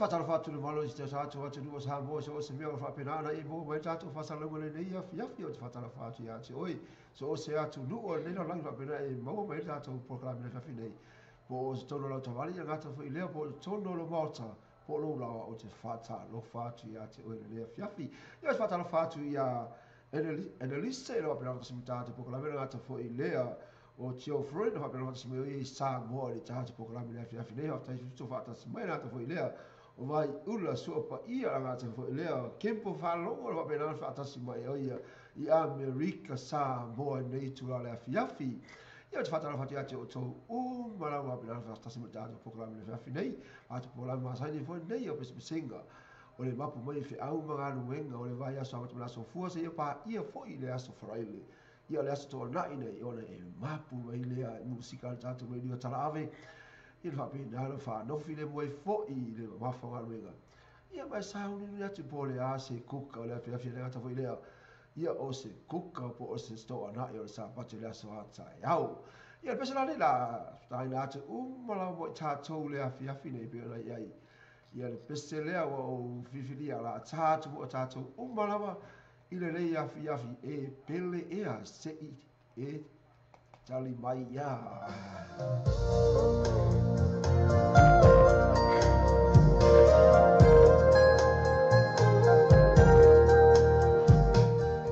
Faatalofa atu le malo i si tatou atunuu o Samoa, so o se mea o faapena ona e maua mai tatou faasalalauga lenei afiafi. Ou te faatalofa atu ia te oe, so o se atunuu o lenei lalolagi faapena e maua mai tatou polokalame afiafi nei. Po o totonu o lau tavali ia gata foi lea, po o totonu o lou maota, po o lou laoa, ou te faatalofa atu ia te oe lenei afiafi. Ia, ou te faatalofa atu ia Annalise, e faapena faatasi ma tatou polokalame le gata foi lea o Tio Freud, faapena faatasi mai oe i Samoa i le tatou polokalame le afiafi nei. Faafetai tutu faatasi mai le gata foi lea o vai ula sua paia la gata foi lea Kempo faalogo, faapena faatasi mai oe i Amerika Samoa nei tula le afiafi. Ia, ou te faatalofa atu ia te outou uma lava faapena faatasi ma tatou polokalame le afiafi nei. Tatou polokalame masani foi nei o Pesepesega o le mapu mai feau ma galuega o le vaiaso amata mai le aso Fua seia paia foi le aso Faraile. Ia, o le aso Toanai nei ona e mapu mai lea musika a le tatou radio talaave. Ia, le faapena ona faanofi le moe foi i le mamafa o galuega. Ia, ma e sauniuni atu po o le a se kuka o le afiafi le gata foi lea. Ia, o se kuka po o se Toanai o le Sapati o le aso a taeao. Ia, le pese la nei la taina atu uma lava mo i tatou le afiafi nei pei ona i ai. Ia, le pese lea ua ou filifilia la tā atu mo tatou uma lava i lenei afiafi e pele ea se'i e tali mai ia.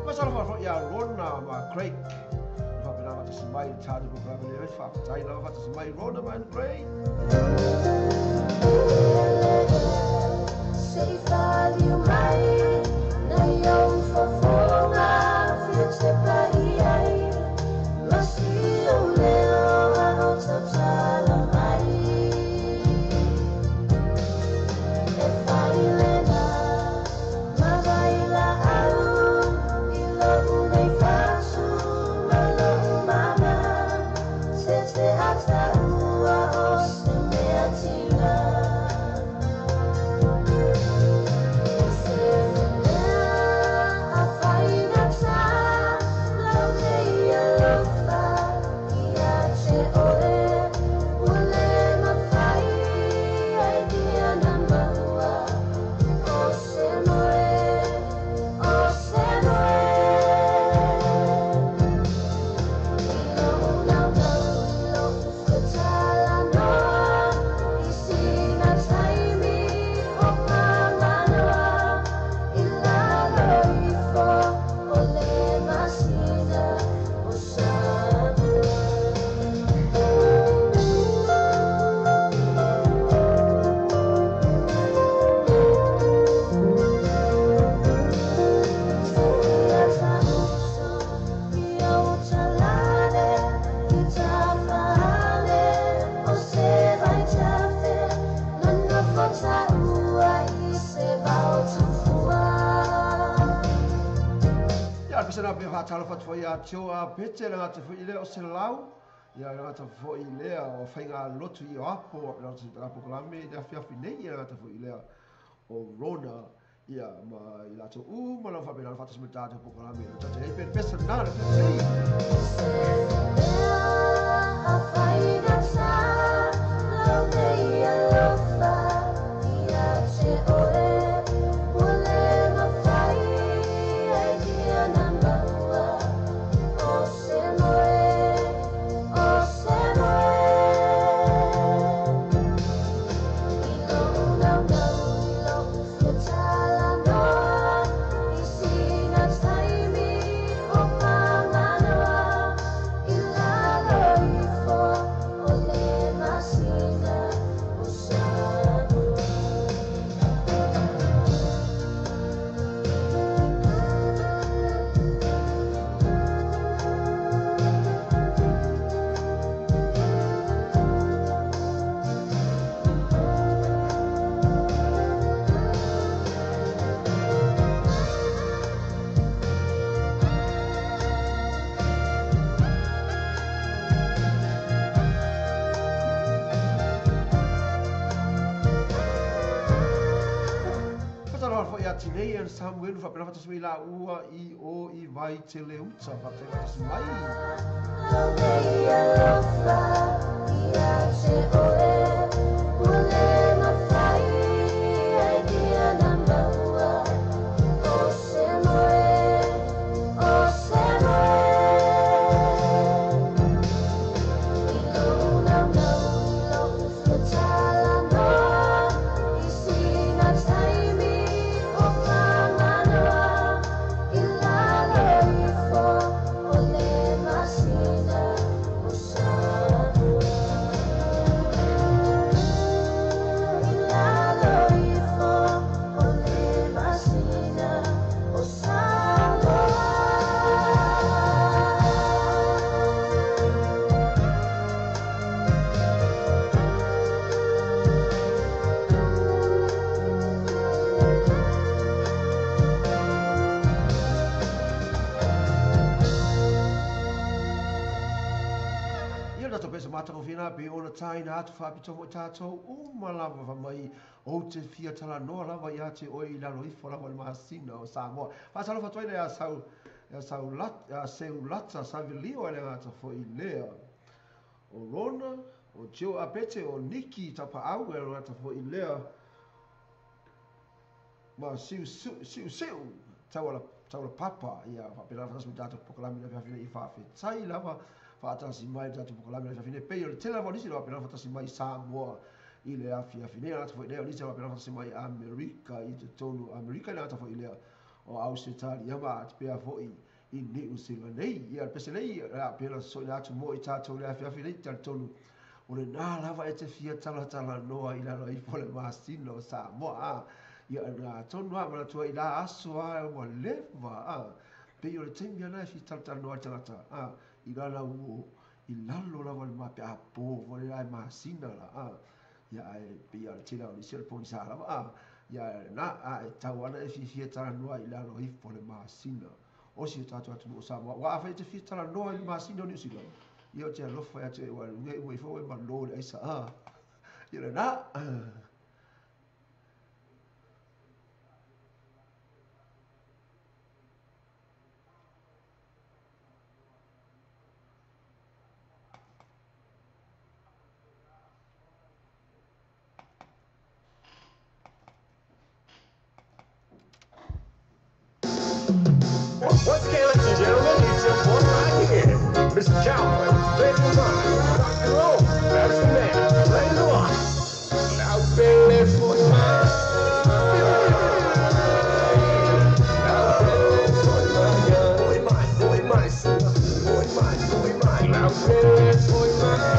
Faatalofa foi ia Rona ma Craig. Faapena faatasi mai le tatou polokalame le faafetai lava faatasi mai Rona ma Craig. Sei faliu mai nai ou fofoga fia te pai ai ma si o leo a o tautala mai e fai lena ma vai la au i lo'u nei fatu ma lo'u mana te te ataua o se mea tina. Se mea a faigata lau nei alofa ia te oe ua le mafai ai ia na maua o se moe, o se moe. I lou naunau, i lou fetalanoa i sina taimi o paganoa i lalo ifo o le masina o Samoa. Ia ta'uso i ou talane i tafaale o se vaitafe na nofo ta'ua i se vao tufua. Ia, le pese la pe faatalofa atu foi ia Tio a Pete le gata foi lea o se lau. Ia, le gata foi lea o faiga lotu i o apo le gata polokalame i le afiafi nei. Ia, le gata foi lea o Rona ia ma i latou uma lava faapena faatasi mai tatou polokalame. O tatou ai pe le pese na le pese nei. Se mea a faigata lau nei alofa ia te oe ua le mafai ai ia na maua o se moe, o se moe. I lou naunau, i lou fetalanoa i sina taimi o paganoa i lalo ifo o le masina o Samoa. Faatalofa foi ia Tinei and Samuel faapena faatasi mai laua i o i Vaiteleuta faafetai faatasi mai. Lau nei alofa ia te oe ua le mafai ona tāina atu faapitoa mo i tātou uma lava fa mai ou te fia talanoa lava ia te oe i lalo ifo lava o le masina o Samoa. Faatalofa atu ai lea sau ia sau lat ia Seulata Savilio e le gata foi lea o Rona o Joe Apete o Niki Tapaau e le gata foi lea ma siu siu siu tauala taula papa ia faapena faatasi ma tatou polokalame i le afiafi nei. Faafetai lava faatasi mai le tatou polokalame i le afiafi nei. Pei o le tele lava o nisi o faapena faatasi mai i Samoa i le afiafi nei, gata foi lea o nisi o faapena faatasi mai Amerika i totonu o Amerika, i le gata foi lea o Ausetalia ma pea foi i Niu Sila nei. Ia le pese nei a pena soina atu mo i tātou le afiafi nei, talitonu o lena lava e te fia talatalanoa i lalo ifo le masina o Samoa. A ia na tonu a manatua i la aso a ua leva a pei o le taimi ana e fia talatalanoa i tagata a i lala ua i lalo lava le mape a po foi le la e masina la a ia ae pei o le tele o nisi o le pogisa lava a ia na a e tau ana e fiafia talanoa i lalo ifo le masina o si o tātou atunuu o Samoa. Ua afai e te fia talanoa i le masina o Niu Sila, ia o te alofa ia te ua luga i ua ifo e malo le aisa a ia lena. Once again, ladies and gentlemen, it's your boy right here, Mr. Cowboy, Baby Mine, rock and roll, that's the man, play the lot. Now Billy for mine. Now Billy for mine. Boy mine, boy mine, boy mine, boy mine. Now Billy for mine.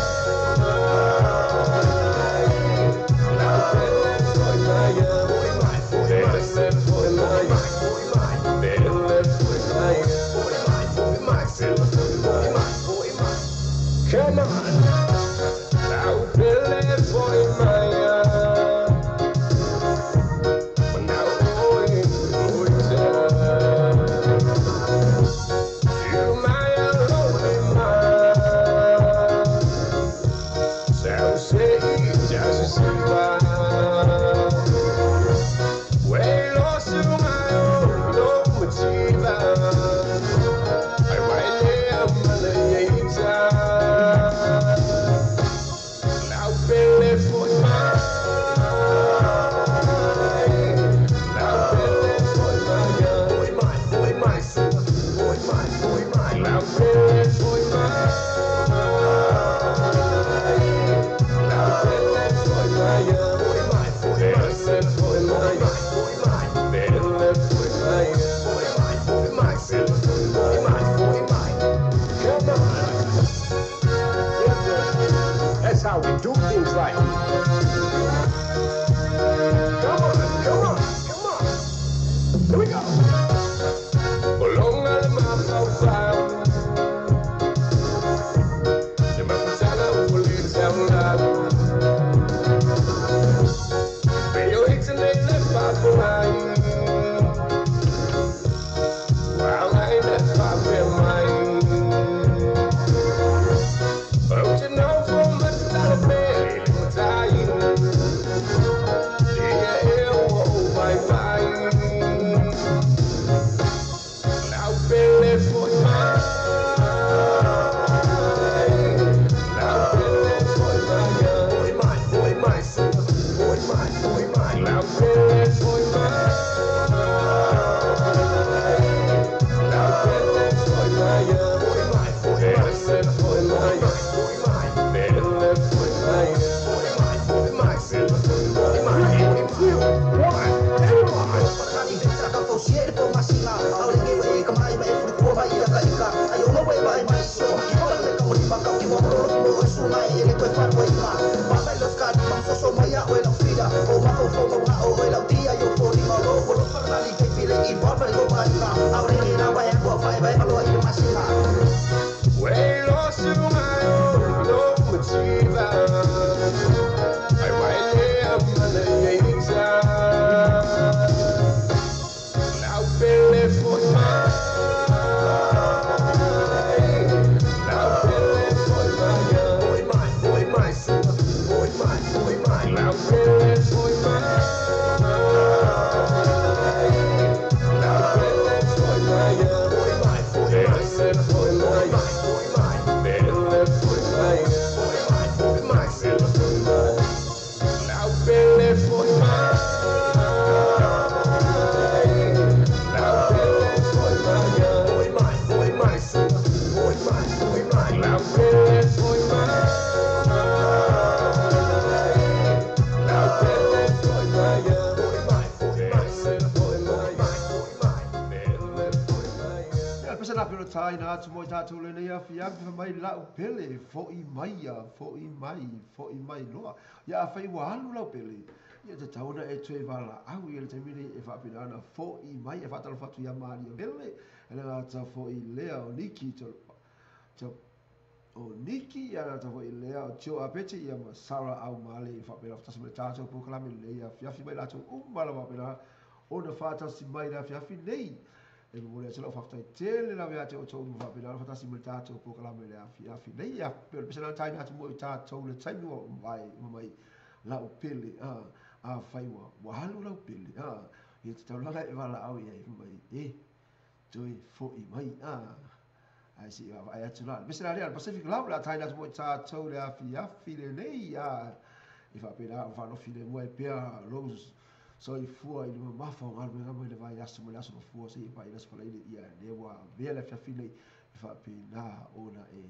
Now Billy for mine. Boy mine, boy mine, boy mine, boy mine. Come on, now Billy boy my, now boy boy you my lonely man, so say just see why, lost to my own no motiva, I write. That's how we do things like. Come on, come on, come on. Here we go. Bye. taina atu mo i tātou lenei afiafi fa mai lau pele, fo'i mai ia, fo'i mai, fo'i mai loa. Ia a whai ua alu lau pele, ia te tauna e tue wala au i le taimi nei e whaapina ana fo'i mai, e whaatalo whatu ia Maria Pele, e le ngata fo'i lea o Niki, o Niki, ia ngata fo'i lea o Tio Apete, ia ma Sarah au male, e whaapina whatasi mai tātou pōkalame nei afiafi mai lātou umala whaapina, ona whaatasi mai le afiafi nei. E mo le atu lau whaftai tele lau ia te o tō whaapina, whatasi mai tātou pōkalame le afiafi nei, ia pere pesana taina atu mo i tātou le taimi o mai, mai lau pele, a whaiwa, wahalu lau pele, ia te taulala e wala au ia e mai, e, toi fo'i mai, ai si ai atu la. Pesana lea, Pacific lau la taina atu mo i tātou le afiafi le nei, i whaapina, whanofi le mua e pea, Rose, so i fua i le mamafa o ngā mai le vai aso mai le aso mafua se i pai aso pala ile ia le wa vea le fiafi nei i whaapina ona e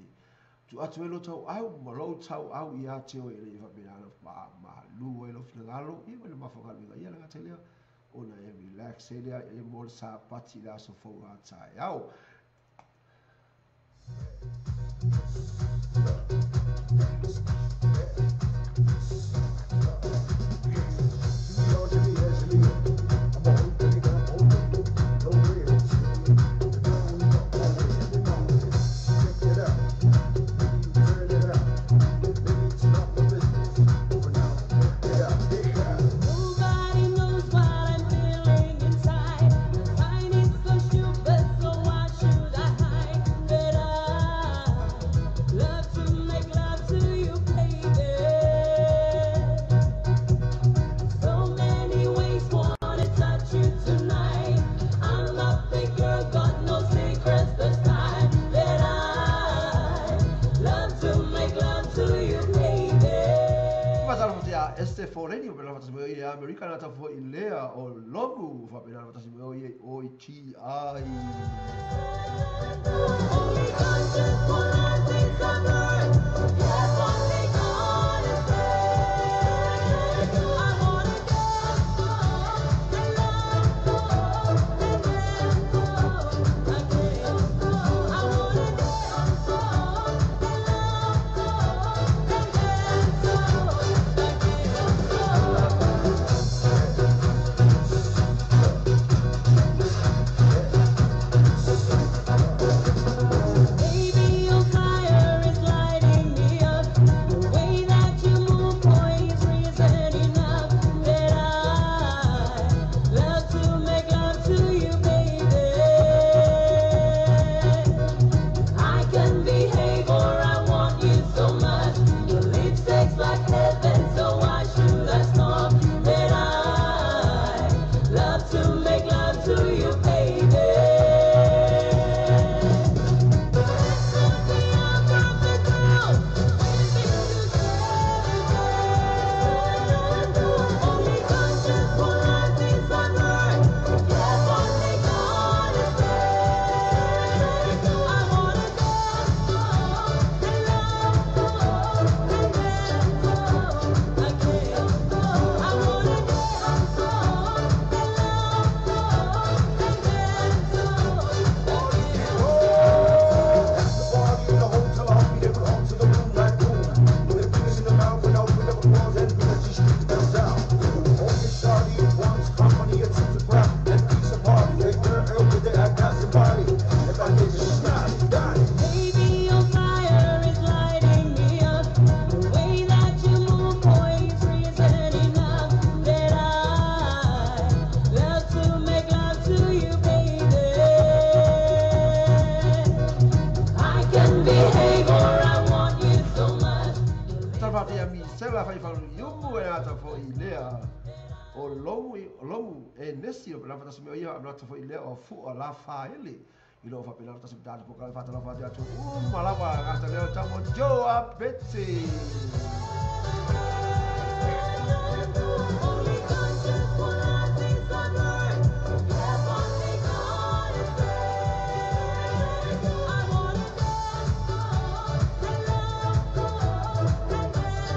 tu atu e lo tau au ma lo tau au i a te o e le i whaapina ma malu e lo finangalo i mai le mamafa o ngā ia le ngā te lea ona e relax e lea e mo le sa pati le aso fau a tai au. Amerika na tafo i lea o lomu whapena na tasi o i o i ti ai. Only conscious for things I burn. Yes, only God is there. I wanna dance and love and dance again. I wanna dance and love and dance again. Baby, your fire is lighting me up. The way that you move, boy, is reason enough that I love to make love to you, baby. I can behave or I want you so much. Your lipstick's like heaven, so why should I stop? That I love to make love to you, baby. Only conscious for things I burn. Yes, only God is there. I wanna dance and love and dance again. I wanna dance and love and dance again. The party in the hotel, I'll be there onto the moonlight room. With the fingers in the mouth and open up the walls and village streets down south. All this shawty wants company, it's a crap and piece of party. They girl over there, I got somebody. If I get you snotty, got it. Baby, your fire is lighting me up. The way that you move, boy, is reason enough that I love to make love to you, baby. I can behave or I want you so much. Tawhate a Misela whai wharu iumu e ata fo i lea o lomu e nesi o pela whatasi meo ia amnata fo i lea o fua la whaele i lo whapena whatasi meo tātou pokala whatala whate atu umalawa ngata leo tamo Joe Apete. Only conscious for things I burn. Yes, only God is there. I wanna dance and love and dance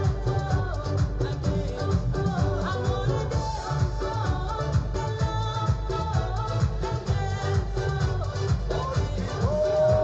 again. I wanna dance and love and dance again.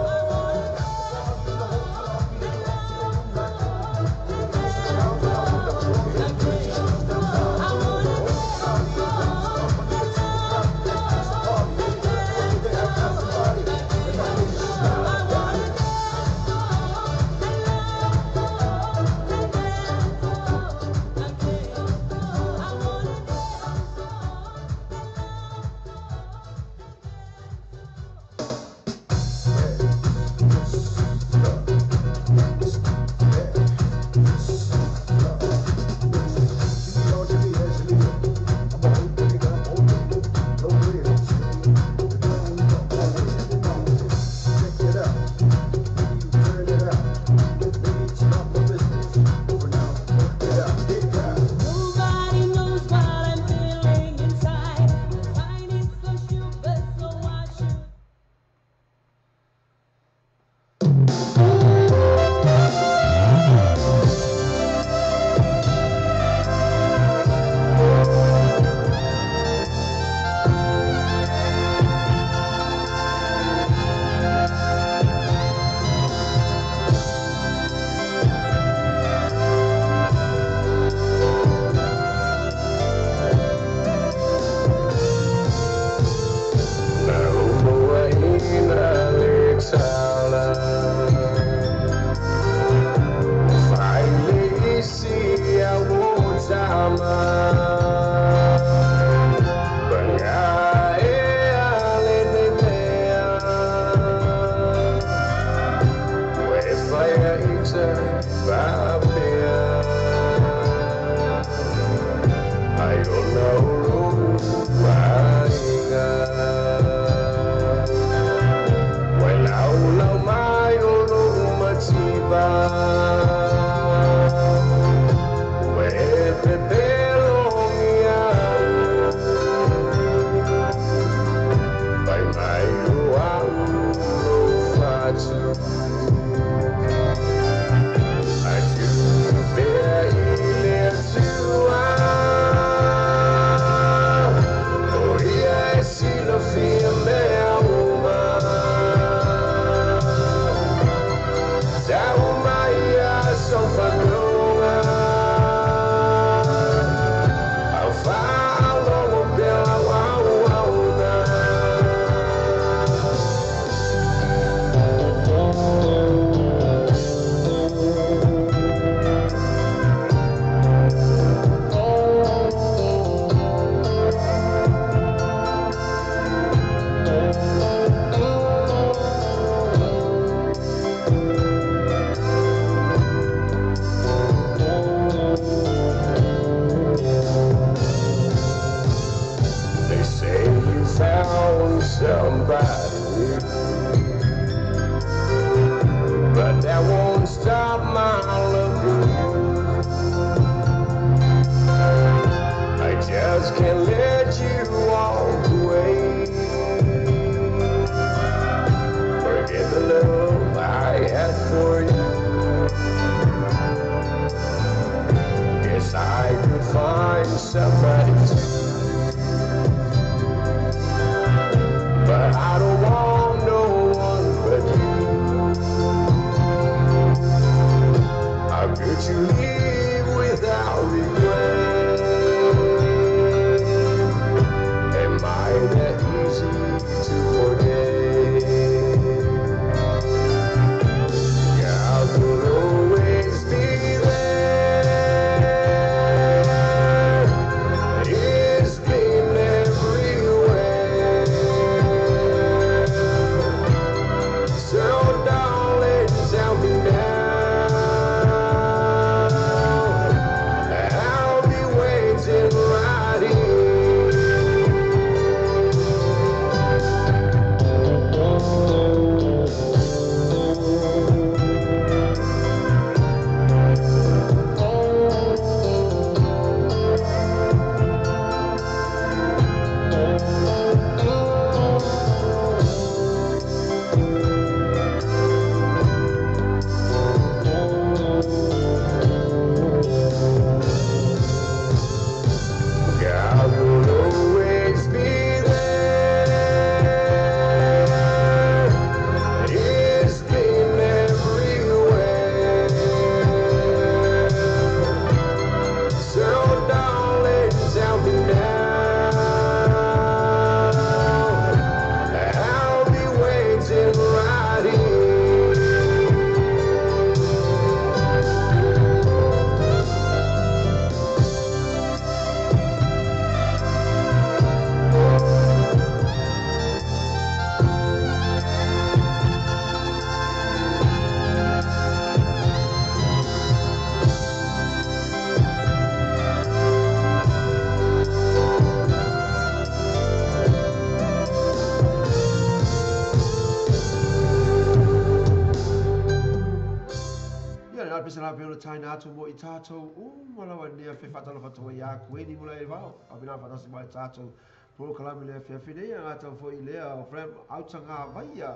Taina mo i tātou umalawa nia fe whatalofa ia koe ni mula e vao. A pina whatasi mai tātou prokalame lea whiawhi a ngā tau fo i lea o frem autanga vaia.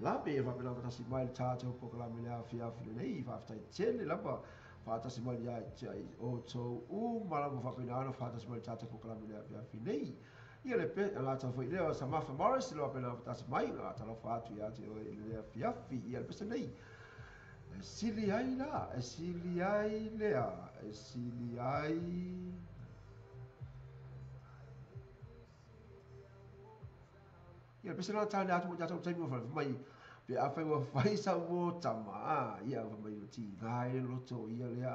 Lape e whapina whatasi mai tātou prokalame lea whiawhi nei whawhtai tene lapa whatasi mai ia te o tau umalawa whapina ana whatasi mai tātou prokalame lea whiawhi nei. Ia le pe ngā tau fo i lea o Samantha Morris lo whapina whatasi mai ngā tau whatu ia te o i lea whiawhi ia le pesa nei. Sili ai la, sili ai lea, sili ai. Ia pesa na tane atu mo tātou taimi o mai pe a whai wa whai sa mo tama a ia mai o ti ngai loto ia lea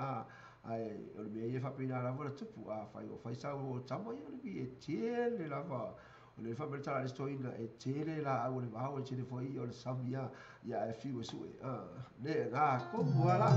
a Ae o le mea ia faapena lava le tupu a fai o fai sau o tama ia o le mea e tele lava. O le fai mai le tala a le isi toeaina e tele laau o le vao e tele foi ia o le sami a ia ae fiu e sue. Le na komu ala.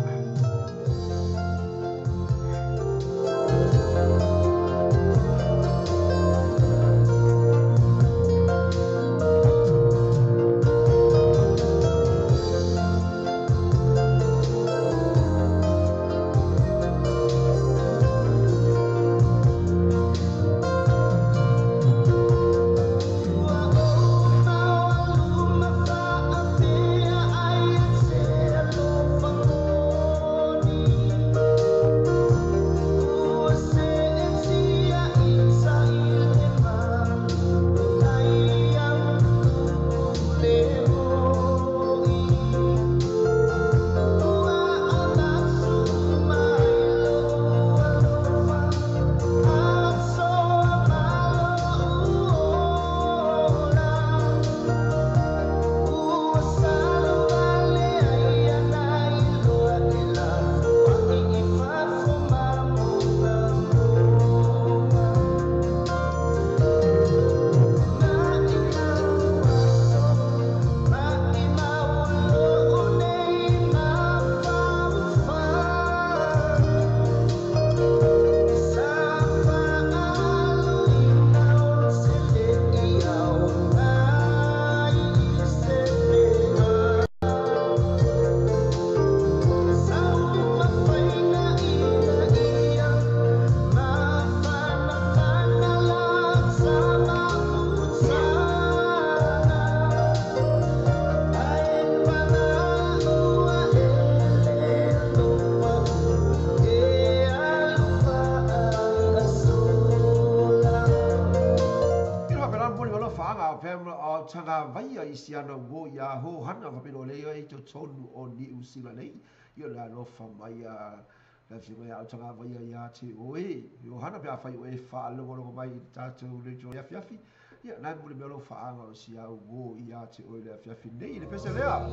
Tanga vaia i siana wo ia ho hana whapeno leo e to tonu o ni usila nei. Ia la alofa mai a la whiunga ia au tanga vaia ia te oe. Yo hana pe a whai o e wha longo mai i tātou le jo afiafi. Ia nai muli mea lo whaanga o si au wo ia te oe le afiafi nei. Le pese lea.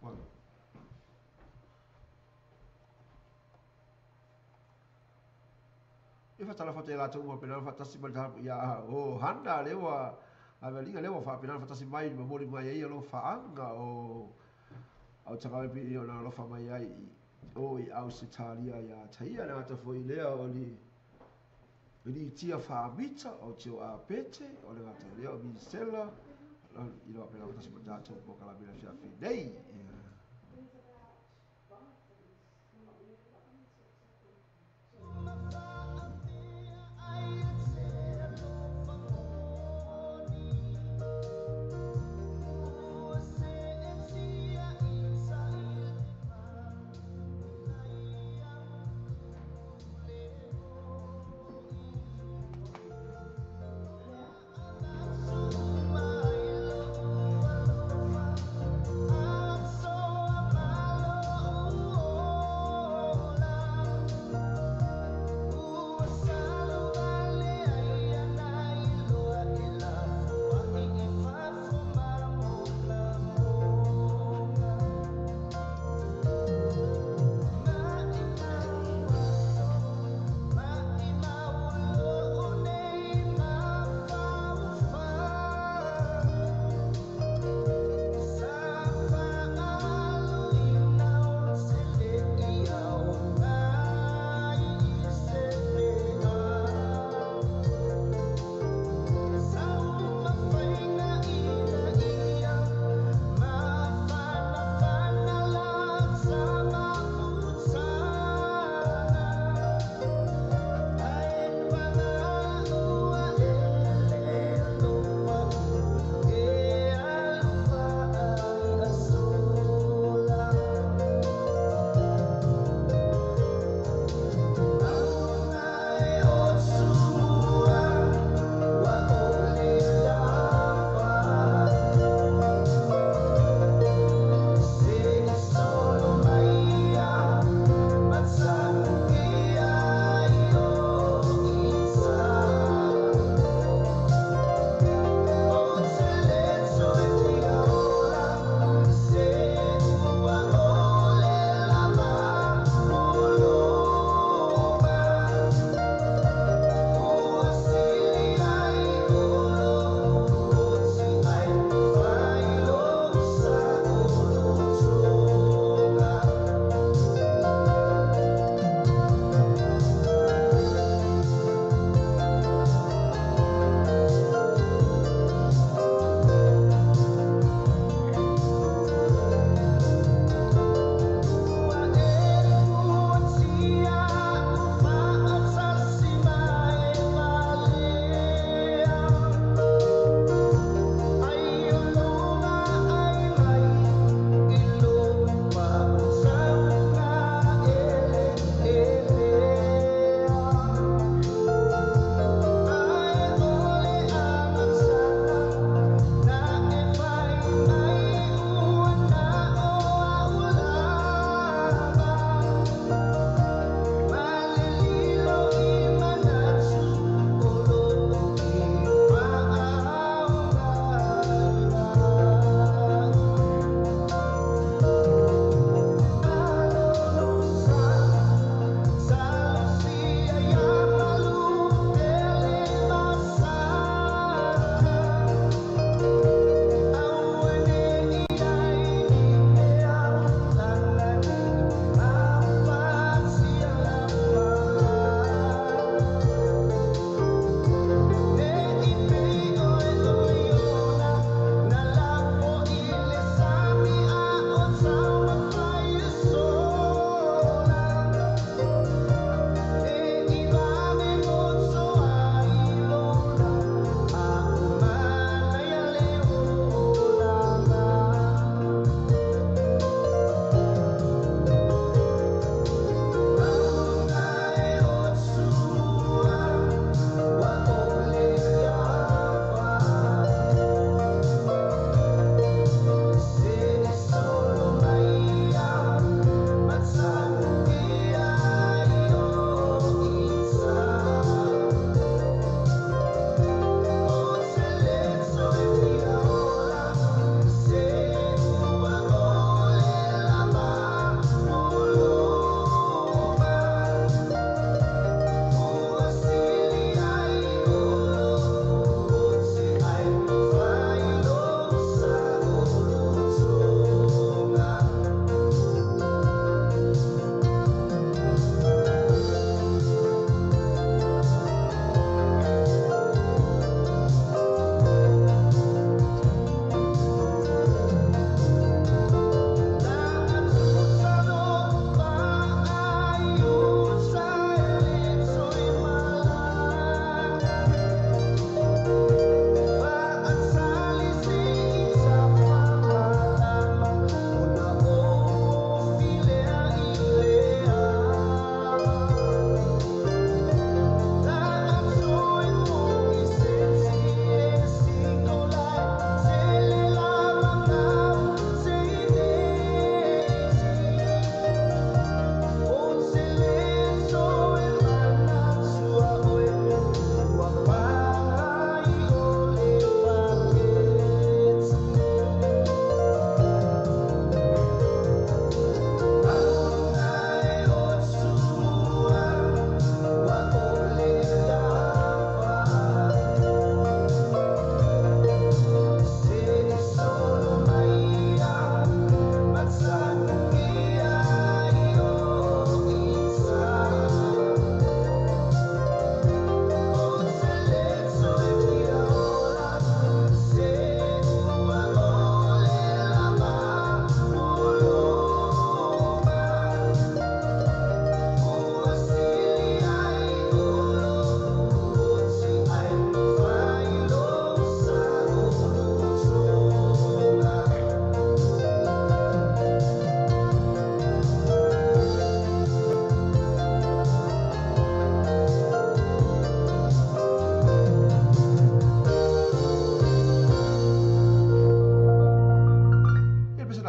One. E faatalofa atu ia latou ua faapena ona faatasi mai le tapu ia o Hana lea ua aveliga lea ua faapena ona faatasi mai ma momoli mai ai alofaaga o Autagavae pei ona alofa mai ai i o i Ausetalia ia Taia le gata foi lea o li Litia Faamita o Tio Apete o le gata lea o Misela i lo faapena faatasi mai tatou polokalame i le afiafi nei.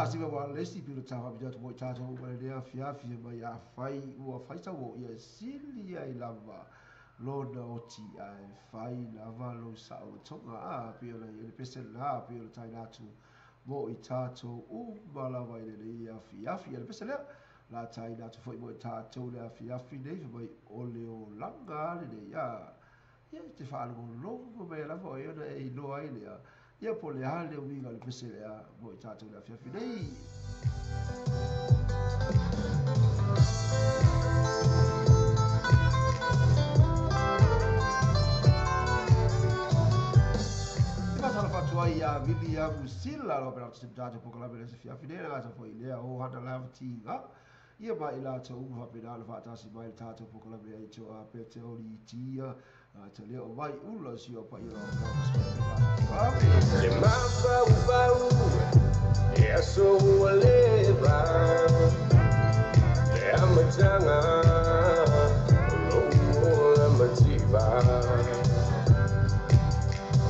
tasi wa le isi pilo ta fa atu mo i tatou ma le afiafi mai afai ua fai sau o ia sili ai lava lona oti ae fai lava lou saolotoga a pei ona i ai le pese lena pei ona taina atu mo i tatou uma lava i lenei afiafi. Le pese lea la taina atu foi mo i tatou le afiafi nei fai mai o le olaga lenei a ia te faalogologo mai lava o ia ona e iloa ai lea ia po o le a le uiga o le pese lea mo i tatou le afiafi nei. Faatalofa atu ai ia William Sila lo pena se tatou polokalame le afiafi nei na foi lea o hana lava tinga ia ma i latou uma faapena ona faatasi mai le tatou polokalame ai to a pe te oli tia te leo mai ula si o pa ia o Le mafaufau e aso ua leva le amataga o lou ola mativa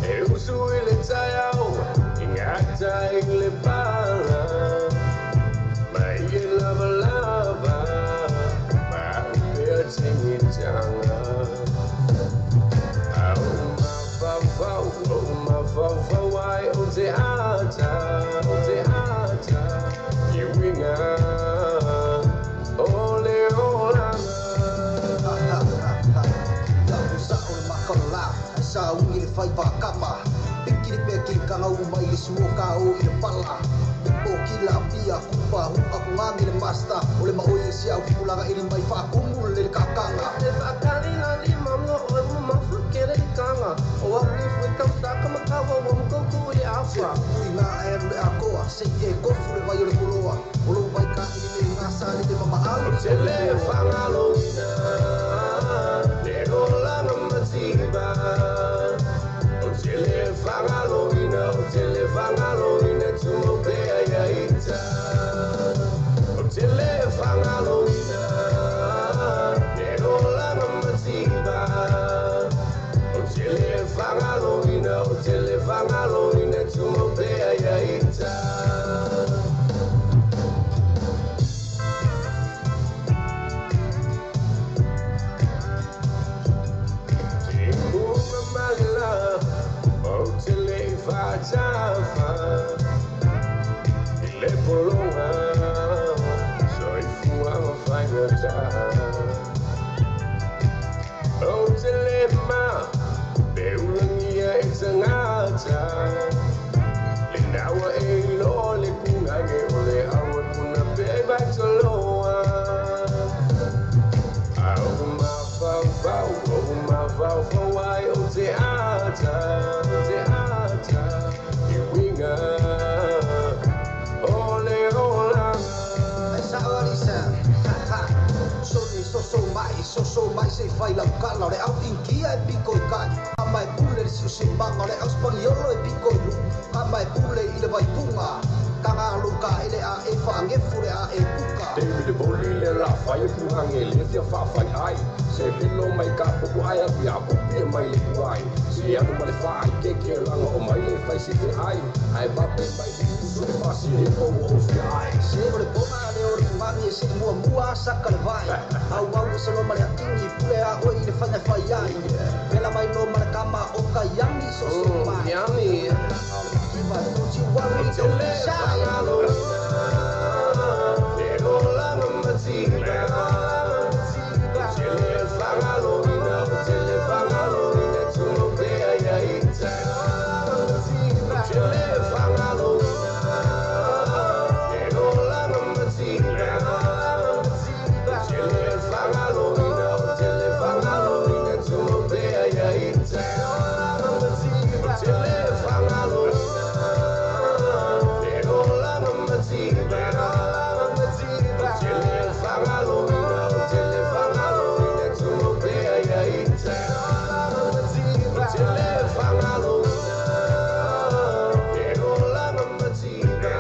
e usu i le taeao i gata i le pala mai e lavalava ma upea tigitaga. Au mafaufau, o mafaufau ai o te ata, o te ata i uiga o le olaga. Lau sa o le makalola ai sa ugi le fai pakama piki le peki kanga u mai le suo ka o i le pala o kila pia kupa hu aku ngangi le master o le maoi e sia upulaga ili mai whaakumu le kakanga. Te whaakari ngā lima mga oe mo mafu kere i kanga o au ni fui kautaka makawa wa mkoukou i le awha. Se ui ngā aeru le akoa se e kofu le vai o le koloa o lou vai ka ili le ngā sa le te mama au. O te le whangaloina le olaga mativa o te le whangaloina o te le whangaloina tumo pea ia ita o te le whangaloina le olaga mativa o te le whangaloina o te le whangaloina tumo pea ia ita. Whatafa i le polonga soifua faigata o te le ma peulangia e tangata le naua e iloa le kugage o le aua puna pe vaitoloa. Au mafaufau, o mafaufau ai o te ata, te ata i uiga o le olaga. Ai sa o alisa, ha ha. Soni soso mai se fai lau kala o le au inkia e piko i kai. Kama e pule le siusimanga o le au spangiolo e piko i lu. Kama e pule i le vaipunga. Tanga luka ele a e whaangefu le a e puka. David Boli le la fai e puhange le fia whaawhai ai. Se pilo mai ka poku ai a pia popie mai le kuai. Se anu ma le whaai ke ke langa o mai le whai si te ai. Ai bape mai li usu e whasi he o o fia ai. Se o le pona le o le mangi e se mua mua saka le vai. Au au e selo ma le akingi pule a oi i le whanga whai ai. Pela mai no ma le kama o ka yami so so mai. Yami. Kiva tuti waru i Te le whangaloina le olaga mativa te le whangaloina o te le whangaloina tumo pea ia ita te le whangaloina le olaga mativa te le whangaloina o te le whangaloina tumo pea ia ita te le whangaloina le olaga mativa te le whangaloina o te le whangaloina tumo pea ia ita te le whangaloina le olaga mativa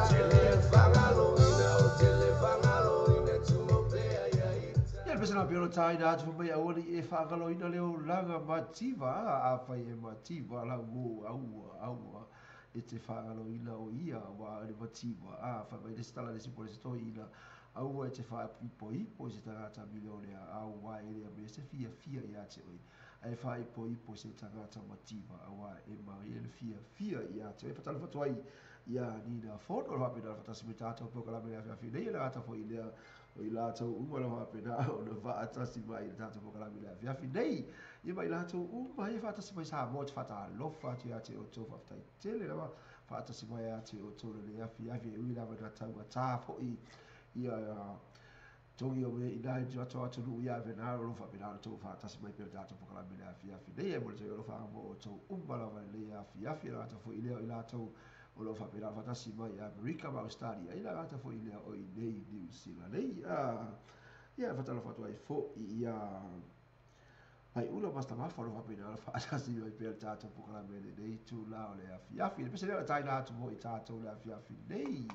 te le whangaloina o te le whangaloina tumo pea ia ita. Ia le pese na pio taina atu mai aua e whaangaloina le olaga mativa a fai e mativa lau o aua aua e te whaangaloina o ia wa le mativa. A fai mai le isi tala a le isi po o le isi toeaina, aua e te faaipoipo i se tagata milionea, auā e le aumaia se fiafia ia te oe, ae faaipoipo i se tagata mativa, auā e manaia le fiafia ia te oe. E faatalofa atu ai ia Nina Fono, o lo o faapena ona faatasi mai tatou polokalame i le afiafi nei, e le gata foi i lea, o i latou uma o lo o faapena ona faatasi mai i le tatou polokalame i le afiafi nei. Ia ma i latou uma ia faatasi mai Samoa, ou te faatalofa atu ia te outou, faafetai tele lava faatasi mai ia te outou i lenei afiafi, e ui lava ina taugata foi ia togi o mea ina i tatou atunuu ia faapena o lo o faapena ona outou faatasi mai pea i le tatou polokalame i le afiafi nei. E momoli atu ai alofa mo outou uma lava i lenei afiafi, e le gata foi i lea o i latou o lo o faapena ona faatasi mai i Amerika ma Ausetalia, e le gata foi i lea o i inei i Niu Sila nei. Ia, e faatalofa atu ai foi ia Pai'ula Master Mafa o lo o faapena ona faatasi mai pea i le tatou polokalame i lenei itula o le afiafi. Le pese lea o le taina atu mo i tatou i le afiafi nei.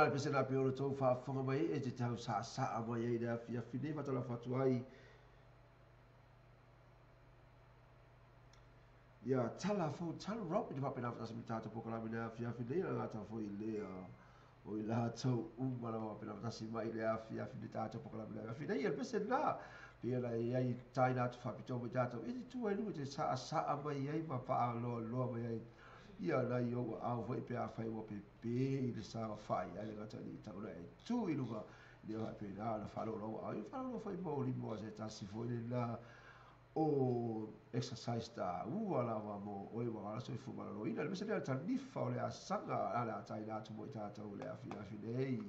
Pese la pe o tou faafofoga mai e te tau saasaa mai ai le afiafi nei faatalofa atu ai ia tala fou tala Rob e te faapena faatasi ma tatou polokalame le afiafi nei la gata foi lea o i latou uma lava faapena faatasi mai le afiafi le tatou polokalame le afiafi nei. E le pese lena pei ona e ai taina atu faapitoa mai tatou e te tua i luga te saasaa mai ai ma paaloaloa mai ai ia nai ou aao foi pe afai ua pepe i le saofai ai le gata i tauna e tu i luga le faapena ona faalolo aao ia faalolo foi ma o lima o se tasi foi lena O exercise taua lava mo oe ua ala soifua maloloina, le mea lea o le tanifa o le asaga a le a taina atu mo i tatou le afiafi nei.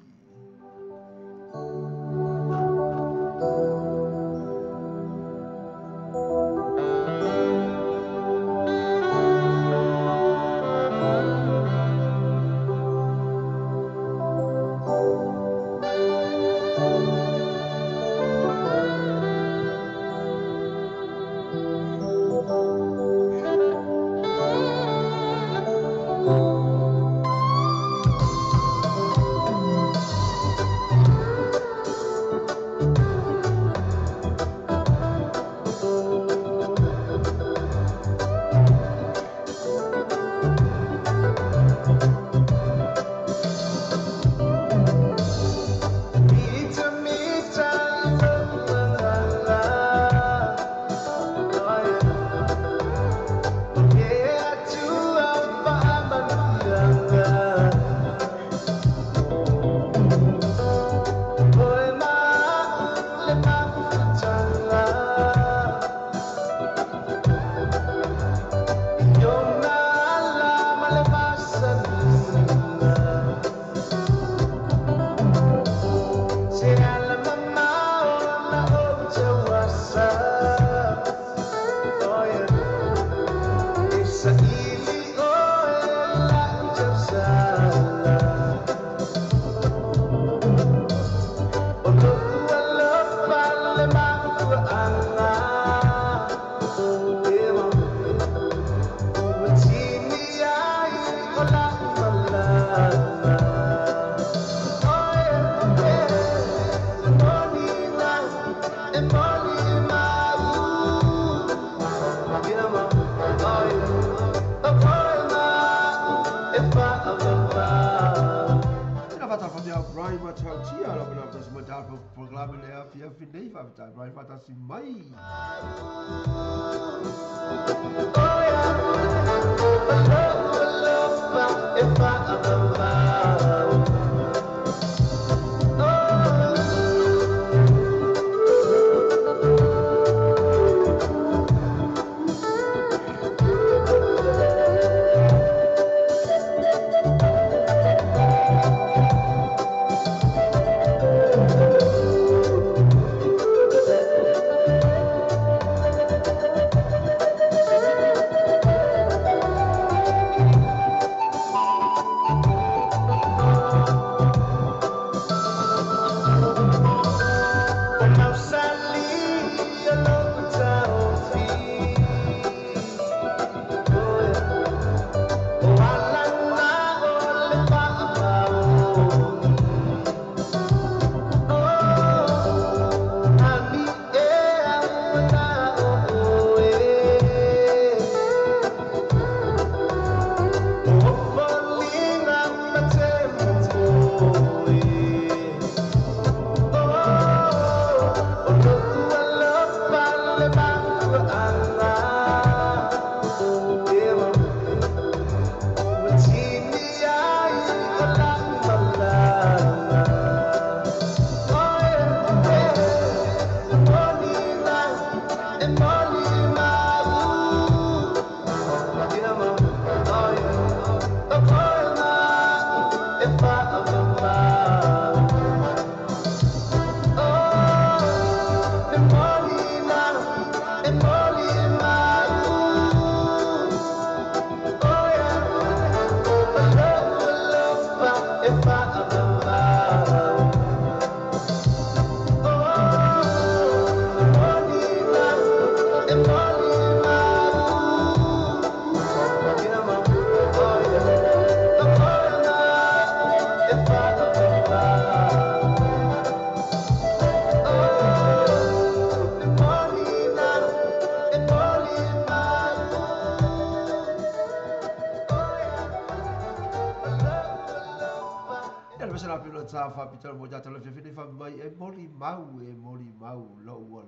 E moli mau lo'u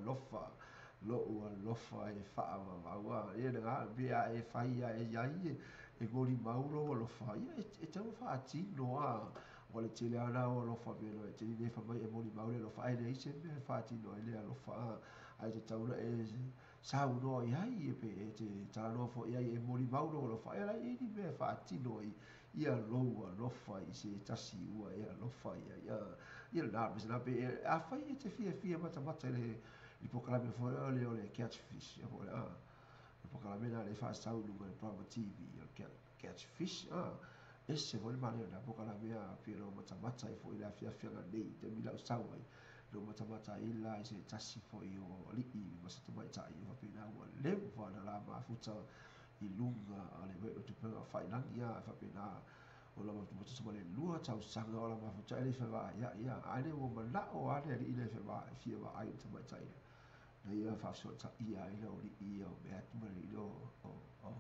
alofa e faavavaua ia le pea e faia e iai e moli mau lou alofa ia e tau faatino a ua le tele ana o alofa mea e tele fa mai e moli mau le alofa ai leai se mea e faatino ai le alofa ai te taula e Saunoa i ai e pe e te talanoa foi i ai e molimau lou alofa. E leai ni mea e faatino ai ia lou alofa i se tasi ua e alofa i ai. Ia lena le mea pe afai e te fiafia matamata i le polokalame foi lea o le Catch Fish po o le le polokalame lena lea e faasau i luga o le Brahma TV o le Catch Fish. Ese foi le manaia o lena polokalame a pei ona ou matamata ai foi i le afiafiaga nei i taimi la ou sau ai. Na ou matamata ai la i se tasi foi o alii ma se tamaitai e faapena ua leva ona la mafuta i luga o le upegatafailagi a e faapena ona tusa ma le 2 tausaga o la mafuta e le i fevaaiai a ae le ua manao lava le alii lea e fia vaai i le tamaitai lea na ia faafesootaia ai le aualii ia o mea atu ma le alii lea o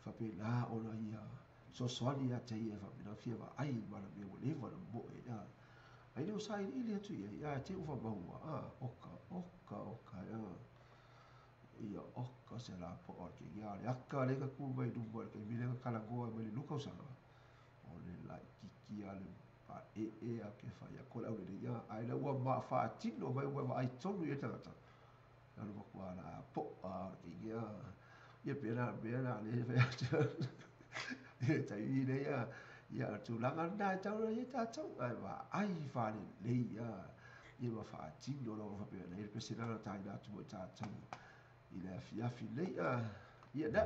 faapena ona ia fesoasoani ia te ia e faapena fia vaai i le manaomia ua leva ona momoe ai a. Ai lea ua sailiili atu i ai, ae te i ua faamaua, a, oka, oka, oka, a, ia, oka se lapoa o le keiki, a o le aka lea ka ku mai luma i le taimi lea ka talanoa ai mai le 2 tausaga, o le laitiiti a le pae'e a ke fai atu le aulelei, a, ae ina ua faatino mai ua vaai tonu i ai le tagata, na o le matua lapoa o le keiki, a, ia pei la mea la lea e fai atu i le taimi nei, a, ia, o le tulaga lena e tatau ona i ai tatou, ae vaai faalelei a, ia ma faatino lou alofa pei ona i ai le pese lena na taina atu mo i tatou i le afiafi nei, a, ia na.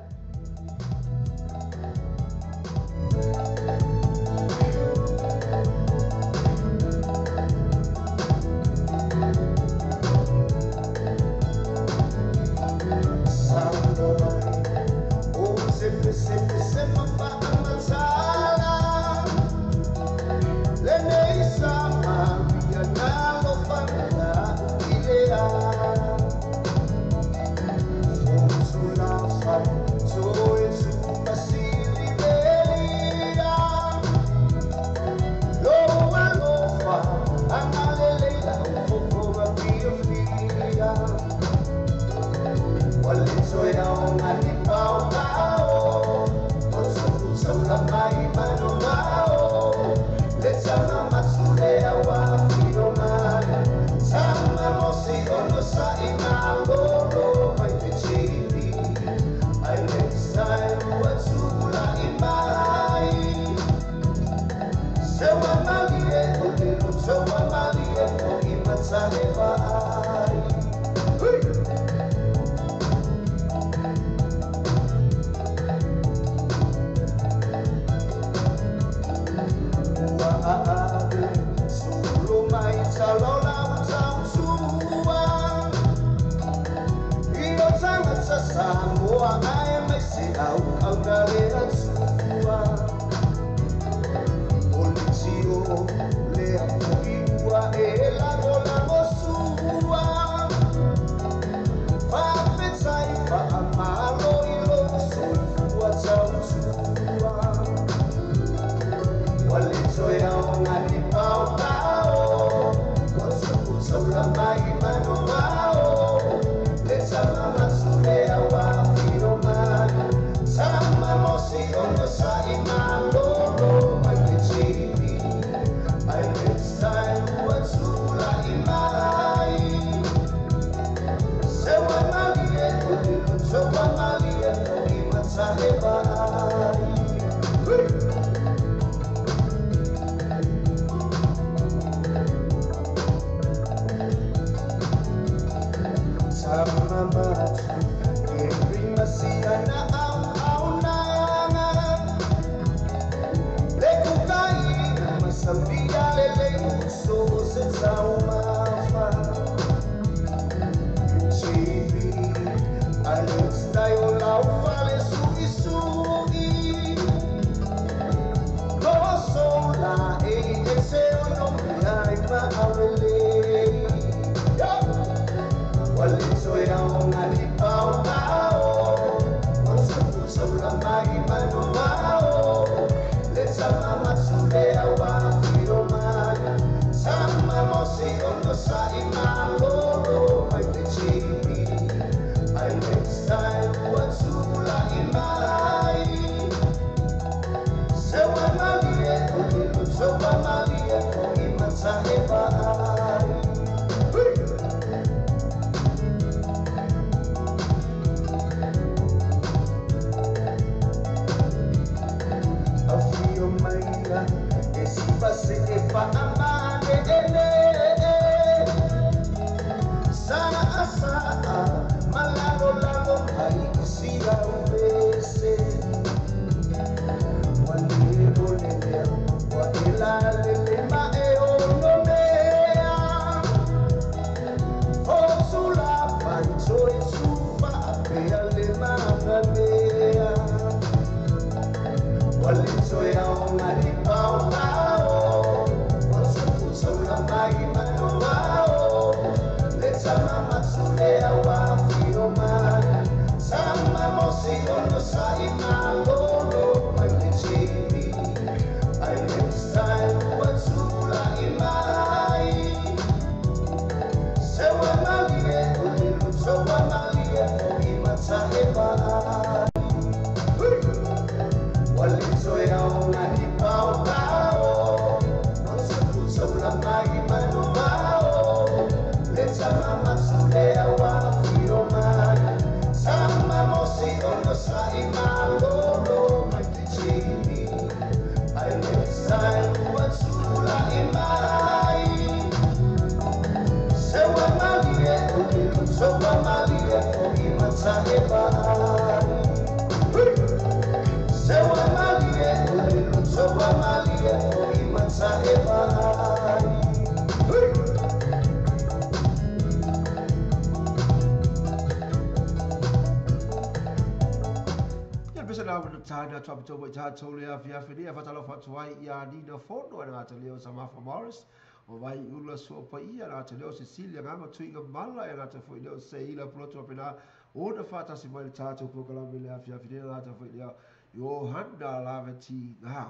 Cecilia ngama tuiga mala e rata foi leo seila pulotu apena ona whātasi mai le tātou pokalame le awhi awhi nea rata foi leo Johanna laveti ngā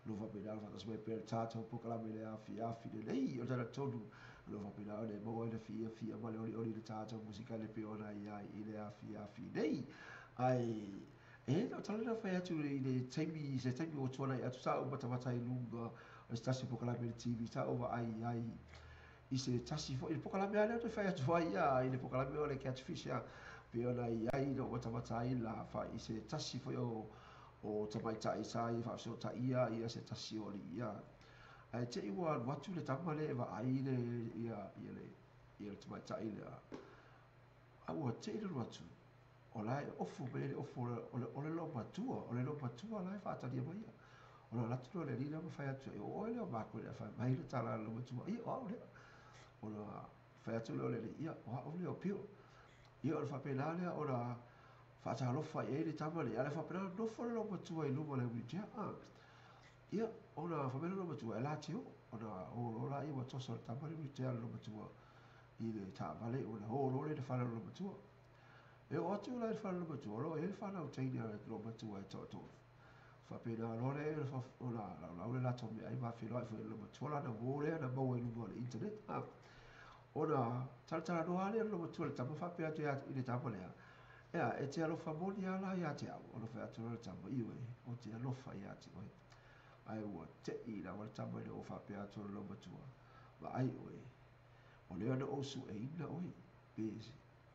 lo whapena whātasi mai pere tātou pokalame le awhi awhi le lei o tana tonu lo whapena one maua ina fia fia male oli oli le tātou musika le pe ona ia i le awhi awhi nei ai e no talena whai atu i le taimi se taimi o tuana i atu sa o matamata i lunga o se tasi pokalame le TV sa o wa ai ai i se tasi fo i le pokalame ale o whai atu ai ia i le pokalame o le catfish ia pe ona i ai no matamata i la wha i se tasi fo o tamaitai sa i whaasota ia ia se tasi o li ia ai te iwa watu le tama le wa ai le ia ia le ia le tamaitai le a ua te i le watu o lai ofu me le ofu o le lo matua o le lo matua lai whaataria mai ia o la latu le lina ma whai atu e o le o mako le whai mai le tala lo matua ia o au lea o la whai atu leo le ia o au leo pio ia o le whapena lea o la whaatalofa i e le tama le ale whapena nofo le lo matua i luma le witea ia o la whapena lo matua e la teo o la o lo la ia tosa le tama le witea le lo matua i le tāvale o la o lo le le whana lo matua e o atu la le whana lo matua lo e le whana o teine le lo matua e tō whapena lore o la lau le lato me ai ma whiloai fo le matua la na wō na maua i luma o le internet o na taratara noa le lo matua le tama whapea atu i le tama lea ea e te alofa moni ala ia te au o lo whai atu le tama iwe o te alofa ia te oe ai ua te i la wale tama le o whapea atu le lo matua ma ai oe o lea na osu e ina oe pe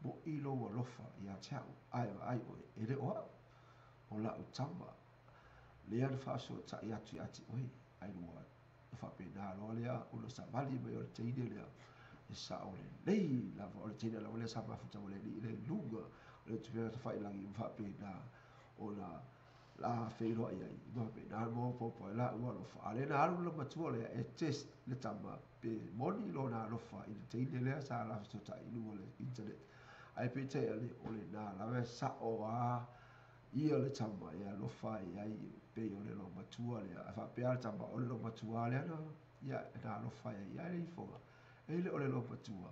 mo i lo alofa ia te au ai ai oe e le o au o la o tama lea na whaaso tai atu ati oe ai lua whapena loa lea o lo savali mai o le teine lea e sa o le lei lava o le teine lava lea sa mafuta o le li le lunga o le tupea ta whailangi whapena o la la wheiroa ia i whapena mo popo e la ua alofa a le na alu la matua lea e test le tama pe moni lo na alofa i le teine lea sa la whasota i lunga le internet ai pe te ale o le nā lawe sa o a ia le tama e alofa i ai pe o le lo matua lea a whapea le tama o le lo matua lea na ia na alofa ia ia le ifonga e le o le lo matua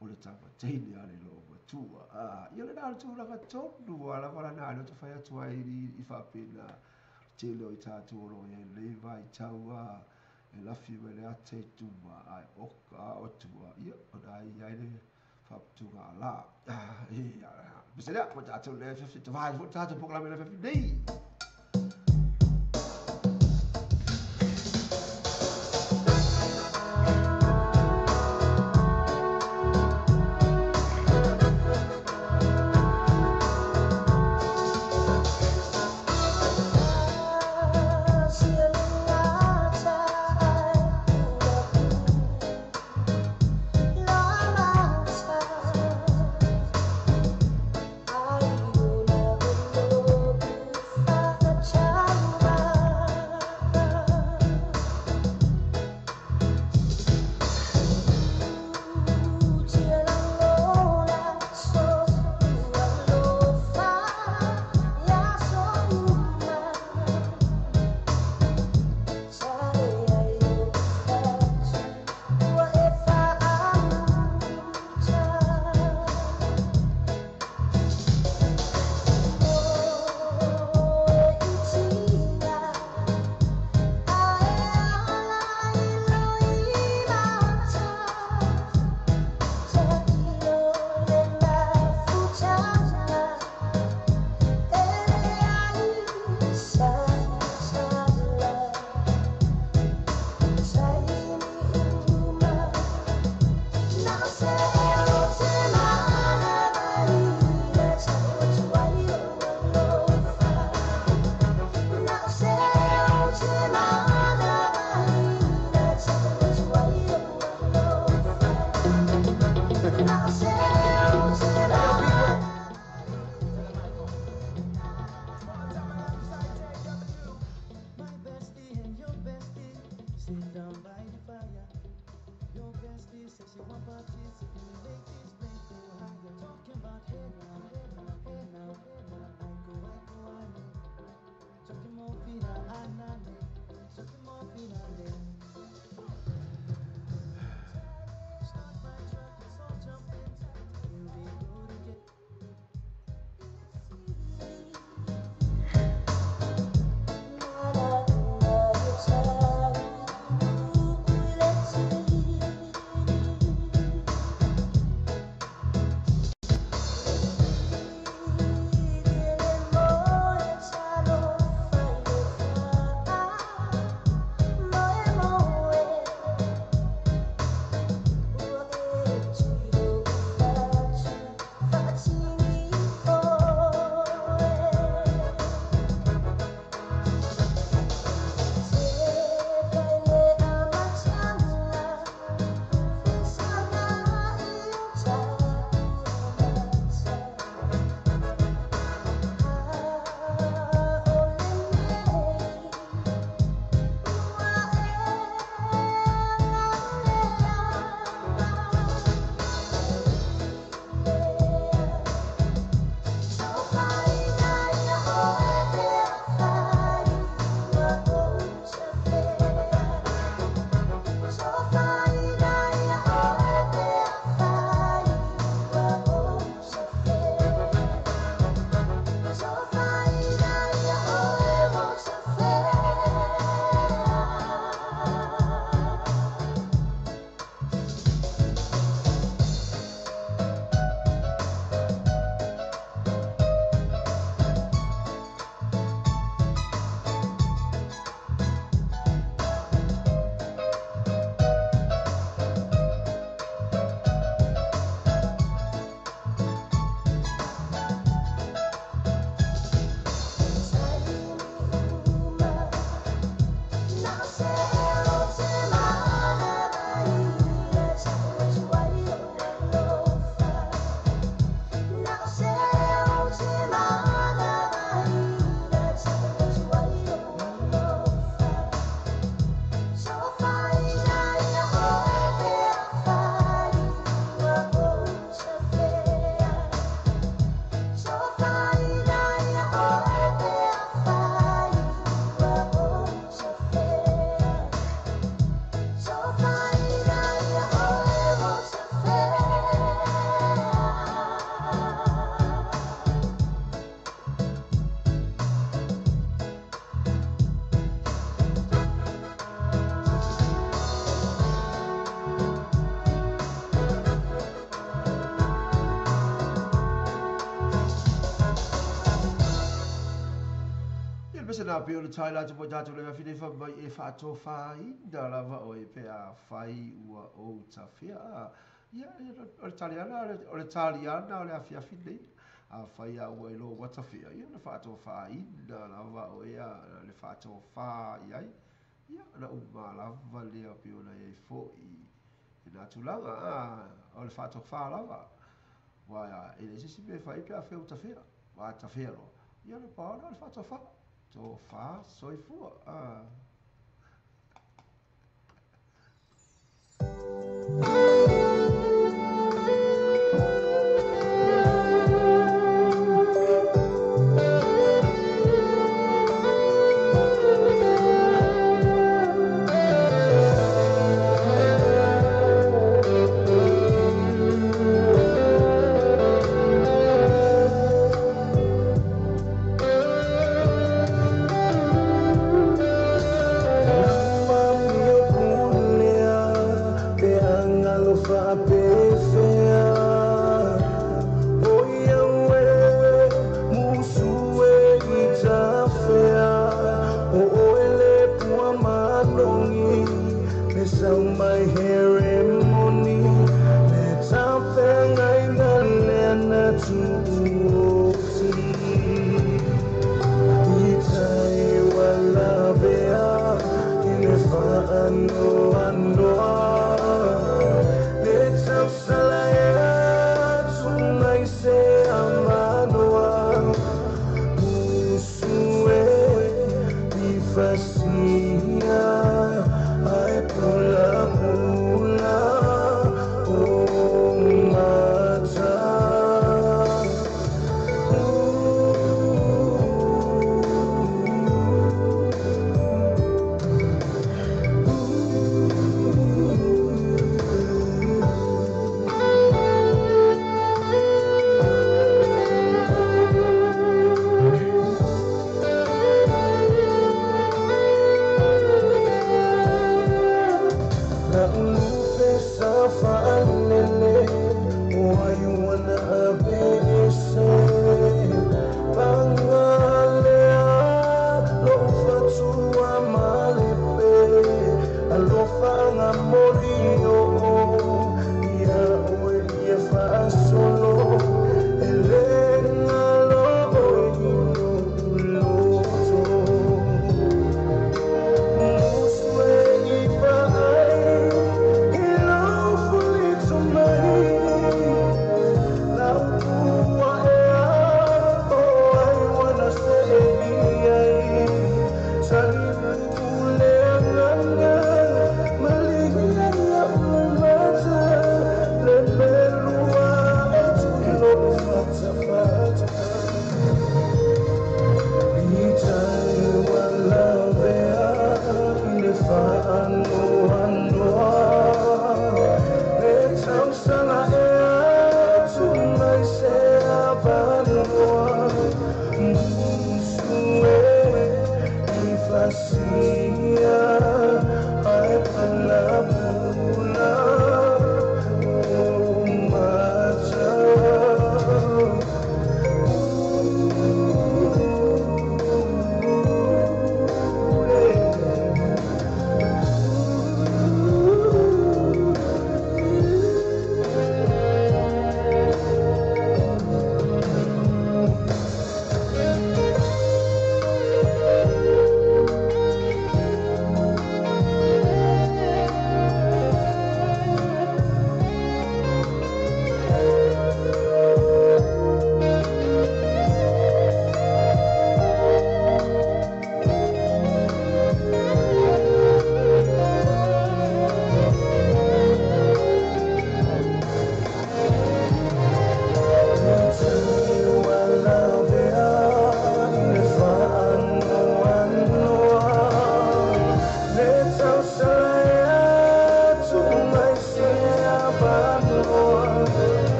o le tama teine a le lo matua ia le nā le tūlanga tonu a la wala nā le o te whai atua i whapena te leo i tātou o e leiva i taua e lafi me le ate tuma ai oka o tua ia o nā i ai le whaputunga la ia Pese lea, mo tātou le FF, te whai, mo tātou pokalame le FF nei. I Ia le na pe o le tai la te mo tātou le afine fa mai e whaatofāina lava o e pe a whai ua o tawhea. Ia, o le taliana, o le taliana o le afiafi nei. A whai a ua e lo watawhea. Ia, le whaatofāina lava o ea le whaatofā iai. Ia, na uma lava lea pe o na e fo i nā tūlanga, o le whaatofā lava. Wa e le sisi me whai pe a whea o tawhea. Wa tawhea loa. Ia, le paona o le whaatofā. Tō whā soifua.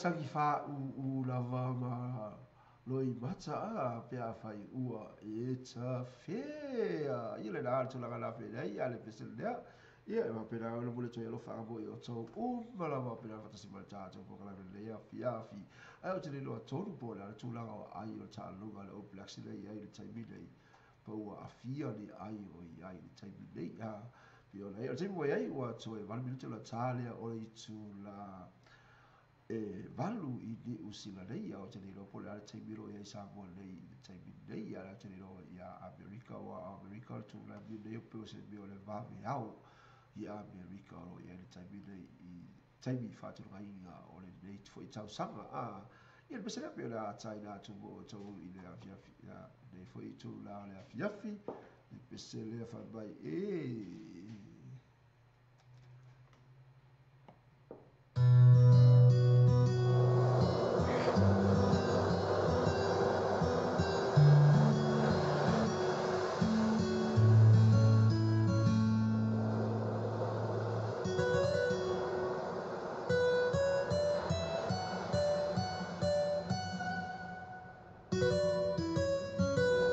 tagi fāūū lava ma loimata a pe afai ua e tafea. Ia le la le tulaga la fenei a le pese lea. Ia e faapena ona momoli atu ai alofaga mo i outou uma lava faapena faatasi ma le tatou polokalame lenei afiafi. Ae ou te le iloa tonu po o le a le tulaga o aai o le taaloga a le All Blacks lea e i ai i le taimi nei. Po ua aafia ni ai o i ai i le taimi nei. A pei ona i ai o le taimi ua i ai ua toe 8 minute ona ta lea o le itula e 8 i Niu Sila nei. A ou te le iloa po o le a le taimi o lo o i ai i Samoa nei i le taimi nei. A o te le iloa ia Amerika aua o Amerika o le tulaga nei pei o se mea o le vaveao i Amerika o lo o i ai le taimi nei i taimi faatulagaina o lenei foi tausaga. A ia le pese lea pei o le a ataina atu mo outou i le afiafi lenei foi itula o le afiafi le pese lea fai mai e.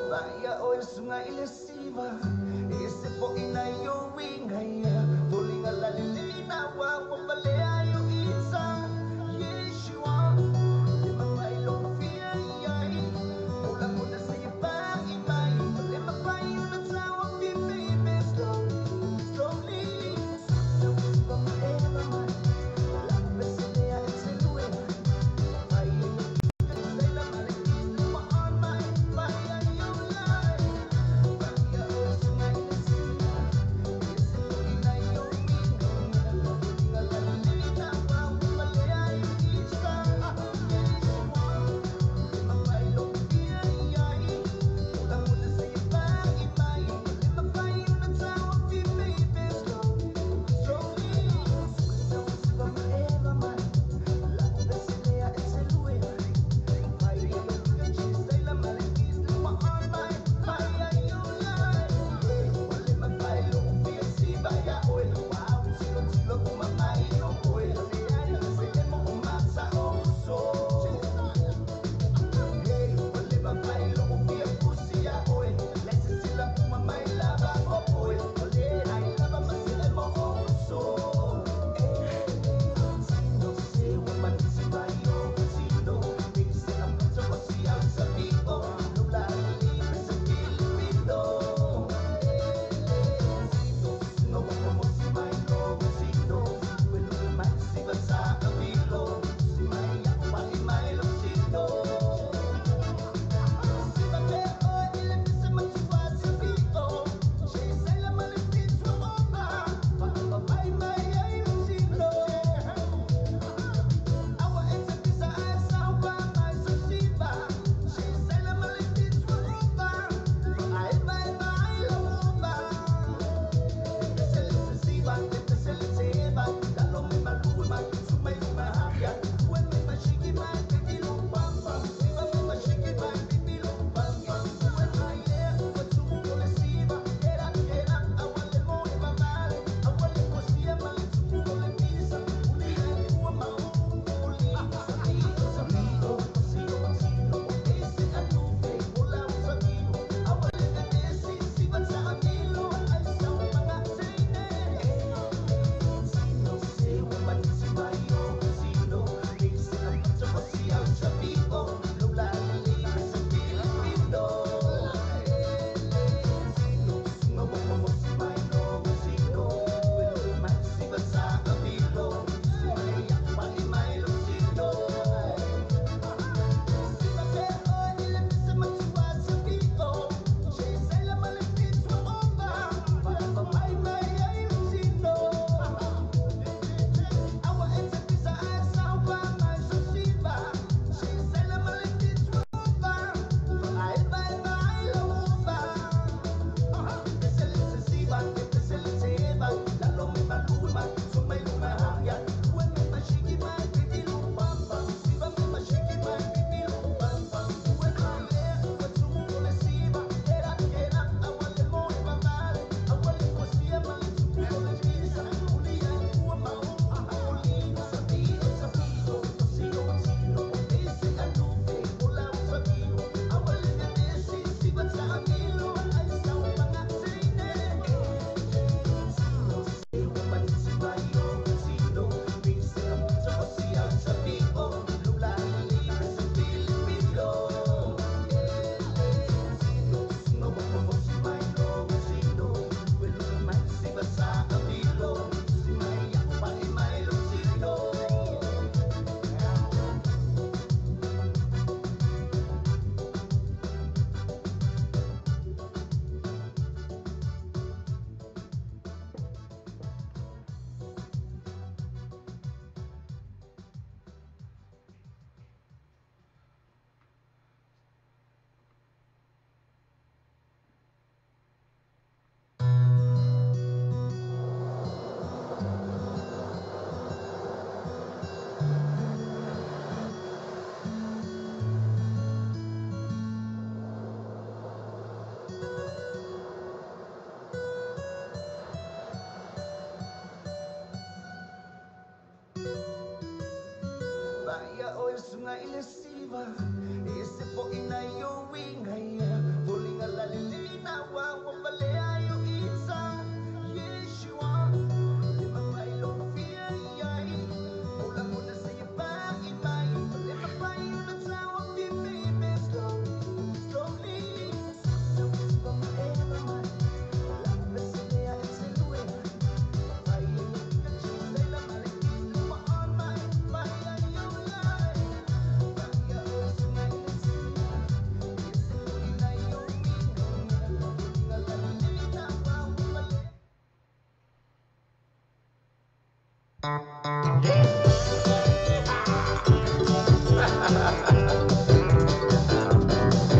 Vai o sunga ile siva e se po ina yo winga ya volinga la lilina wa wa balea yo itsa Yeshua le mapai lo fia yai ola mona se pa i mai le mapai una tawa fi baby slowly slowly so whisper my my la peselea etselue ai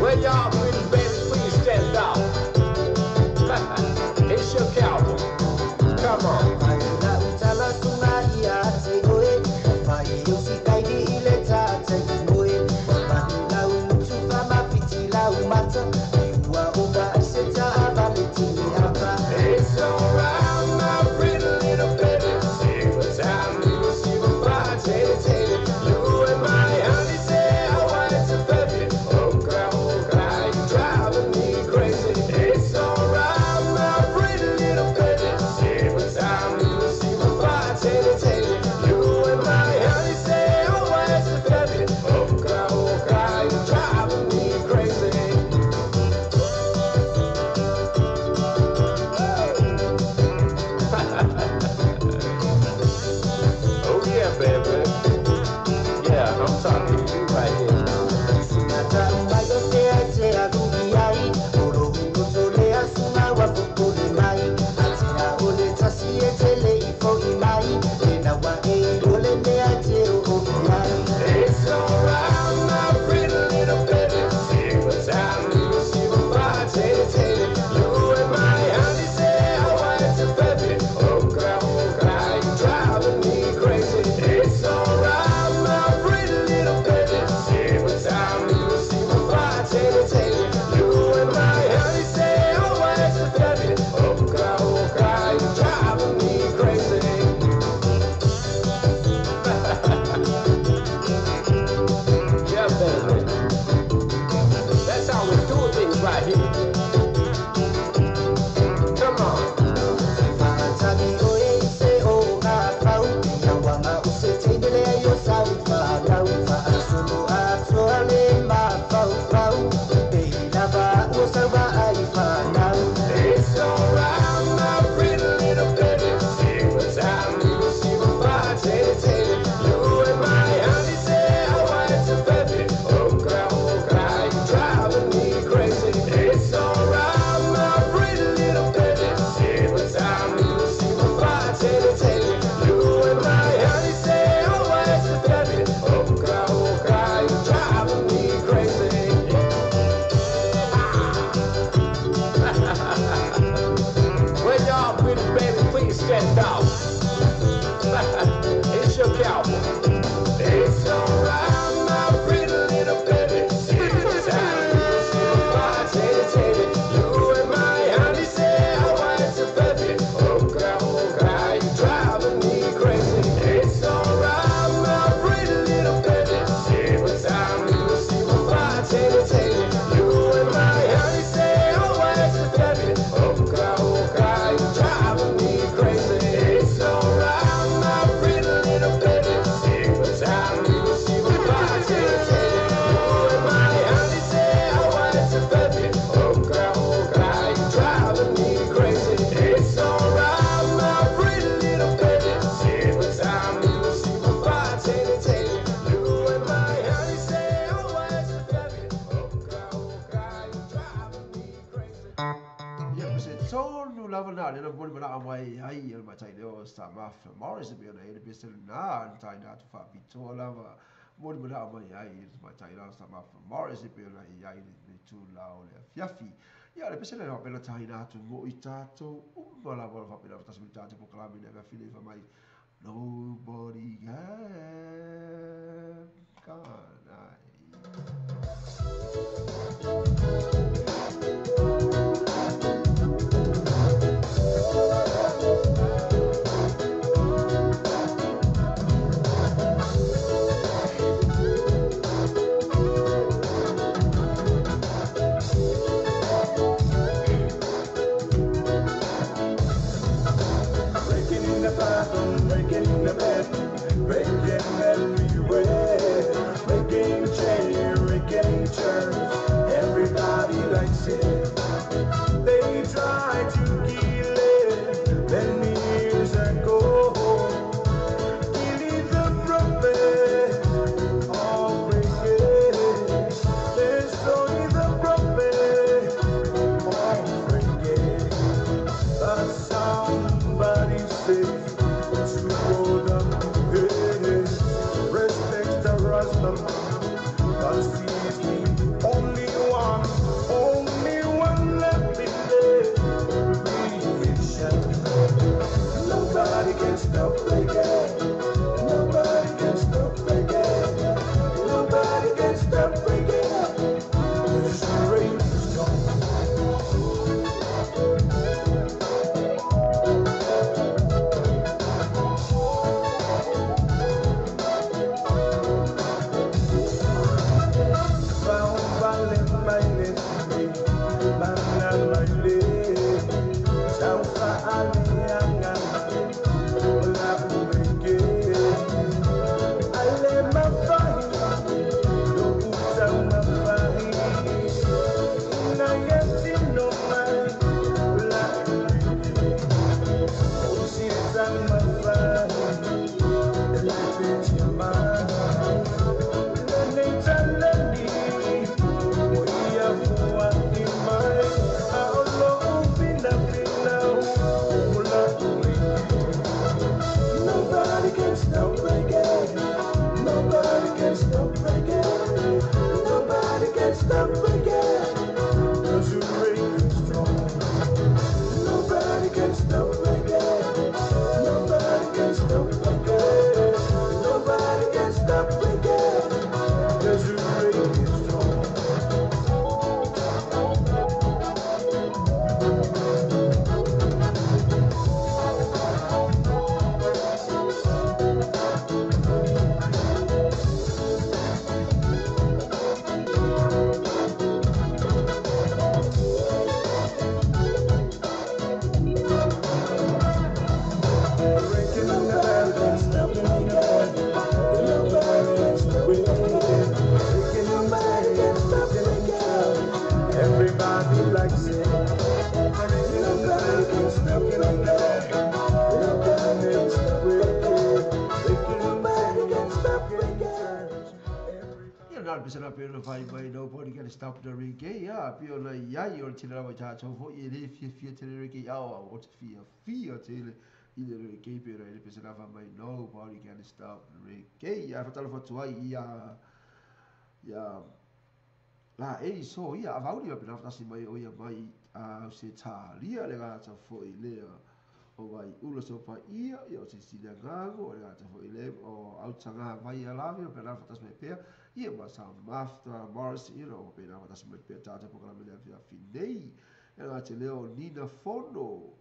Where y'all pretty baby, please stand up. It's your cowboy. Come on. It's alright, my pretty little baby. See what time you will see my body, you and my honey say I want to baby. Oh girl, you're driving me crazy. It's alright, my pretty little baby. See what time you will see my body, you and my honey say I want to baby. Oh girl, you're driving me crazy. Oh yeah, baby. Yeah, I'm talking to you right here. It's alright, my pretty little baby. See what time you will see my body, you and my honey say I want to baby. Oh girl, you're driving me crazy. It's alright, my pretty little baby. See what time you will see my body, you and my honey say I want to baby. Oh girl, you're driving me crazy. Yeah, baby. That's how we do things right here. Come on. It's alright, my pretty little baby. See what time you will see my body, you and my honey say I want to baby. Oh girl, you're driving me crazy. It's alright, my pretty little baby. See what time you will see my body, you and my honey say I want to baby. Oh girl, you're driving me crazy. Where y'all pretty baby, please stand up. It's your cowboy. It's alright, my pretty little baby. See what time you will see my body, you and my honey say I want to baby. Oh girl, you're driving me crazy. It's alright, my pretty little baby. See what time you will see my body, you and my honey say I want to baby. Oh girl, you're driving me crazy. It's alright, my pretty little baby. See what time you will see my body, you and my honey say I want to baby. Oh girl, you're driving me crazy. It's alright, my pretty little baby. See what time you will see my body, you and my honey say I want to baby. Oh girl, you're driving me crazy. Ia, ma se tonu lava na le na moli mana mai ai el matai leo sa maf Morris be na ele pese na tai na tu fa pito lava moli mana mai ai el matai leo sa maf Morris be na ia i le tu lao le fiafi. Ia le pese le pela tai na tu mo i tato umma lava fa pela ta se tato po kalami le fili fa mai nobody can can I. reggae. Nobody can stop reggae. Nobody can stop reggae. 'Cause the reggae is strong. Nobody can stop reggae. Nobody can stop reggae. Nobody can stop reggae. 'Cause the reggae is strong. Nobody can stop reggae. Nobody can stop reggae. Nobody can stop reggae. 'Cause the reggae is strong. Everybody likes it. Nobody can stop reggae. Nobody can stop reggae. Nobody can stop reggae. Ia na le pese pe ona fai mai nobody can stop the reggae. Ia pe ona iai o le tele lava i tātou foi e le fiafia tele reggae ao o te fiafia tele i le reggae pe ona i le pese fai mai nobody can stop the reggae. Ia whatalo whatu ai ia ia la e so ia avauli pe na whatasi mai o ia mai a se tālia le gata foi lea o vai ula so pa ia ia o se sila gago le gata foi le o autanga vai a lavi o pe na whatasi mai pea ia ma sa Martha Morris ia o pe na whatasi mai pea tāta pokalame le afia finei e gata leo Nina Fono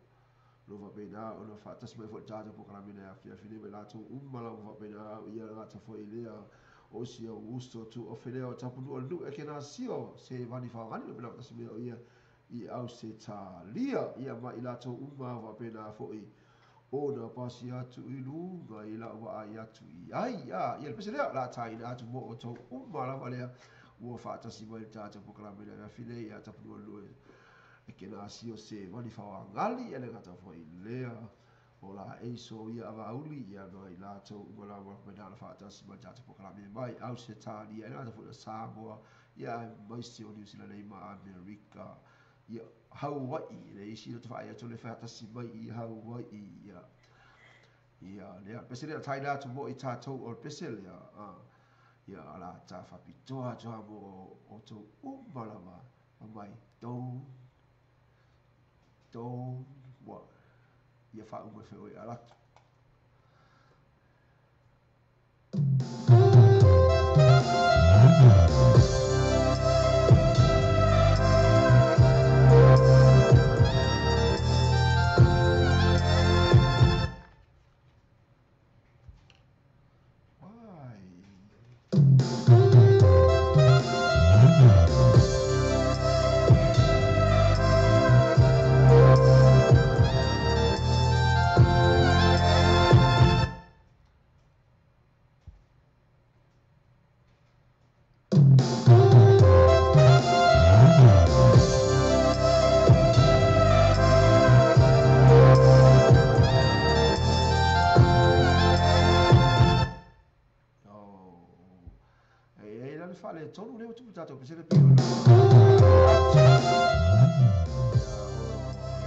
lo fa pe na o na whatasi mai foi tāta pokalame le afia finei me lātou umala o fa pe na ia gata foi lea o si o usto tu o feleo tapunu o nu e ke nā sio se vani whaangani o pe na whatasi mai o ia i au se tālia ia ma i lātou uma wa pe nā foi o na pasi atu i lunga i lau wa ai atu i ai a ia le pese lea la tāina atu mo o tau uma lava lea ua whaatasi mai le tātou pokalame le afia ia tapunu o nu e ke nā sio se vani whaangali ia le gata foi lea o la eiso ia avauli ia no i lātou uma lava pe nā whaatasi mai tātou pokalame mai au se tālia ia le gata foi o Samoa ia mai se o New Zealand nei ma Amerika ia Hawaii le isi o te whaia tō le whaatasi mai i Hawaii ia ia lea pese lea taina atu mo i tātou o le pese lea ia ala tā whapitoa atoa mo o tō uma lava mai don't worry ia whaumai wheo i alatu. Why? Whale tonu leo tupu tātou pese le pio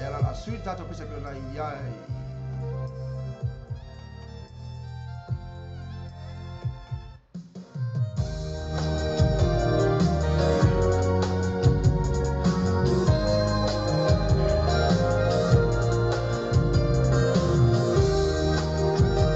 Ia la la sui tātou pese pio na iai. Thank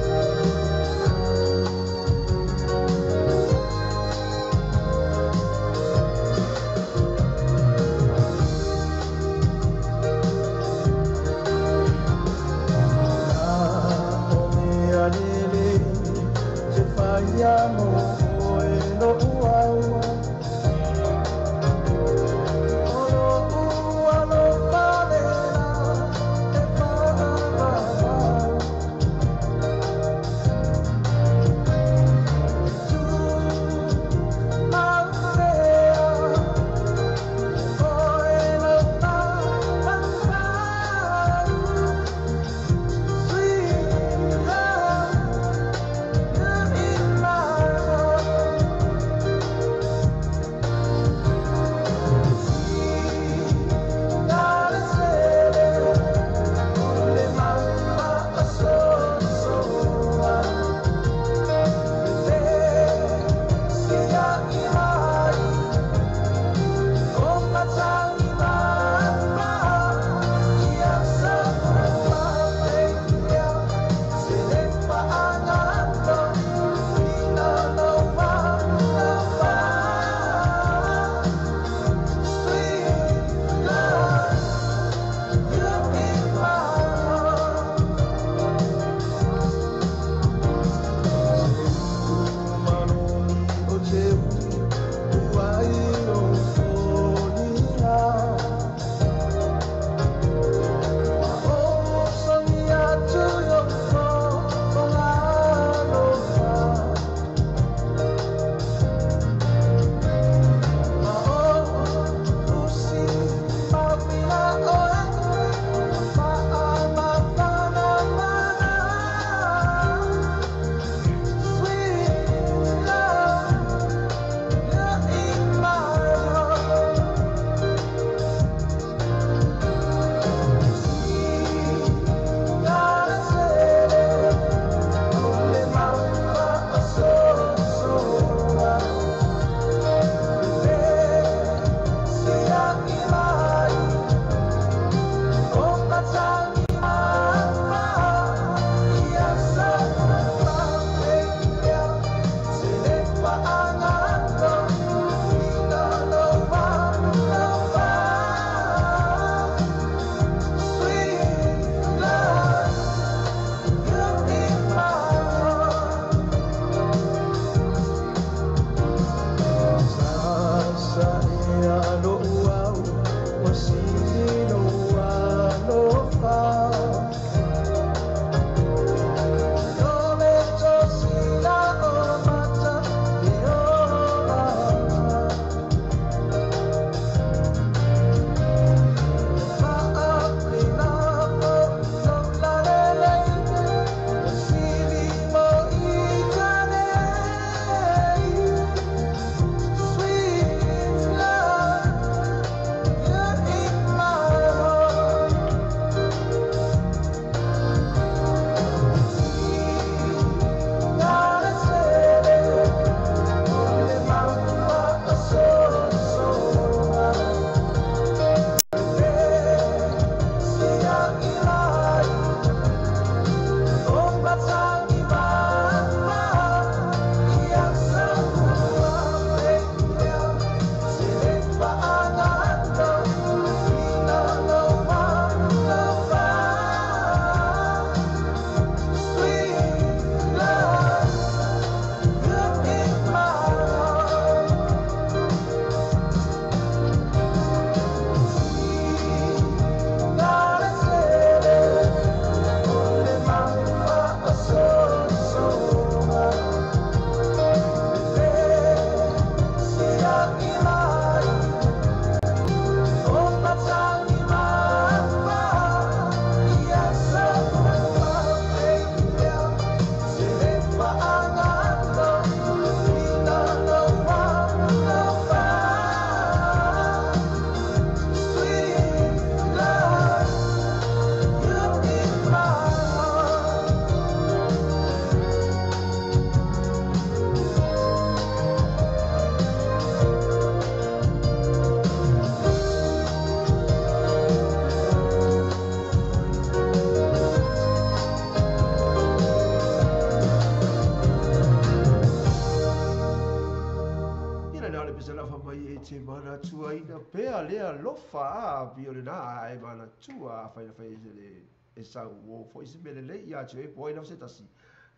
Tua fai fai le e sau o foi se mele le ia te po ina se tasi.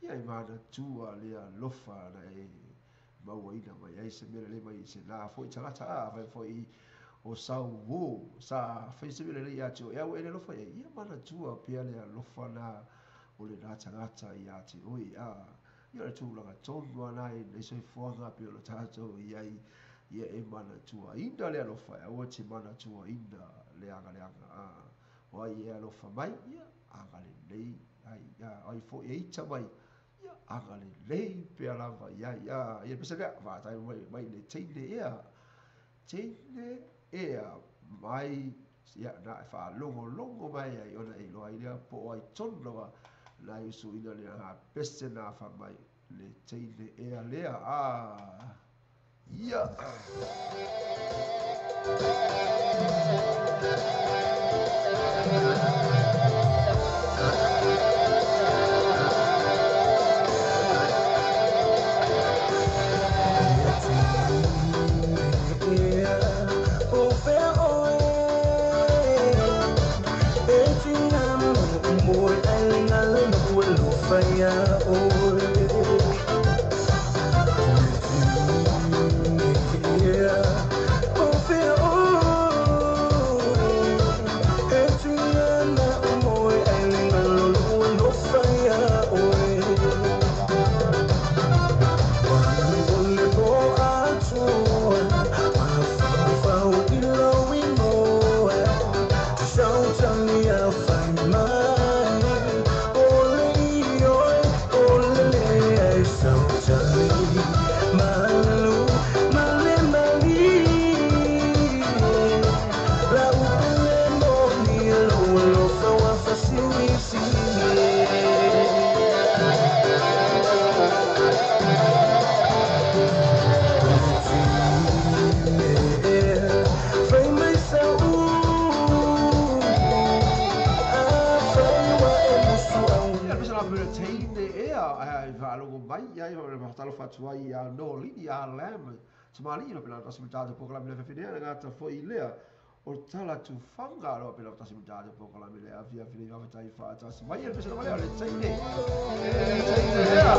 Ia e manatua le alofa na e mauaina mai ai se mea lelei mai se na fo'i tagata a afai fo'i o sau uō sa fai se mea lelei ia te oe a ua e le alofa i ai, ia manatua pea le alofa na o lenā tagata iā te oe a ia o le tulaga tonu lava na i lenei soifuaga pei ona tatou i ai, ia e manatuaina le alofa e aua e te manatuaina le agaleaga a o ai e alofa mai, ia agalelei ai a o ai foi e ita mai, ia agalelei pea lava i ai a ia pese lea faafetai mai mai le teine ea teine ea mai ia na e faalogologo mai ai ona e iloa ai lea po o ai tonu lava na e usuina le pese na fa mai le teine ea lea a ia. Tamalii no pela tasi mata po kala mele fafine na ngata foi lea o tala tufanga no pela tasi mata po kala mele afia fine va tai fa tasi mai el pese no le le teine ea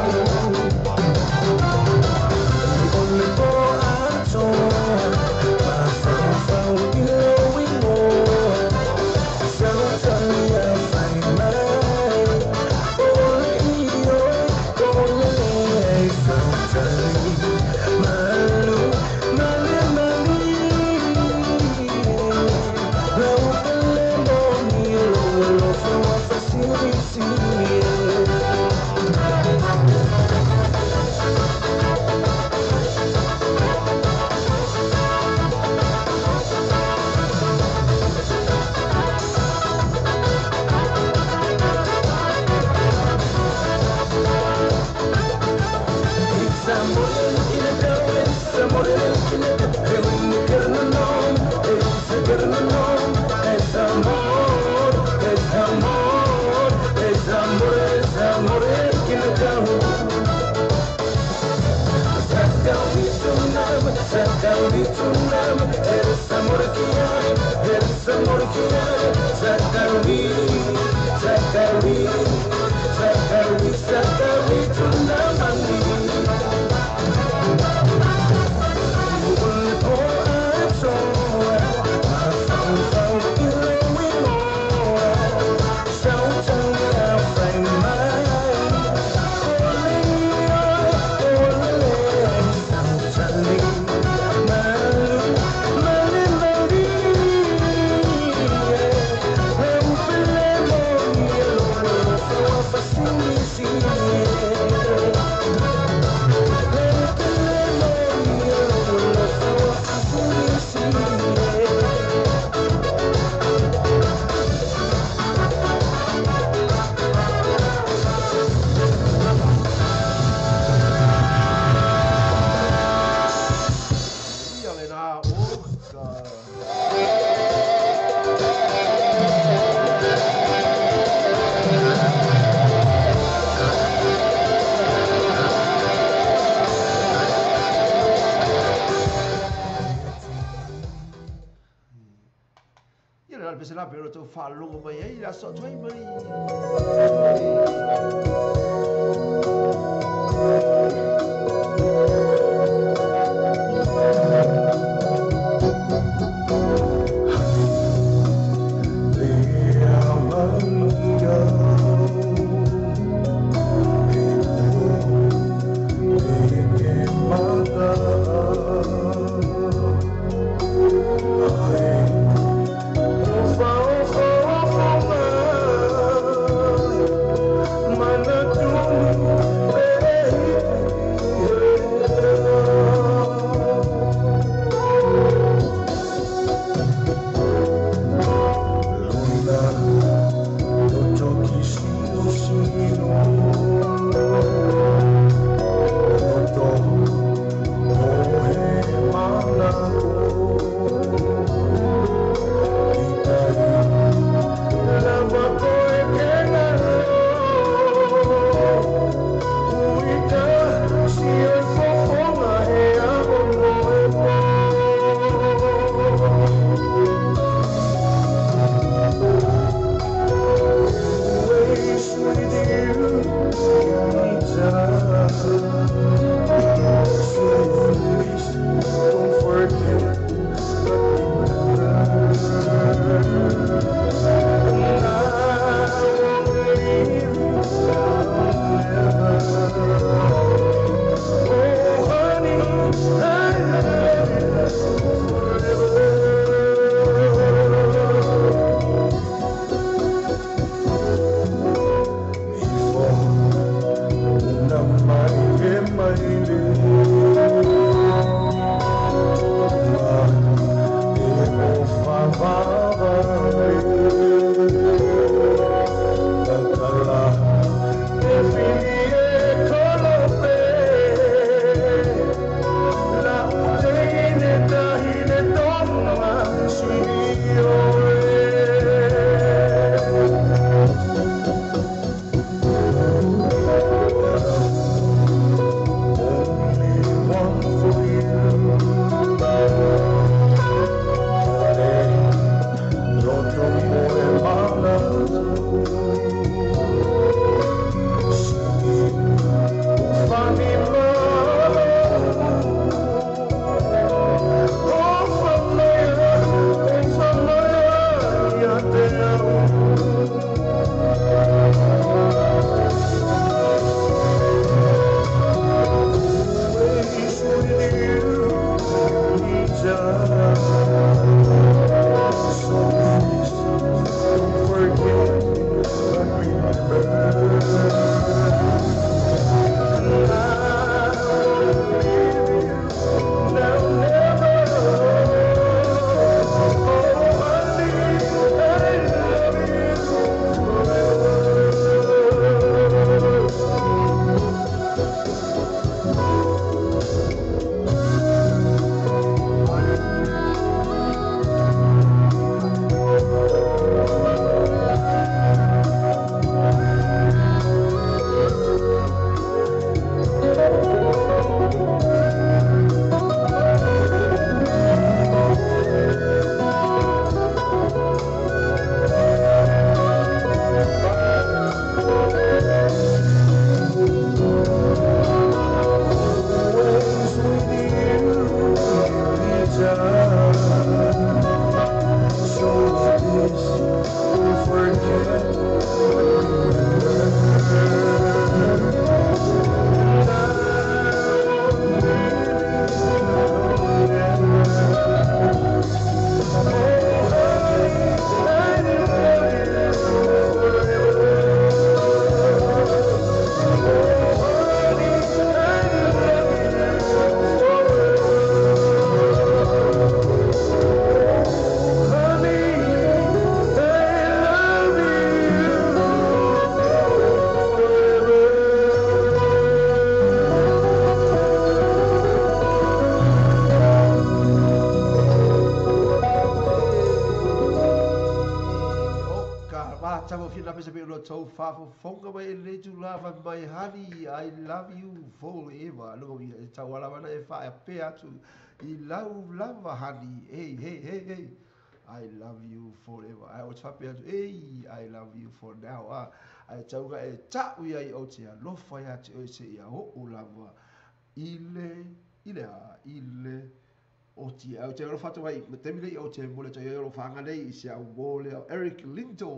My honey, I love you forever. Look at me, tauala mana e whaea pe atu i lau lava honey. Hey, hey, hey, hey. I love you forever. Ae ou te faapea atu, Ei, I love you for now, a, ae tauga e ta'u ia i ou te alofa iā te oe seia o'u lava i le, i le a, i le oti. Ae ou te alofa atu ai, ma taimi nei ou te momoli atu ai o alofaga nei i si au uō lea o Eric Lindo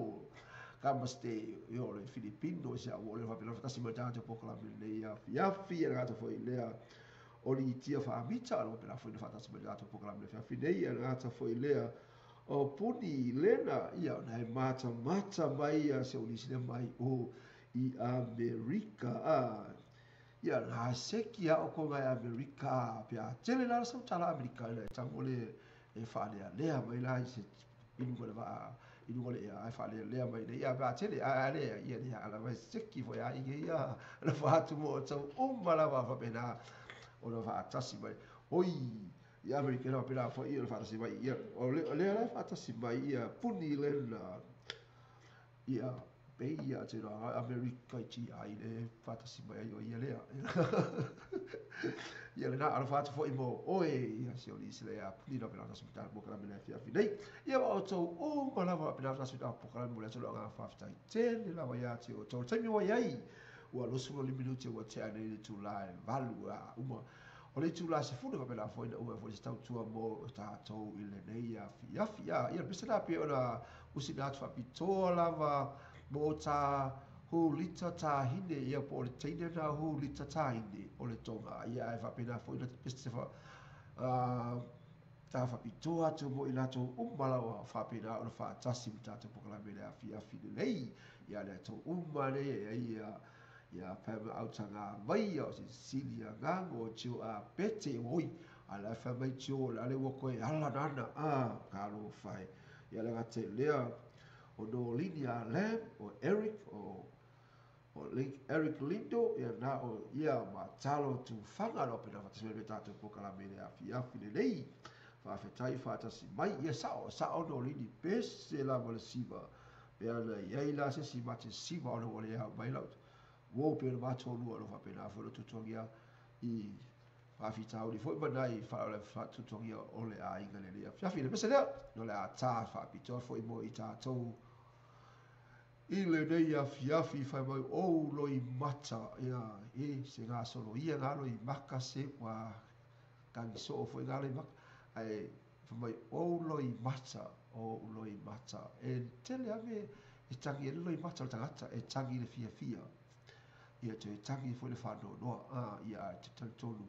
Kamaste, i o le Filipino i si au uō lea faapena faatasi ma le tatou polokalame lenei afiafi, e le gata foi i lea o Litia Faamita, o lo o faapena foi ona faatasi mai i le tatou polokalame i le afiafi nei, e le gata foi i lea o Puni Lena, ia, ona e matamata mai ia se ulisi lea mai o i Amerika. A, ia, na seki a o konga e Amerika, pe a tele la sa tala Amerika ina e tango le e faalealea mai la i se i luga o le vaa, i luga o le ea, ae faalealea mai nei, ia, pe a tele, a, a le, ia, le ala mai seki foi a i ia, na whaatu mo o tau uma lava faapena ona faatasi mai. Oi, i Amerika na faapena foi ona faatasi mai ia, o le, o lea la e faatasi mai ia Puni Lena, ia, pei ia te rā Amerika i ti ai le faatasi mai ai o ia lea. Ia lena alofa atu foi mo oe, ia si o lisi le ia Puni na pena tasi mai tāna pokalame le afiafi nei. Ia wa o tau uma lava pena tasi mai tāna pokalame mo le atu lo ngā whawhitai tele lava ia te o tau taimi wa iai. Ua 25 minuti ua tea nei le itulā e 8 a uma. O le itulā 10 faapena foi na uma ai foi se tautua mo tatou i lenei afiafi. A, ia le pese la pei ona usina atu faapitoa lava mo tā Hulita tāhine, ia po o le teine nā Hulita tāhine o le Tonga. Ia ae faapena foi na pese se wha, tā faapitoa atu mo i latou uma lava faapena ona faatasi ma tatou pokalame le afiafi lelei. Ia le atou uma nei e ai ia, ia Pam Autanga mai ia o Cecilia Gango o Tio a Pete oi a la fa mai Tio la le ua koe ala nana a ka lo fai ia le gate lea o Nolini a Lam o Eric o o Link Eric Lindo ia na o ia ma talo tu fanga no pena fatasi mai me tatou pokalame le afiafi lelei. Faafetai faatasi mai ia sao sao Nolini pese lava le siva pe ana iai la se si mate siva ona ua le au mai lau uō pe ona matou lua lo faapena foi lo tutuangia i faafitauli foi ma nai faatutuangia o le aiga lenei afiafi le pese lea no le a tā faapitoa foi mo i tatou i lenei afiafi fai mai ou loi mata ia e se gasolo ia ngā loi maka se ua tangi soo foi ngā loi maka ae fai mai ou loi mata o loi mata e tele ave e tangi e le loi mata o le tagata e tangi le fiafia ia toe tangi foi le faanoanoa a ia ae te talitonu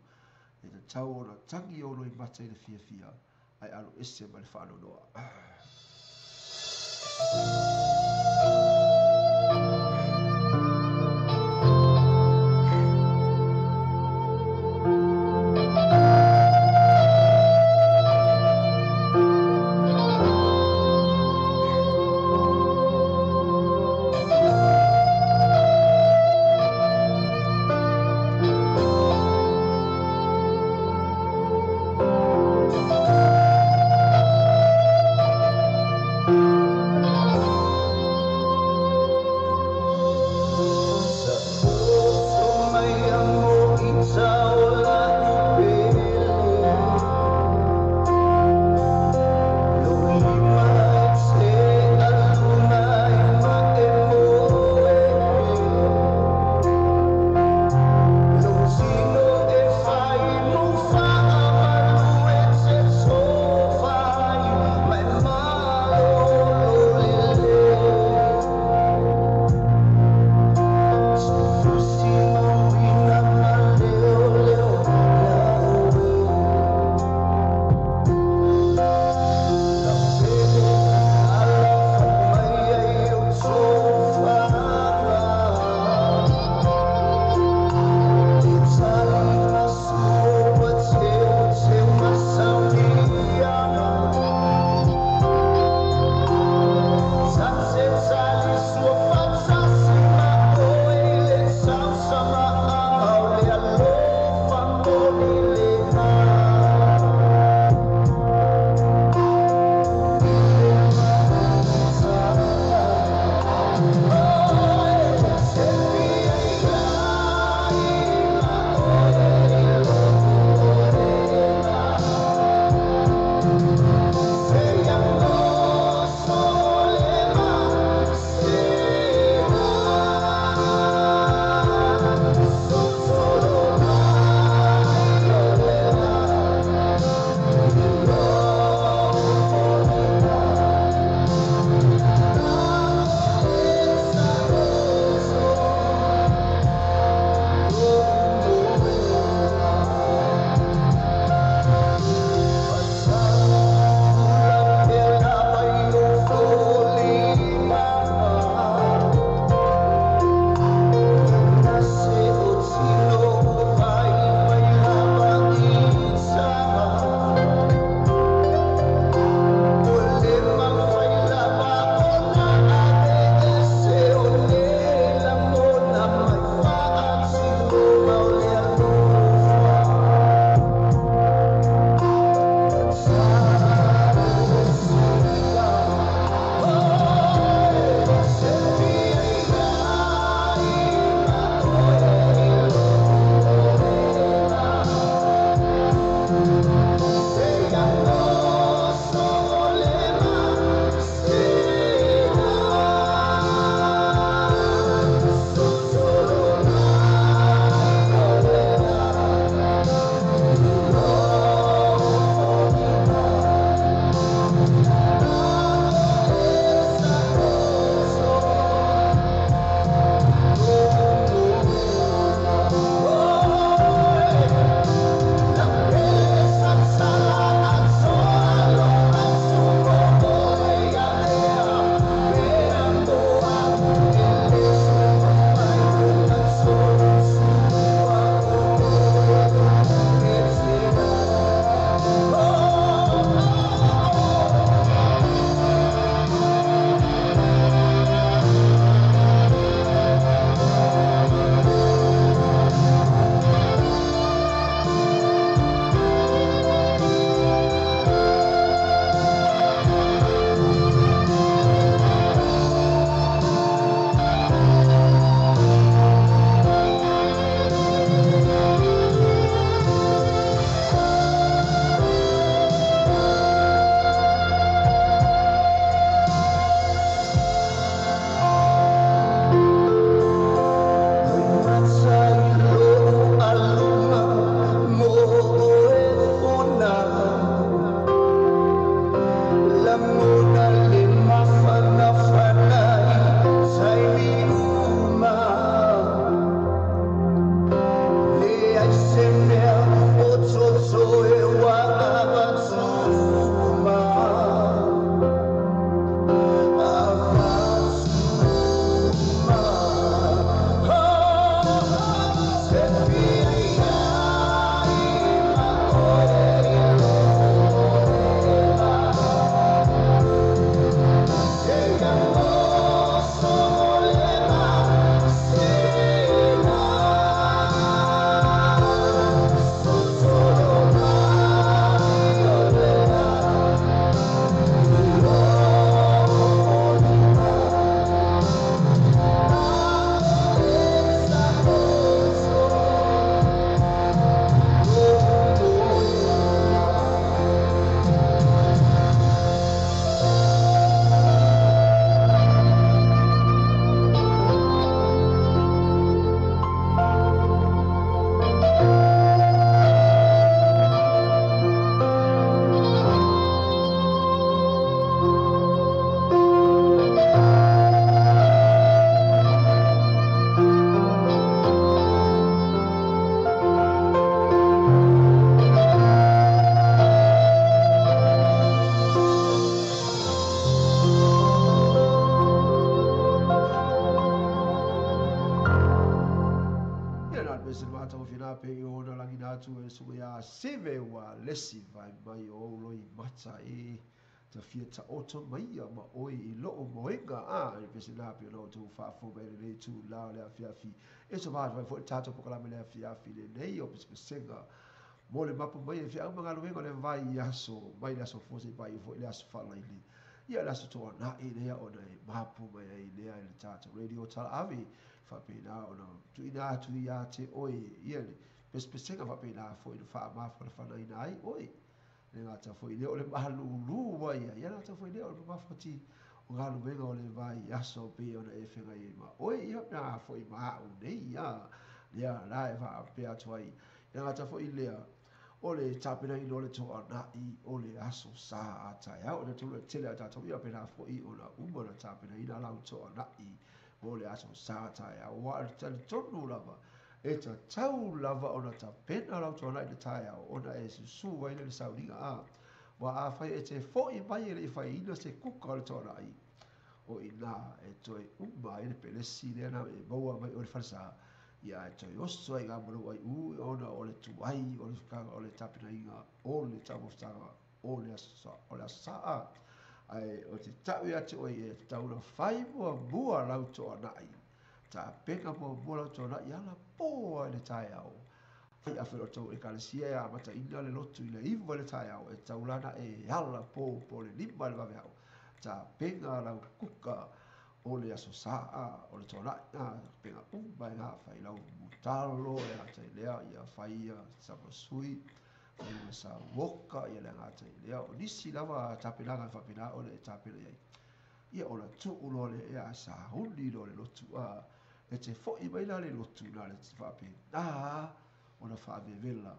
e tatau ona tangi o loi mata i le fiafia ae alo ese ma le faanoanoa. ese mata o fina pe i ona lagina atu e suga ia seve ua lesi vai mai o ou loi mata e ta fia taoto maia ma oe i loo moega a e pese nā pe ona outou faafofoga mai i lenei itulā o le afiafi. E sofa atu ai foi le tatou polokalame i le afiafi lenei o pesepesega mo le mapu mai e feau ma galuega o le vaiaso mai le aso fou seia paia foi le aso faalaini. Ia le aso toanai lea ona e mapu mai ai lea i le tatou radio talaave faapena ona tuuina atu ia te oe ia le pesepesega faapena foi na faamafanafanaina ai oe. Le gata foi lea o le malūlū ai ia, ia le gata foi lea o le mamafati o galuega o le vaiaso pei ona e feagai ai ma oe, ia pe a foi ma au nei, ia, lea la e faapea atu ai. Le gata foi lea o le tapenaina o le toanai o le aso sa a taeao, e talitonu le tele a tatou ia pena foi ona uma ona tapenaina lau toanai mo le aso sa a taeao. Aua o le talitonu lava, e tatau lava ona tapena lau toanai i le taeao ona e susu ai lea i le sauniga a. Aua afai e te foi mai e le i faiina se kuka o le toanai, o i ina e toe uma ai le pelesi lea na e maua mai oe i le falesa, ia e toe oso ai i ga ma lou aiu ona o le tuai o le o le tapenaina o le taumafataga o le aso o le aso sa a. Ae o te ta'u ia te oe e tatau ona fai muamua lau toanai, tapena muamua lau toanai alapō lava i le taeao. Fai afai o le tou ekalesia e amataina le lotu i le 9 i le taeao, e tatau la ona e alapō po o le 5 i le vaveao, tapena lau kuka o le aso sa o le toanai, tapena uma e ga fai lau mutalo e gata i lea, ia fai ia samasui, fai ma sauoka, ia le gata i lea. O nisi lava tapenaga e faapena ona e tapena i ai. Ia ona tuu loa lea ia sauni loa le lotu a e te foi mai la le lotu na le faapena ona faavevela.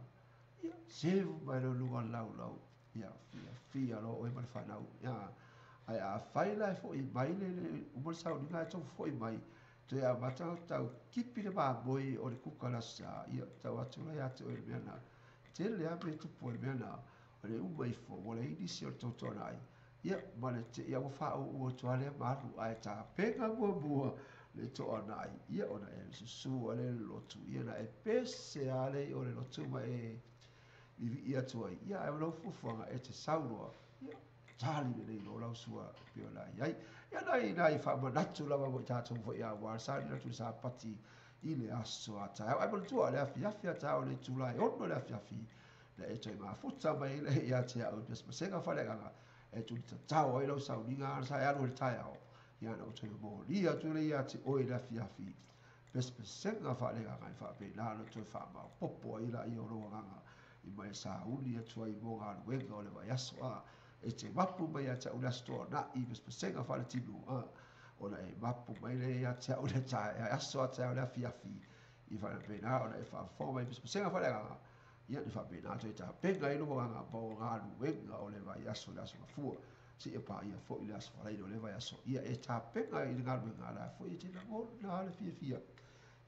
Ia seu mai loa luga o le laulau, ia fiafia loa oe ma le fanau. Ia ae afai la e foi mai le uma le sauniga ae tou foi mai, toe amata ona tau kipi le mamoe o le kuka le aso sa, ia tau atu la ia te oe le mea na. Tele lava mea e tupu ai le mea na, o le uma ifo ua leai nisi o le tou toanai. Ia, ma le te ia ua faauu atu lava lea ma alu, ae tapena muamua le toanai, ia ona e susu ai lea i le lotu, ia na e pese lava lea i o le lotu ma e vivii atu ai, ia ae o lau fuafuaga e te sau loa, ia tali lelei loa lau sua e pei ona i ai. Ia nai nai faamanatu lava mo i tatou foi aua le saili atu i le Sapati i le aso a taeao. Ae manatua, le afiafi a taeao i le itula e 6 i le afiafi, na e toe mafuta mai ai lea ia te au i pesepesega faaleagaga e tulitatao ai lau sauniga ana sa e alu i le taeao. Ia na ou toe molia atu lea ia te oe i le afiafi pesepesega faaleagaga e faapena ona toe faamaopoopo ai laia o lou agaga i ma e sauni atu ai mo galuega o le vaiaso a e te mapu mai ia te au le aso toanai pesepesega faaletino a ona e mapu mai lea ia te au le aso a taeao le afiafi i faapena ona e faafofoga mai pesepesega faaleagaga. Ia, e faapena atu e tapena ai lou agaga mo galuega o le vaiaso, le aso gafua, seia paia foi le aso faraile o le vaiaso. Ia, e tapena i le galuega, a la foi e te lagona lava le fiafia.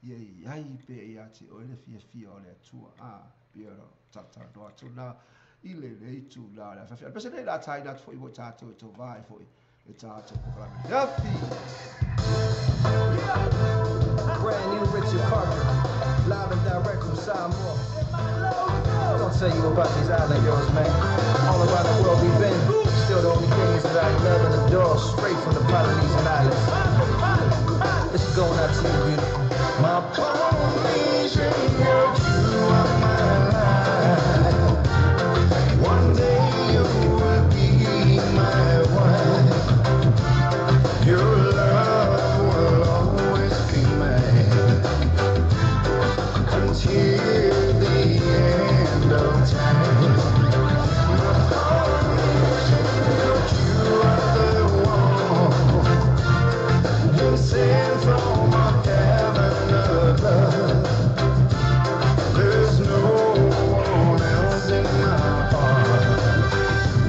Ia i ai pea ia te oe le fiafia o le Atua. A, pei ona talatalanoa atu lena i lenei itula o le afiafi. A o le pese nei o le a taina atu foi mo i tatou e tovā ai foi le tatou polokalame i le afi. Brand new Richard Parker, live and direct from Samoa. Gonna tell you about these island girls, man. All around the world we've been. Still the only thing is that I love and adore, straight from the Polynesian Islands. This is going out to you, beautiful. My Polynesian girl, you are my life. One day you will be my wife. Your love will always be mine until the end of time. My Polynesian girl, you are the one been sent from heaven above. There's no one else in my heart.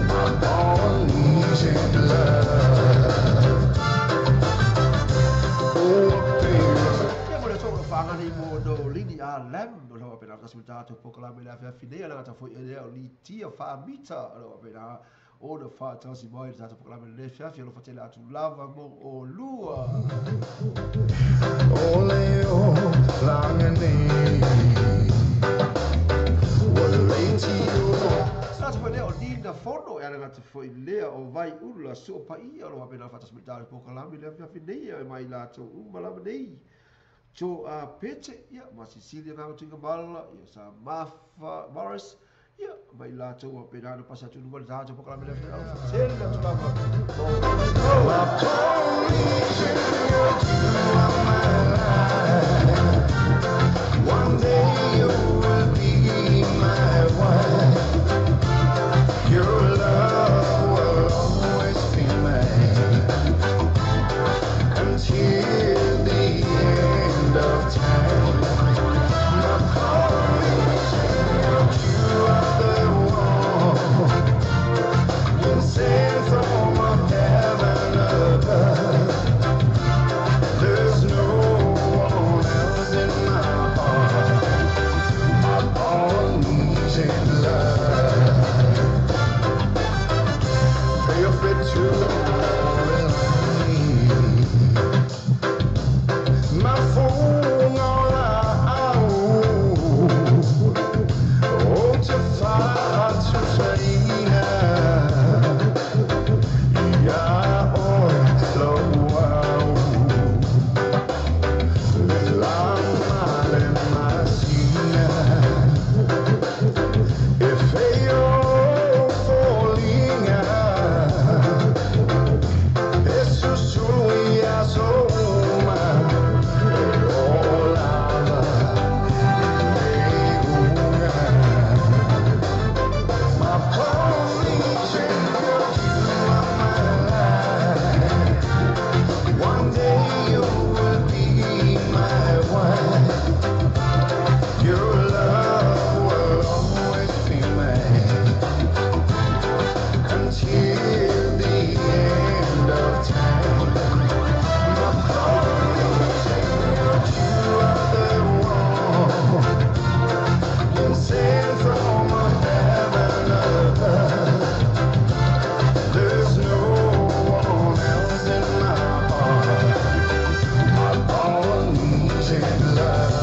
My Polynesian love. Oh, baby. Ia mo le tou faagani mo no lini a lem o lo faapena tasi ma tatou polokalame i le afiafi nei a le gata foi e lea o Litia Faamita o lo faapena ona faatasi mai le tatou polokalame i lenei afiafi alofa tele atu lava mo olua. O le olaga nei. E le gata foi i lea o Vaiula, Sua Paia o lo o faapena ona faatasi mai i le tatou polokalame i le afiafi nei e ma i latou uma lava nei. Joe A. Pete, ia, ma Cecilia Gagatuigamala, ia, sa Martha Morris, ia, ma i latou ua faapena ona pasi atu i luma i le tatou polokalame i le afiafi nei. Alofa tele atu lava One day you will be my wife. Your love will always be mine until the end of time. My Polynesian, you are the one been sent from heaven above. There's no one else in my heart. My Polynesian love. One day you will be my wife. Your love will always be mine until the end of time. My Polynesian, you are the one been sent from heaven above. There's no one else in my heart. My Polynesian love.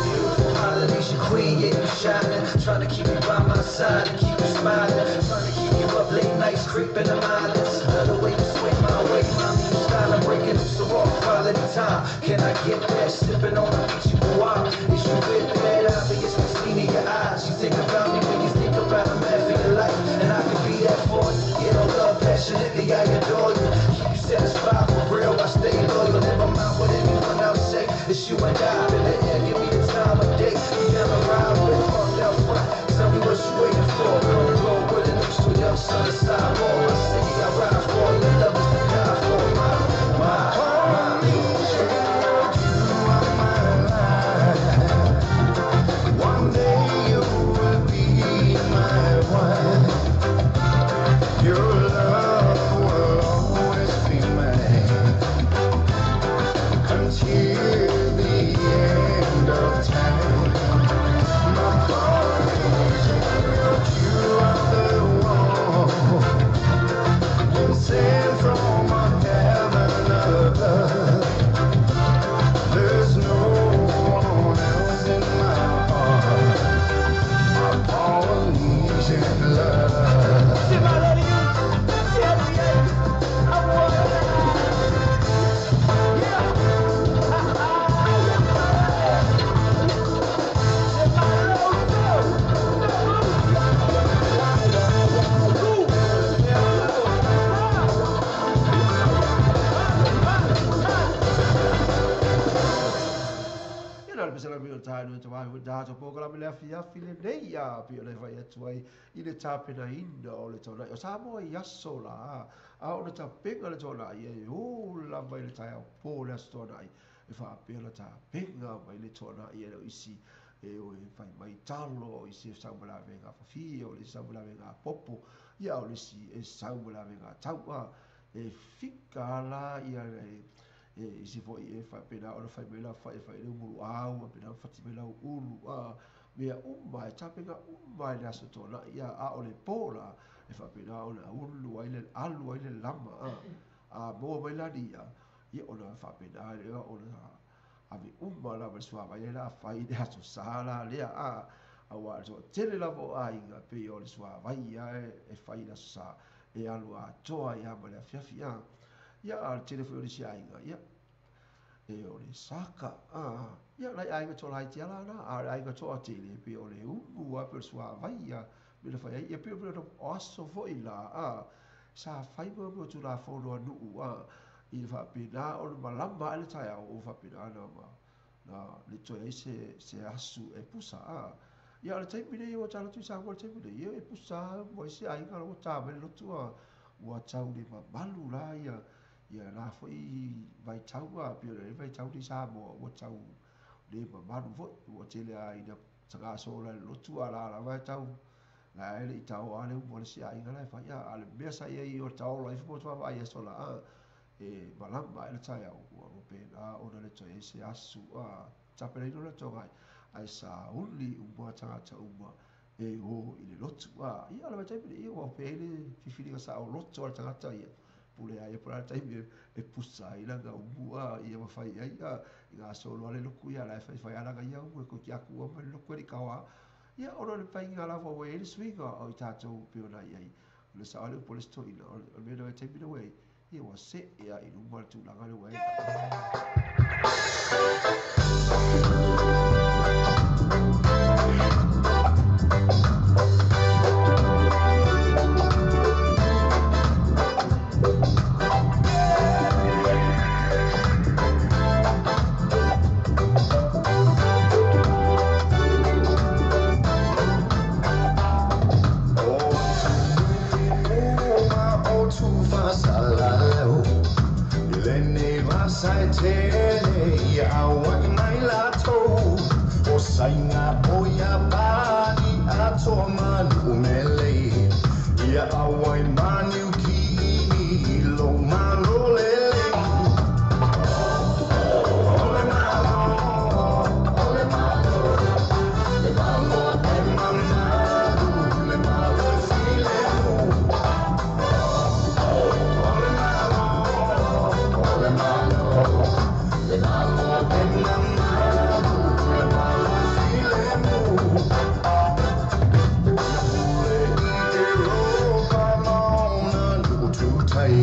Beautiful Polynesian queen, yeah, you shining. Trying to keep you by my side and keep you smiling. Trying to keep you up late nights, creeping the islands. Love the way you swing my way, mommy, you styling, breaking loose the raw quality time. Can I get that? Sipping on a beach, you go out. Is you with that obvious seen in your eyes? You think about me when you think about a man for your life, and I can be that for you. Yeah, no love, passionately, I adore you. Keep you satisfied for real, I stay loyal. Never mind what anyone else say. It's you and I in the air, give me the time of day. You down the ride with parked out front. Tell me what you waiting for. Come roll with an extra young son of sidewalk. My city I ride for, your love is the die for. My Polynesian, you are my life. One day you will be my wife. Your love will always be mine until the end of time. My Polynesian, you are the one been sent from heaven above. There's no one else in my heart. My Polynesian love. Ia na le pesela mi o tae te wahi o tatou polokalame le afiafi lenei a pei ona e fai atu ai i le tapenaina o le toanai o Samoa i aso la a ona tapena le toanai e ō lava i le taeao pō le aso toanai e faapea ona tapena mai le toanai e o isi e o e fai mai talo o isi e sau ma le avega fafie o le isi sau ma le avega popo ia o le isi e sau ma le avega tau'a e fika ala ia e isi foi e faapena ona fai mai lau fai e fai le umuluau faapena ona fati mai lau ulu a mea uma e tapena uma i le aso toanai ia a o le pō la e faapena ona ulu ai le alu ai le lama a maua mai la ia ia ona faapena lea ona ave uma lava le suavai ai la fai le aso sa la lea a auā le toatele lava o aiga pei o le suavai a e fai le aso sa e alu atoa ai lava ma le afiafi a ia a o le tele foi o nisi aiga ia e o le saka a ia nai aiga toalaiti lava lena a o le aiga toatele pei o le ulu a pei o le suavai a mea na fai ai ia pei o aso foi la a sa fai mo mea o tulafono a nuu a i le faapena ona malama ae le taeao ua faapena ona ma na le toe ai se asu e pusa a ia o le taimi lenei ua tala atu i Samoa i le taimi lenei ia e pusa lava ma isi aiga ua ta mai le lotu a ua tau le mamalu la ia ia la foi vaitau a pei o le vaitau nei i Samoa ua tau le mamalu foi ua tele lava ina taga sola i le lotu a o la lava e tau la e le i taoa lava le umu a le isi aiga la e fai a o le mea sa i ai o taola ifo ma vaavaai i aso la a e malama ae le taeao ua faapena ona le toe ai se asu a tapenaina o le togai ae sauni uma tagata uma e o i le lotu a ia o le vaitaimi lenei ua pei ai le filifiliga saoloto a le tagata ia pule a ia po o le a le taimi e pusa ai lana umu a ia ma fai ai a i gasolo lava le loku ia la e faifai lava lana ia umu e koiki atu ua mai le loku e le i taoa ia ona o le paiga lava ua i ai le suiga o i tatou pei ona i ai o le sao lea o le upu a le isi toeaina o le mea lea o le taimi lea ua i ai ia ua see lava i luma le tulaga lea ua i ai. O atunuu ma o tufasalalau i lenei vasa e tele ia auai mai latou o Saina o Iapani atoa manu mele ia auai ma Niukini lo malo lele o le malo o le malo le malo e mamalu le malo e filemu o le malo o le malo le malo e mamalu le malo e filemu ia pule i Eropa ma ona nuu tutai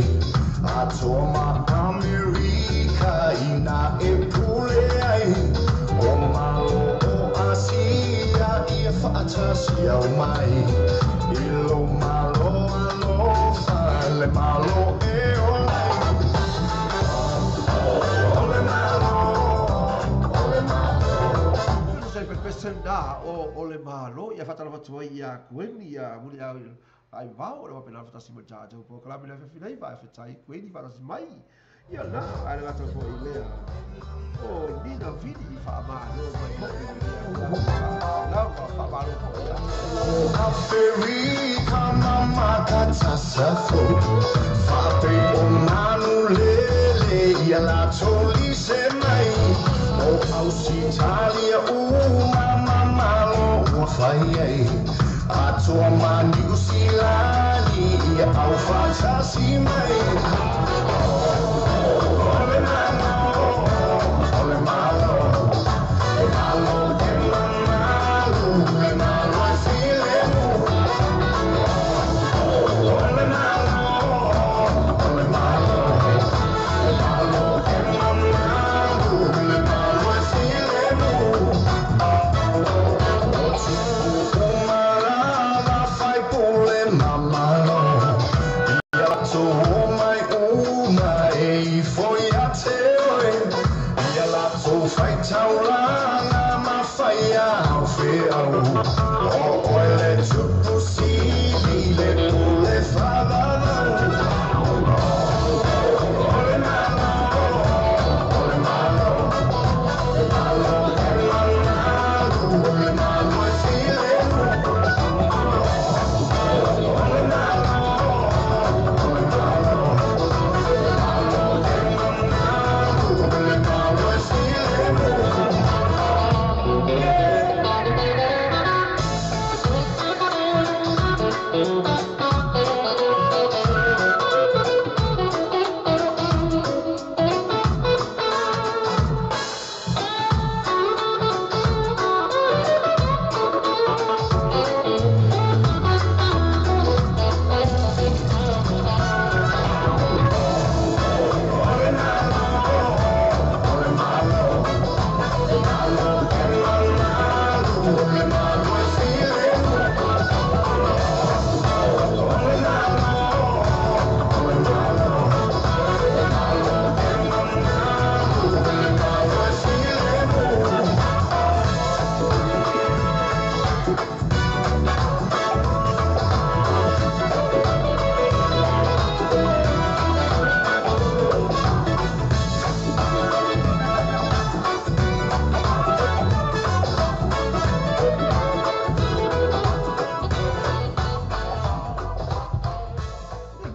atoa ma Amerika ina e pule ai o malo o Asia ia faatasi au mai i lo malo alofa le malo e ola ai o le malo o le malo. E tusa ai pese lena o le Malo ia faatalofa atu ai ia Kueni ia Muliau ai vao le faapena faatasi ma le tatou polokalame le afiafi nei faafetai Kueni faatasi mai ia la ae le gata foi lea o Nina Vili faamalo mai foi ia lava faamalo foi ia O Aferika ma Makatasafo Faapei o manu lele ia latou lise mai O Ausitalia uma ma malo ua fai ai Atoa ma Niu Silani ia aufatasi mai O le malo, o le malo Le malo e mamalu, le malo e filemu O le malo, o le malo Le malo e mamalu, le malo e filemu O tupu uma lava faipule ma malo Ia latou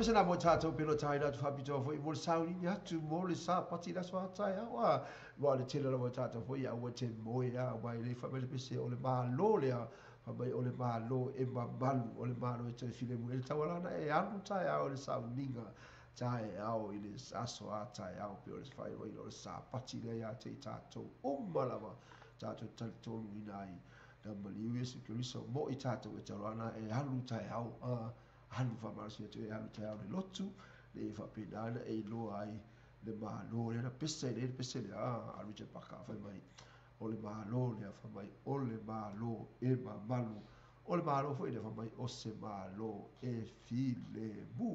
pese na mo tātou pelo tāi rātou whapitoa foi mo le sauni atu mo le sāpati la soa tai awa. Wa le tele lava tātou foi a ua te moe a wai le whamele pese o le mālo lea. Whamai o le mālo e mamalu o le mālo e toi file mu. E le taualana e anu tai ao le sauninga tai ao i le aso a tai ao pe o le whai o le sāpati lea ia te i tātou uma lava tātou talitonu ina ai. Na maliu Yesu Keriso mo i tātou e taualana e alu tai ao alu whamarasi atu e alu tai ao le lotu le e whapinana e iloa ai le mālo le na pese le pese le a Richard Parker whai mai o le mālo le whai mai o le mālo e mamalu o le mālo foi le whai mai o se mālo e file mu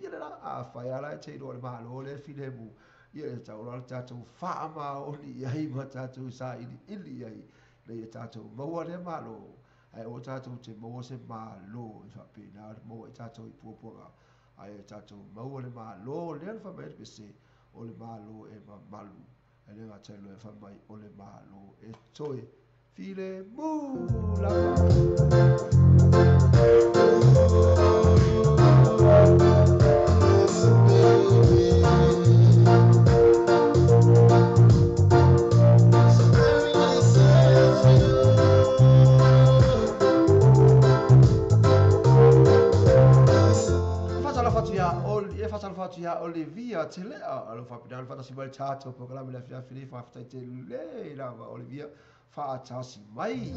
ia le la a whai ala e te iloa le mālo le file mu ia e tau le tātou whaama oni i ai ma tātou sa ili ili ai le ia tātou maua le mālo ai o tātou te maua se mālo i whapina maua i tātou i puapuanga ai e tātou maua le mālo le whai mai pese o le mālo e mamalu ai le ngā tēlo e whai mai o le mālo e toi file mu lava. Ia Olivia Telea alo whapinana whatasi mai tātou pokalame le fiafi le whawhitai te le lava Olivia whaatasi mai.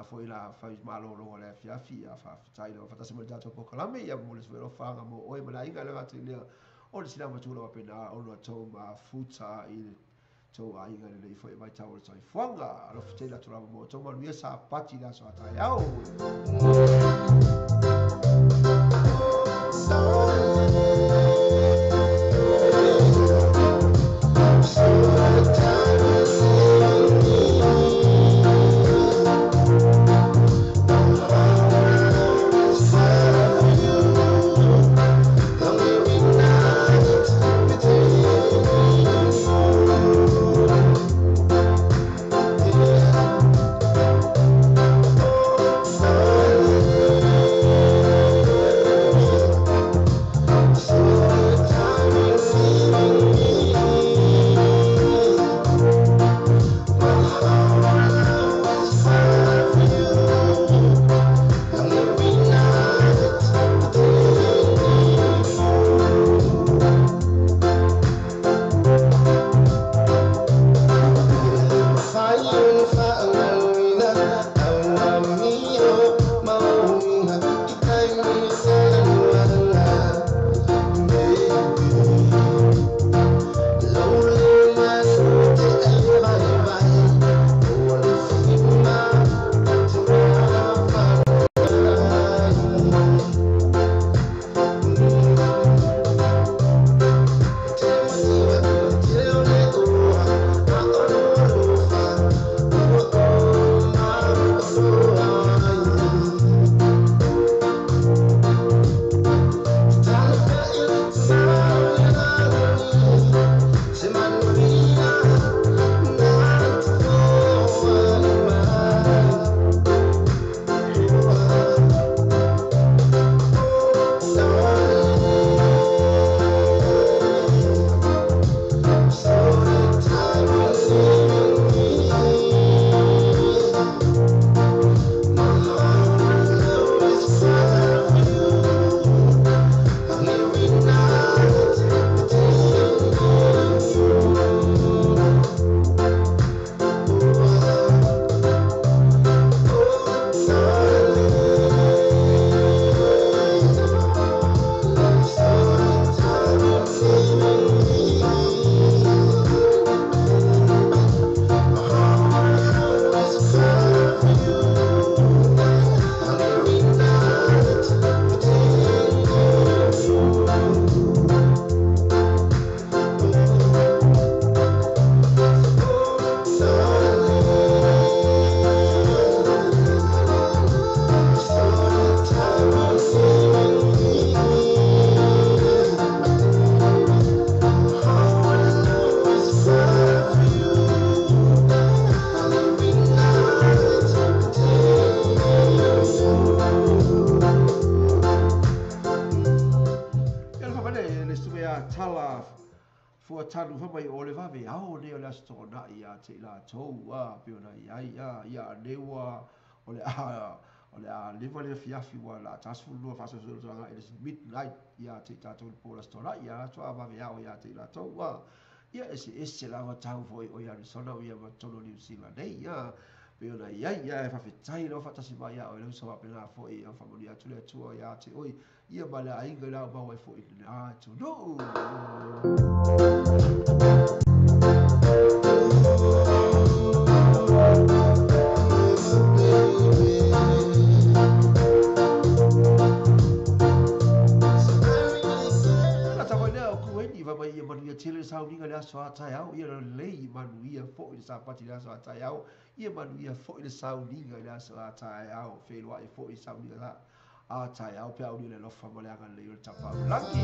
Foi la fai malolo le fiafi a whawhitai le whatasi mai tātou pokalame ia mo le suero whanga mo oe ma la inga le ngāti lea o le sina matula wapena o no tau ma futa i le tau a inga le foi mai tau le soifuanga alo whitei la tulawa mo tau manuia sa pati la soa tai au. ua fuatanu foi mai o le vave ao nei o le Aso Toonai ia te i latou, pei ona i ai, ia nei ua o le a leva le afiafi ua la 12 faasolosolo tulaga i le midnight ia te i tatou le po o le Aso Toonai, ia faatoa vave ao ia te i latou, ia eseese lava tau foi o i Arizona ia ma totonu o Niu Sila nei, pei ona i ai, ia e faafetai lava faatasi mai ia oe le uso faapena foi, ia faamanuia atu le Atua ia te oe, ia ma le aiga i lau mau ai foi i lena atunuu. Lata foi lea o Kuweni, fai mai ia manuia tele le sauniga i le aso a taeao, ia lelei manuia foi le Sapati i le aso a taeao, ia manuia foi le sauniga i le aso a taeao, feiloai foi i sauniga a taeao pe aulia le alofa ma le agalelei o le Tapaulagi.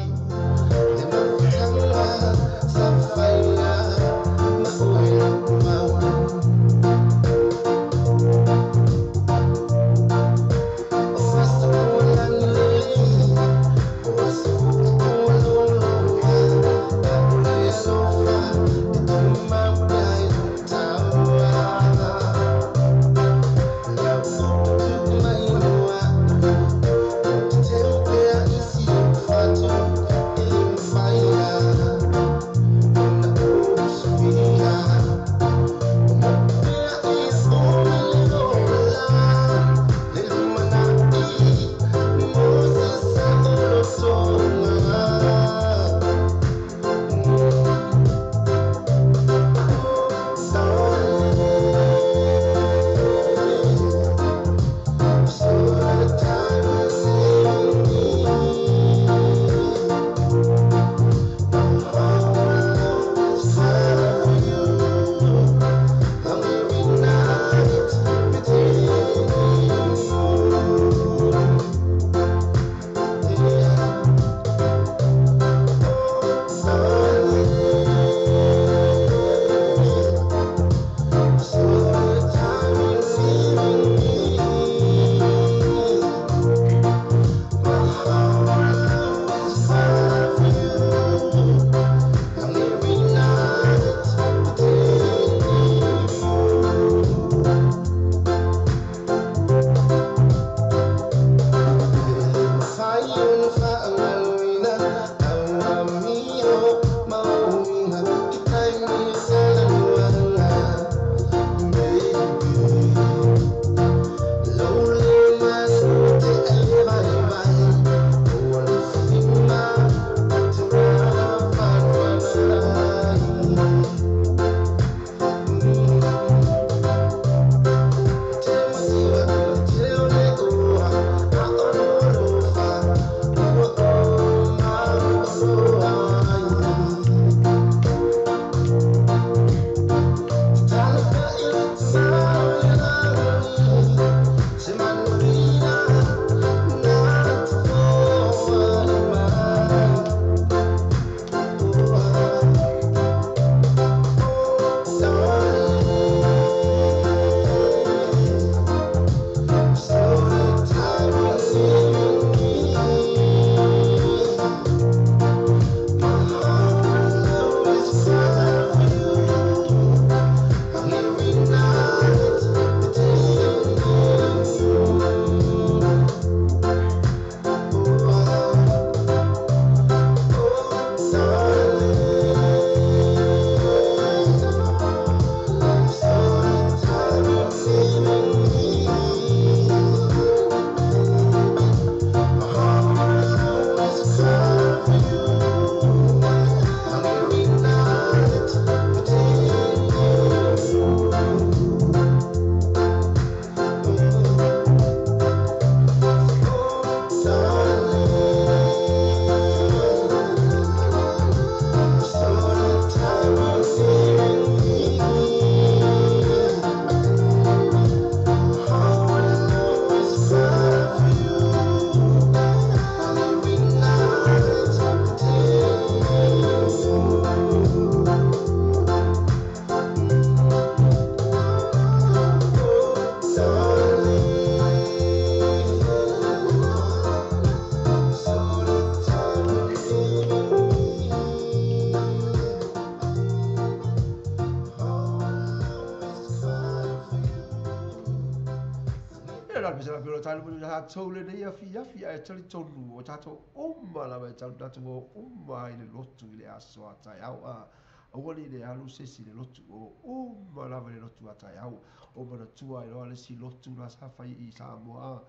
le pelo talu mo tatou lenei afiafi ae talitonu o tatou uma lava e talu o uma i le lotu i le aso a taeao aua nei le alu se isi i le lotu o uma lava i le lotu a taeao o manatua ai loa le isi lotu la sa fai i Samoa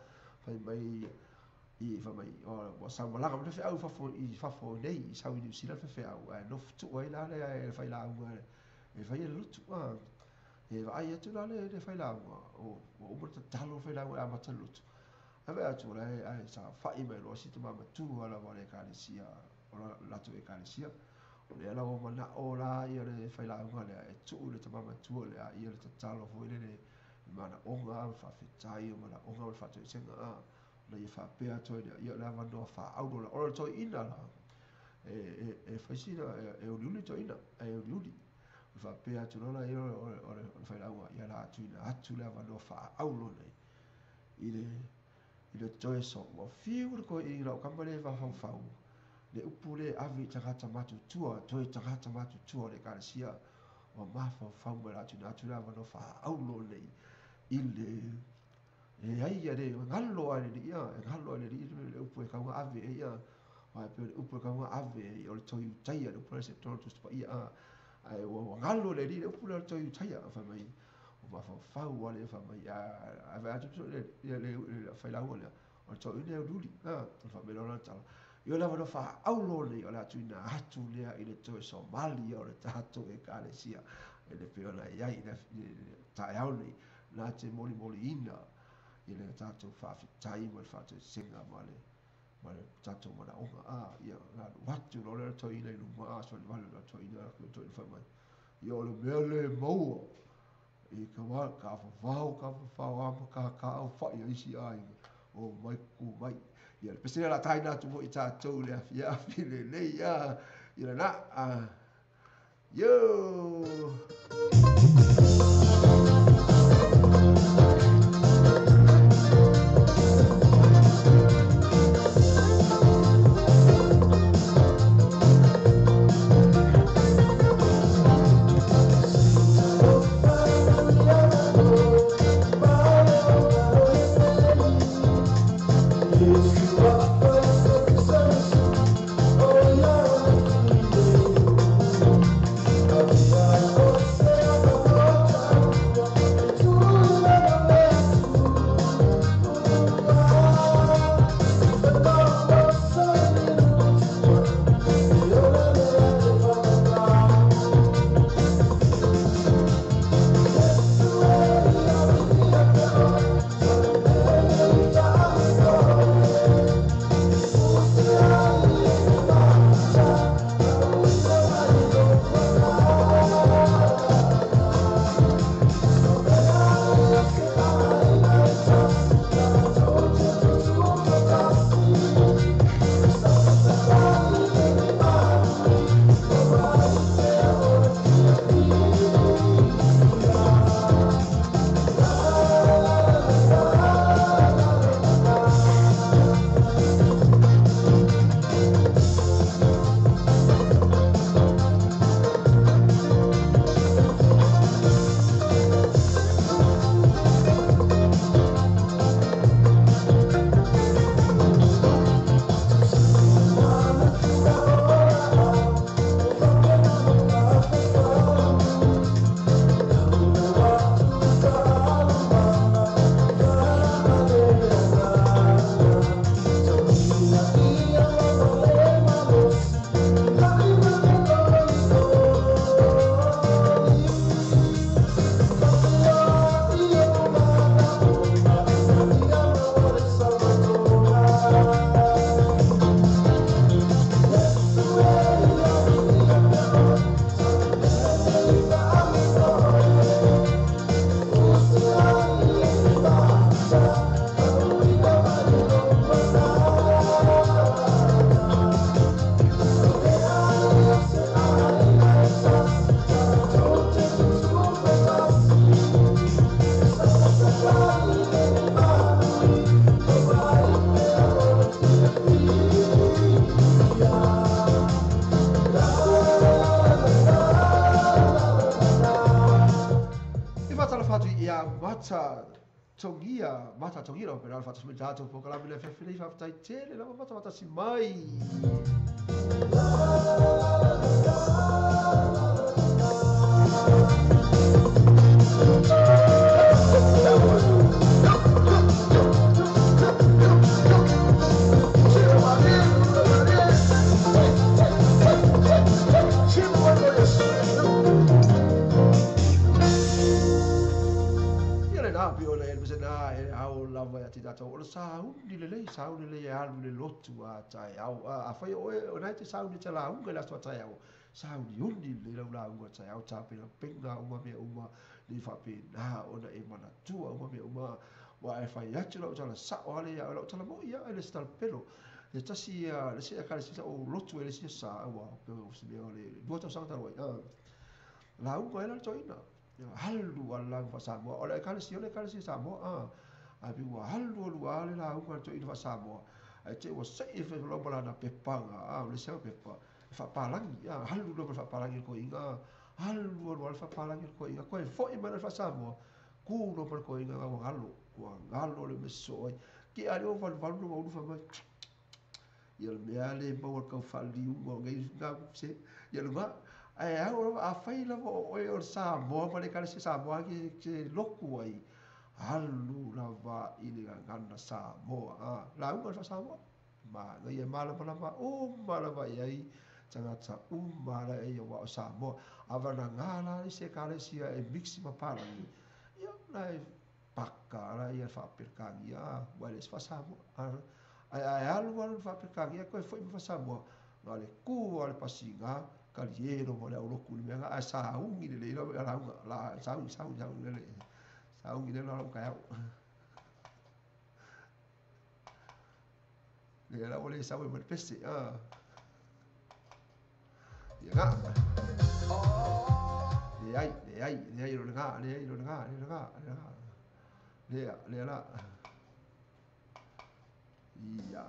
fai mai i fai mai ua saumalaga mai le feau i fafo nei i sau i Niu Sila le feau ae nofotuu ai la le failauga e fai e le lotu e vaai atu la le failauga ua uma le tatalo le failauga e amata le lotu ae vaai atu la ae saofai mai loa si tama matua lava o le ekalesia o latou ekalesia o lea la ua manao la ia le failauga lea e tuu le tama matua lea ia le tatalo foi lele i manaoga ma faafetai o manaoga ma le faatoesega na ia faapea atu ai lea ia le avanoa faaaulo la o le toeaina la e fai sina e uliuli toeaina e uliuli faapea atu loa ia o le failauga ia la tuuina atu le avanoa faaaulo nei i le toe so ua fiu le toeaina o kama le mafaufau le upu le ave i tagata matutua toe tagata matutua o le ekalesia ua mafaufau mai la tuuina atu le avanoa faaaulo nei i le e ai ia le galo ai le ia e galo ai le le upu e kauga ave e ia ai pe le upu e kauga ave e o le toi utaia le upu le se tonu tusi paia ai ua galo le le upu le toi utaia fa mai o mafaufau ale fa mai a va atu le le failauga le o le toi le luli fa mai lola tala ia lava no faaulo nei o le atuina atu lea i le toe Somalia o le tatou ekalesia e le pei ona i ai le taeao nei na te molimoliina i le tatou faafetai ma le faatoesega ma le tatou manaoga ia na alu atu loa le toeaina i luma soalivale le toeaina toeaina fai mai ia o le mea le maua i ka wā ka whawhao ama ka au whai o isi aiga o mai ku mai ia le pese la taina atu mo i tātou le afiafi le nei ia lena yo. Togia, mata togia o pera faatasi mai tatou polokalame le afiafi nei faafetai tele lava mata faatasi mai. Ia le nā pio le elmese nā e au lava ia te tātou. O le sauni lelei, sauni lelei e alu le lotu a tae au. A whai oe, o nai te sauni te launga i le aso a tae au. Sauni uni le lau launga tae au, tāpena penga uma mea uma, ni whape nā ona e manatua uma mea uma. Wa e whai atu lau tala sao ale ia, lau tala mo ia, ele se tala pelo. Le tasi ia, le se akale se o lotu ele se sa, ua, peo se mea o le, dua tau sanga talu ai. Launga e la toina. Halu ala lauga faa-Samoa. O le ekalesia, o le ekalesia Samoa. Ae pei ua alu alu lava le lauga a le toeaina faa-Samoa. Ae te i ua se'i e fai ma lana pepaga, o le isi lava pepa, e faapalagi, alu loa ma le faapalagi o le toeaina, alu alu lava le faapalagi o le toeaina, toe foi mai loa i le faa-Samoa, tu loa ma le toeaina ua galo, ua galo le mea sosoo ai. Tea lea ua valuvalu lona ulu fai mai, ia le mea lea e maua i le tau faaliliuga o nei se, ia lena. Ae au lava, afai lava o oe o le Samoa ma le Ekalesia Samoa e te lotu ai, alu lava i le gagana Samoa. Lauga le faa-Samoa, manaia e malamalama uma lava i ai tagata uma la e aua o Samoa. A vanaga la le isi Ekalesia e mix ma palagi, ia la e paka la ia le faa-Peretania, ua e le isi faa-Samoa. Ae alu alu le faa-Peretania toe foi ma faa-Samoa, na le tu lava le pasiga, kalie lava le aulotu i le mea lena, ae sauni lelei lava i lauga, la sauni, sauni, sauni lelei, sauni lelei lau taeao. Lea la ua le sau ai ma le pese, Ia na. Leai, leai, leai o lena, leai o lena, leai o lena, lea, lea, lea la. Ia.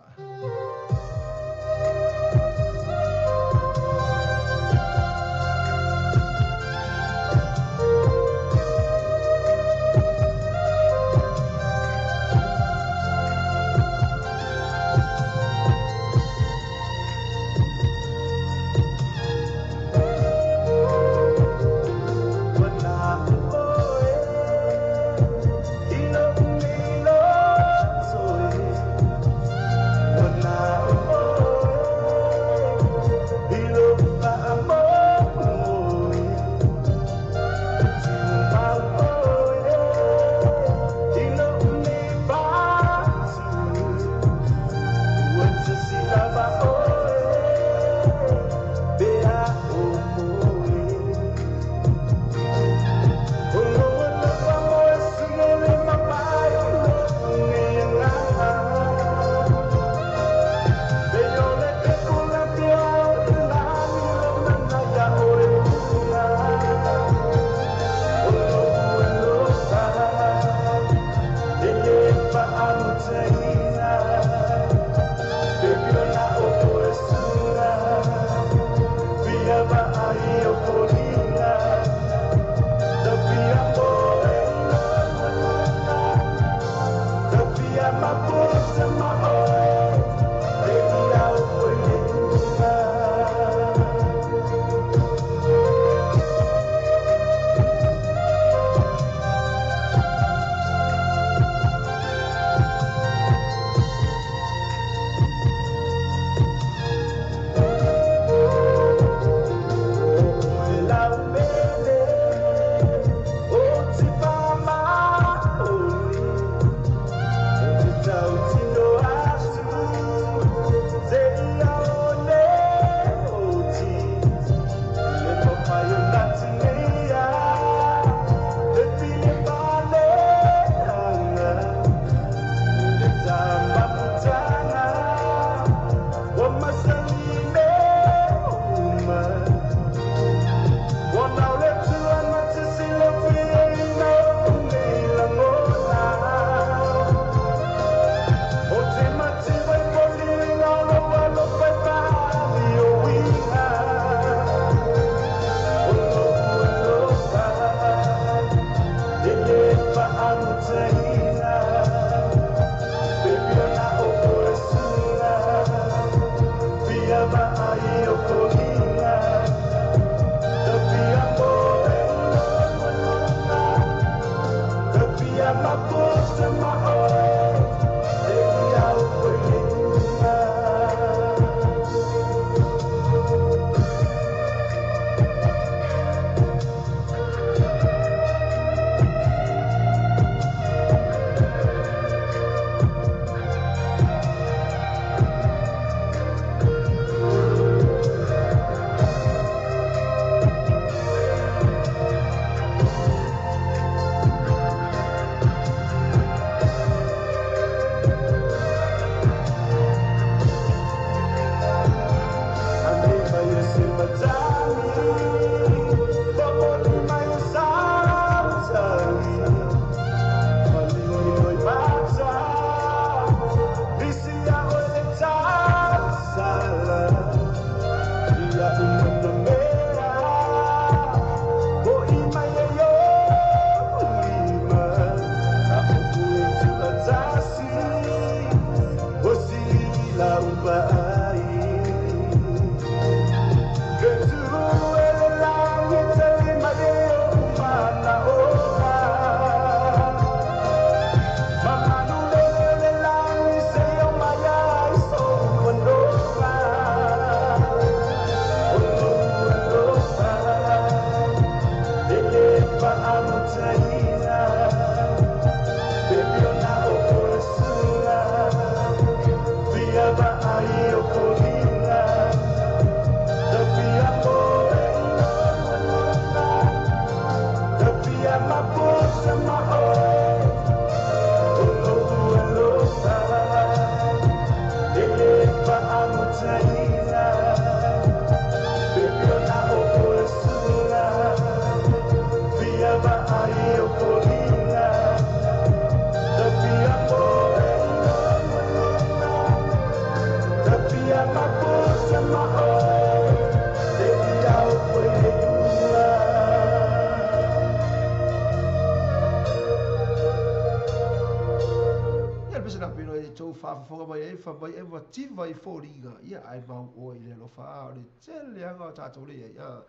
faafofoga mai ai fa mai e mativa i foliga ia ai mau oe i le alofa o le tele aga o tatou le ai a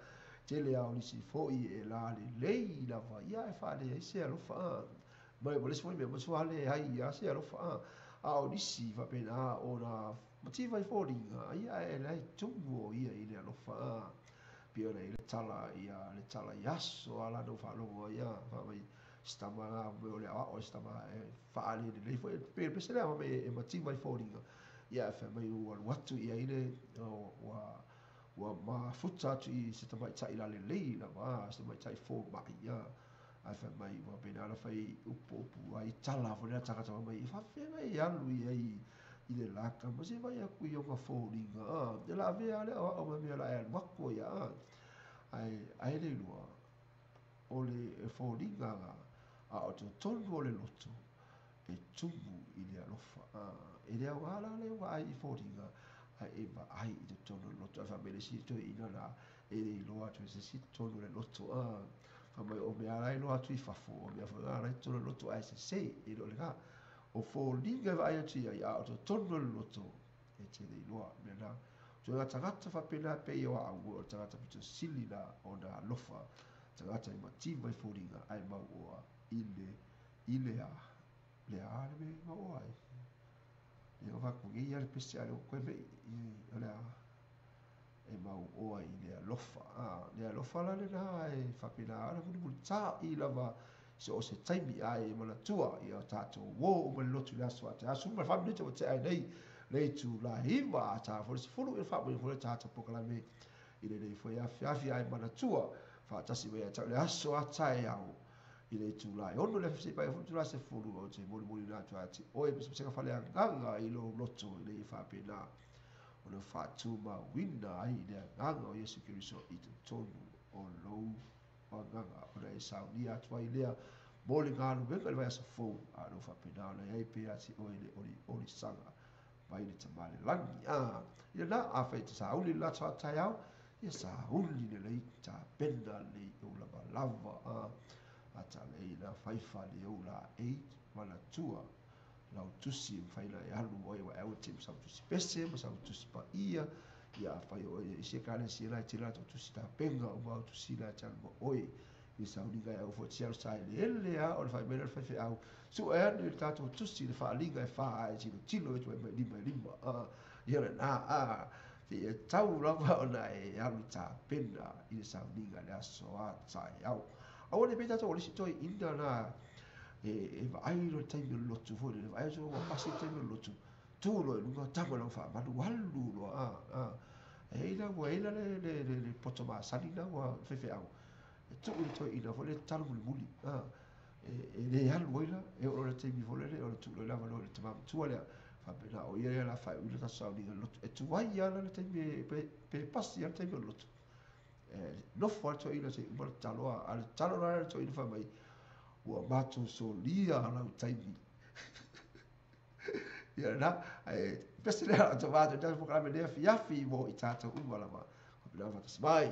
tele a o nisi foi e la lelei lava ia e faaleai se alofa mai mo le isi foi mea matua leai a se alofa a o nisi faapena ona mativa i foliga ia e lai tumu o ia i le alofa pei ona i le tala ia le tala i aso ala no faalogo ia faamai sitama la me o le aoao sitama e faalelelei foi pe pese lea me e mativa i foliga ia e fai mai ua alu atu ia i le ua mafuta atu i se tamaitai lalelei lava se tamaitai fomai ia ae fai mai ua pena ona fai upu upu ai tala foi lea tagata mai e faafefea e alu i ai i le laka ma se vai aku i ona foliga e la avea le aoao ma mea la e alu aku ia ae le iloa o le foliga la a o totonu o le loto e tumu i le alofa e le aoga la le vaai i foliga ae e vaai i totonu o le loto ae faamai le isi toeaina la e le iloa atu e se isi totonu o le loto faamai o mea la iloa atu i fafo o mea foi la i totonu o le loto ae sese e le o lena o foliga e vaai atu i ai a o totonu o le loto e te le iloa mea na toega tagata faapena pei o au o le tagata pito sili la ona alofa tagata e mativa i foliga ae mau oa i le a le a le me mau oa ai le o vaku ngi ia le pese ale o koe me i o le a e mau oa i le alofa le alofa la lena e faapena ona mulimulita'i lava so o se taimi ae manatua ia tatou uō uma le lotu i le aso a te aso ma le faaminute ua tea ai nei le itula 9 a ta foi le 10 i le faamoemoe foi le tatou polokalame i lenei foi afiafi ae manatua faatasi mai ia te au le aso a taeao i le itula e 6 le afiafi seia paia foi le itula 10 ou te molimoli atu ia te oe pesepesega faleagaga i lou loto ina ia faapena ona faatumauina ai le agaga o Iesu Keriso i totonu o lou agaga ona e saunia atu ai lea mo le galuega i le vaiaso fou a lou faapena ona i ai pea te oe le oliolisaga mai le Tama i le lagi ia lena afai e te sauli le aso a taeao ia sauli lelei tapena lelei ou lavalava atalei la faifale ou laei manatua lau tusi e mafai ona e alu ai ua e aua te ma sau tusi pese ma sau tusi paia ia afai o oe isi ekalesia la e tele latou tusi tapenga uma au tusi la e te alu ma oe i sauliga e au foi te alu saeleele a o le faimai lea o le faifeau sue ane i le tatou tusi le faaliga e fa ae tilotilo e tuai mai lima e lima ia lena seia tau lava ona e alu tapena i le sauliga i le aso a taeao aua ne i pei tatou o le isi toeaina la e vaai loa le taimi o le lotu foi lele vaai atu ua pasi le taimi o le lotu tu loa i luga tago i lau faamalu alu loa e ai la ua ai la le poto masani na ua faifeau e tuu i le toeaina foi le tatalo mulimuli e le alu ai la e oo loa le taimi foi lele o le tuu loa i le avanoa i le tama matua lea faapena o ia lea la faaiuina tatou sauliga i le lotu e tuai lava la le taimi pe pasi lava le taimi o le lotu e nofo lava le toeaina seia uma le tatalo a le tatalo la le toeaina fai mai ua matou solia lau taimi ia lena ae pese lea o tama atu tatou polokalame lenei afiafi mo i tatou uma lava faapena faatasi mai.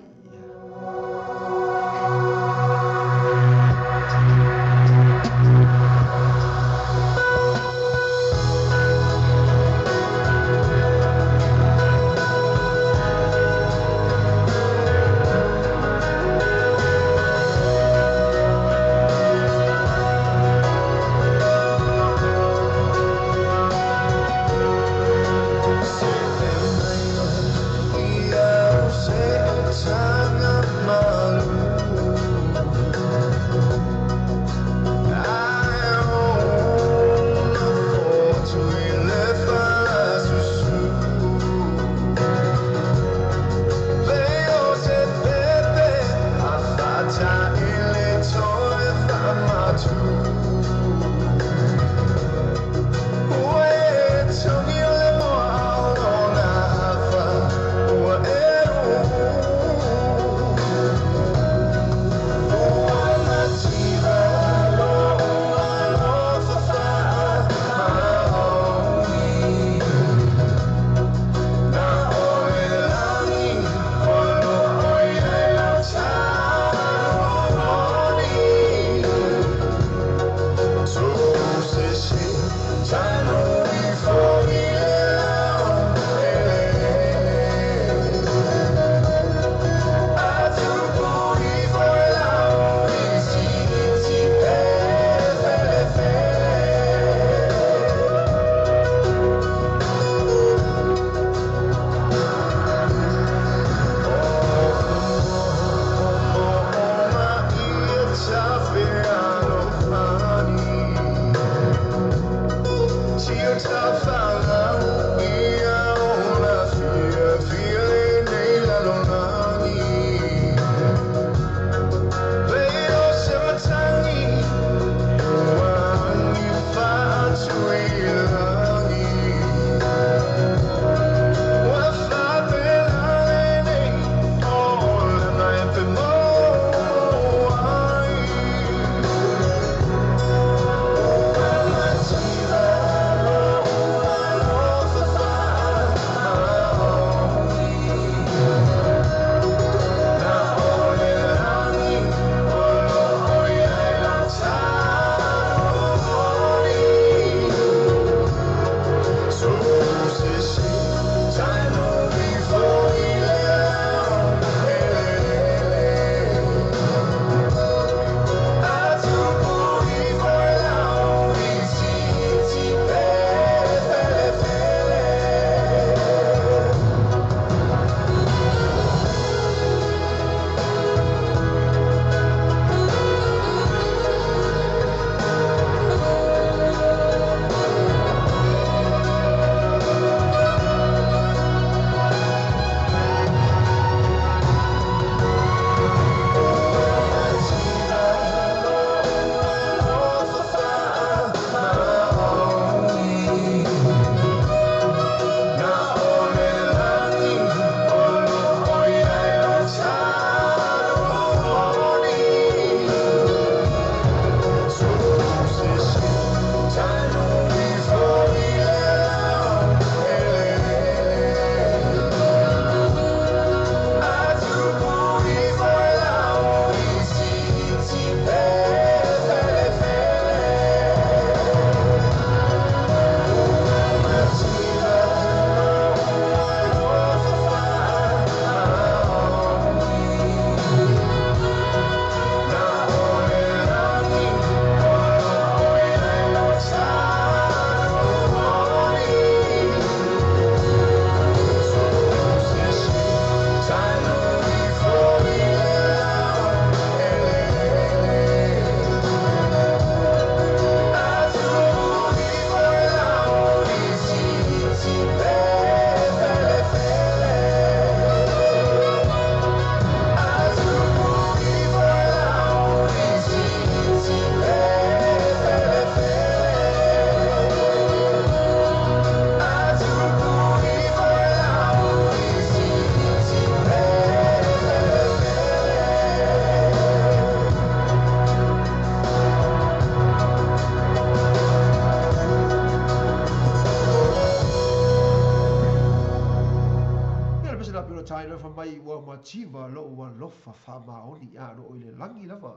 ua mativa lou alofa faamaoni a loo i le lagi lava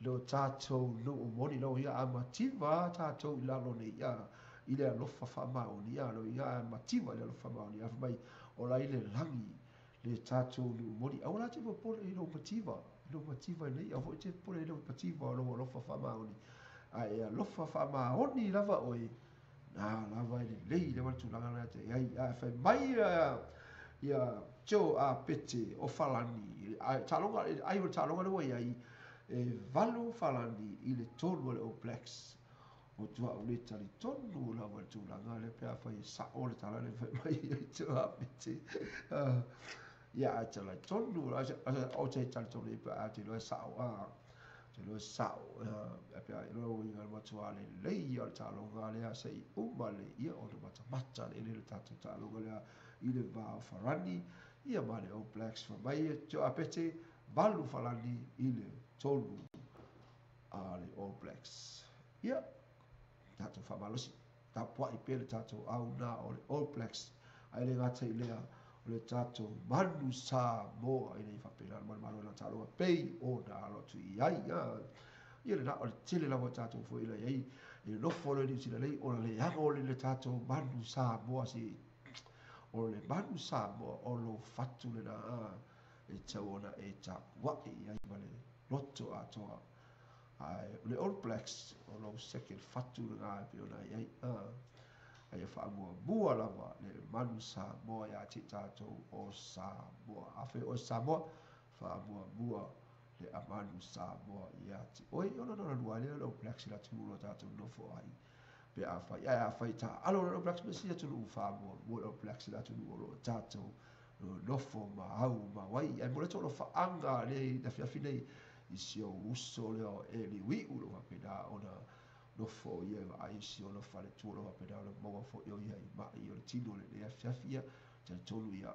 lo tatou nuu moni lau ia a mativa tatou i lalo nei a i le alofa faamaoni a lo ia a mativa i le alofa faamaoni a fai mai o la i le lagi le tatou nuu moni aua la te popole i lou mativa i lou mativa nei aua foi te popole i lou mativa o lou alofa faamaoni ae alofa faamaoni lava oe na lava e lelei lava le tulaga lea te ai a fai mai ia Joe a Pete o Falani taaloga ai o le taaloga le ua iai e 8 Falani i le 3 o le All Blacks o tua o le talitonu lava le tulaga le pe afai e sao le tala le fai mai ai Joe a Pete ia a talitonu o te talitonu i pe a te loa sao a te loa sao a pe a loa i ngā matua le lei o le taaloga lea se i uma le ia o le matamata le le tatou taaloga lea i le va o Farani ia ma le All Blacks fa mai Joe a Pete 8 Falani i le 3 a le All Blacks ia tatou faamalosi tapuai pea le tatou auna o le All Blacks ae le gata i lea o le tatou manu Samoa ina ia faapena le malumalu o lana taaloga pei ona alo atu i ai ia lena o le tele lava tatou foi ila i ai e nofo le Niu Sila nei ona leaga o le tatou manu Samoa si o le manu Samoa o lo fatu lena e tau ona e tapuai i ai ma le loto atoa ae o le All Blacks o lo second fatu lena e pei ona i ai ae faamuamua lava le manu Samoa ia te tatou o Samoa afai o Samoa faamuamua le amanu Samoa ia te oi ona na lua lea le All Blacks i la atunuu lo tatou nofo ai pe afai ae afai taalo le All Blacks ma si atunuu faamuamua le All Blacks i la atunuu o lo tatou nofo ma au ma wai ai mo le tolo faaaga le afiafi nei i si ou uso lea o Eli Wiu lo faapena ona nofo ia e vaai si ona faletua lo faapena ona maua foi o ia i mai o le tino le le afiafi ia talitonu ia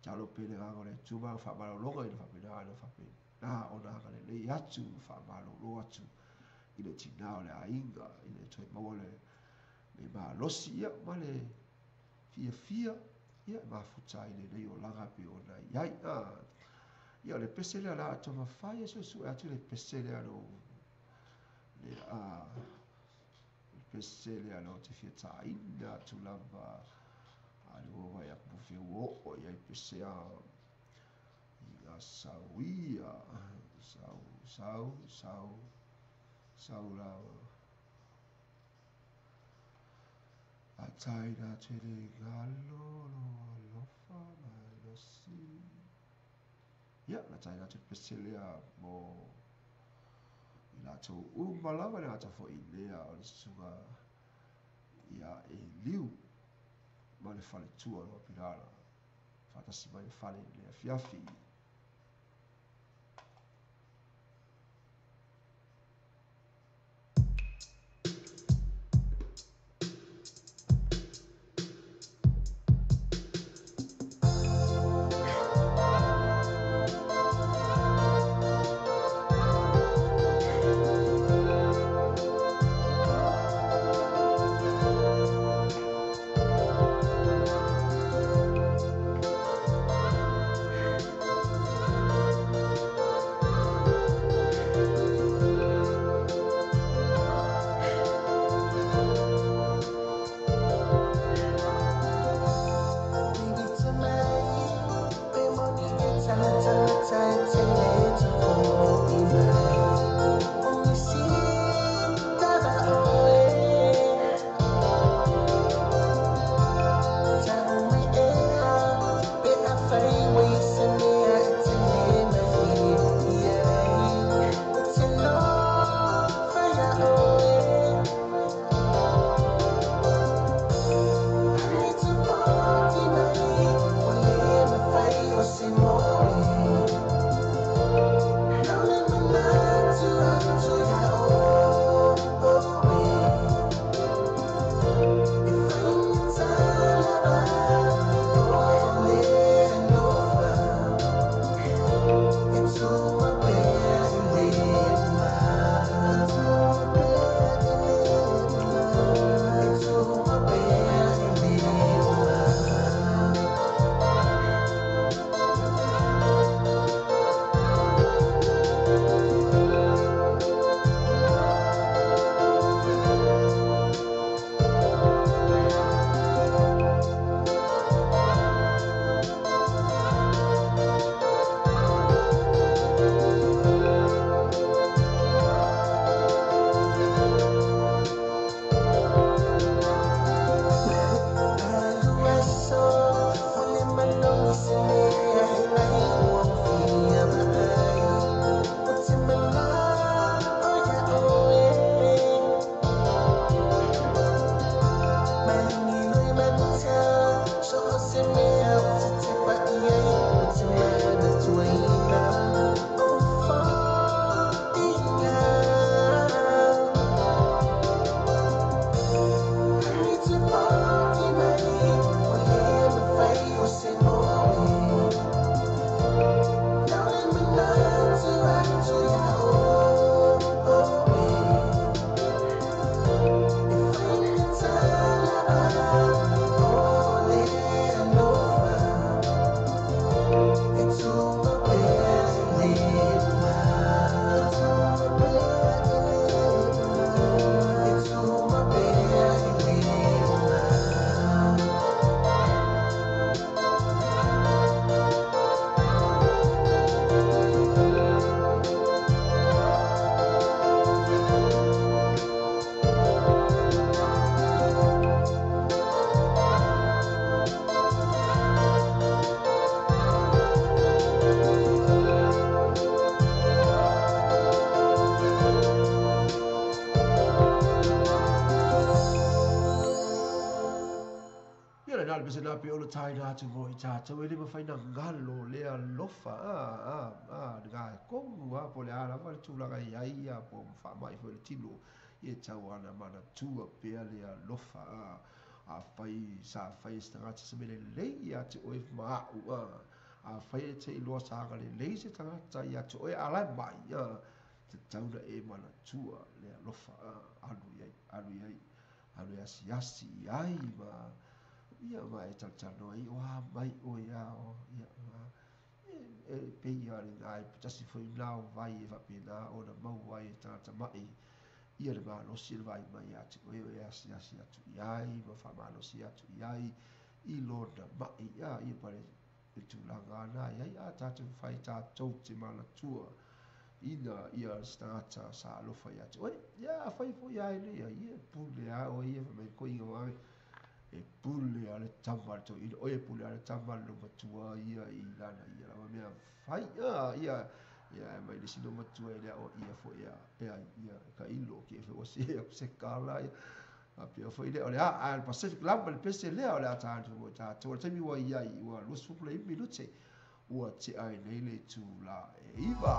talo pe le agaga o le Atua ma faamalologa ina faapena ona faapena ona agalelei atu faamalolo atu i le tinā o le aiga i le toe maua le malosi ia ma le fiafia ia e mafuta ai lenei olaga pe ona i ai ia o le pese lea la taumafai e suesue atu le pese lea lo le le pese lea lo te fia taina atu lava a le ua vai aku fia ua oo i ai pese a i ngā sau ia sau sau sau sau lava a taina atu e le galo lo alofa malosi ia na taina atu le pese lea mo i latou uma lava le gata foi lea o le susuga ia Eliu ma le faletua lo Pirara faatasi mai le fale le afiafi. Taina atu mo i tātou e le mawhaina ngalo lea lofa ngā kongu a po le ala wa le tūlanga i ai a po mwha mai fo le tino i e tau ana mana tua pea lea lofa a whai sa whai e tangata se mele lei atu oe maau a whai e te iloa saanga le lei se tangata i atu oe alai mai te tauna e mana tua lea lofa alu i ai alu i ai alu i asiasi i ai ma ia mai talanoa i oa mai o ia o ia e pei a le nai tasi foi nao vai e faapena ona maua ai e tagata ma'i ia le malosi le vai mai atu oe e asiasi atu i ai ma faamalosi atu i ai i lona ma'i a ia pale le tulaga ana ai a tatou fai tatou te manatua ina ia se tagata sa alofa ia te oe ia afai foi ai le ia ia pule a oe ia mai koiga o e pule a le tama le toeaina oe e pule a le tama le matua ia i lana ia lava mea fai ia ia mai le isi matua e lea o ia foi ia e ai ia ka ilo ke fe o se se kala ia a pia foi le o le a le Pacific lava le pese lea o le a tātou mo tātou le taimi ua iai ua 25 minute ua te ai nei le tūla e iwa.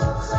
Let's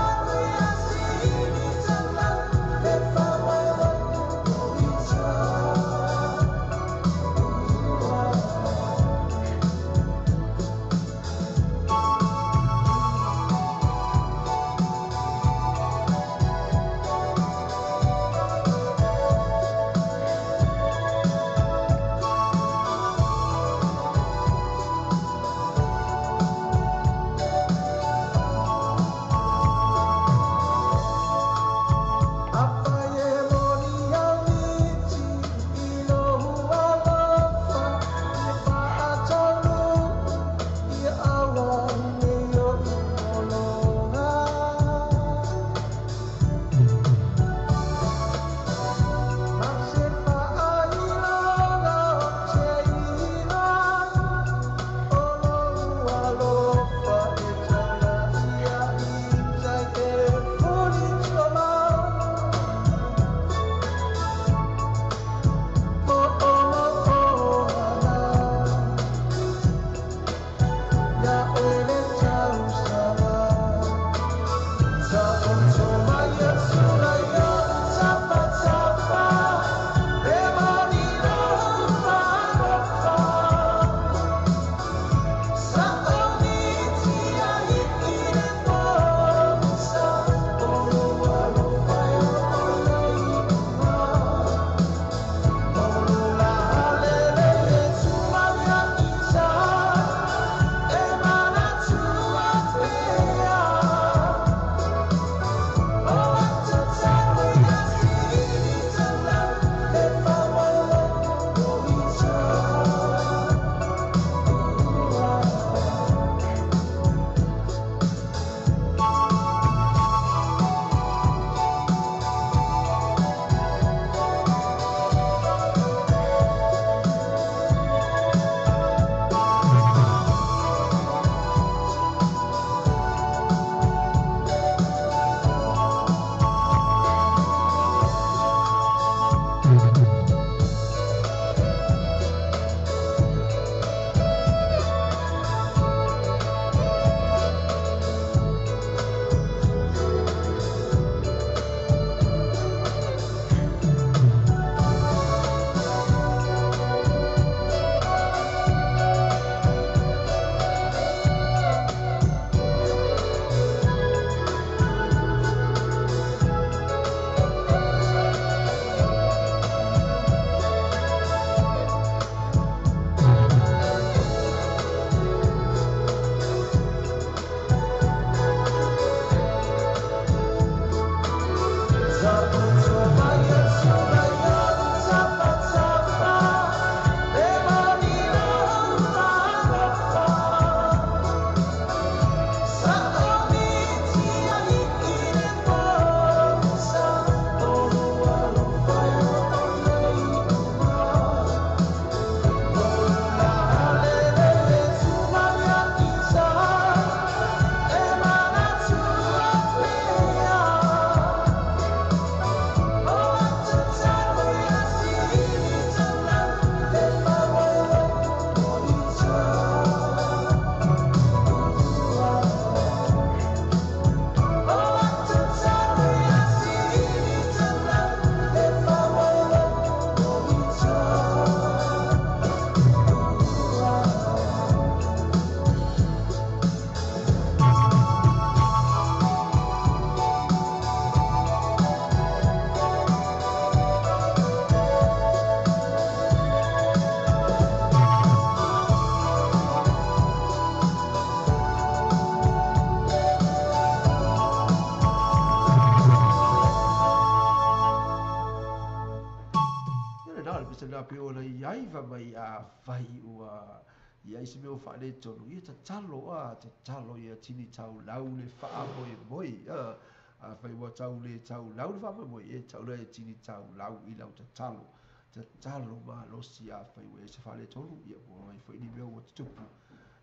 ai fai mai afai ua i ai se mea ua faaletonu, ia tatalo, a, tatalo ia tini taulau le faamoemoe, a. Afai ua tau le taulau le faamoemoe, e tatau ona e tini taulau i lau tatalo. Tatalo malosi afai ua i ai se faaletonu, ia po o ai foi ni mea ua tutupu.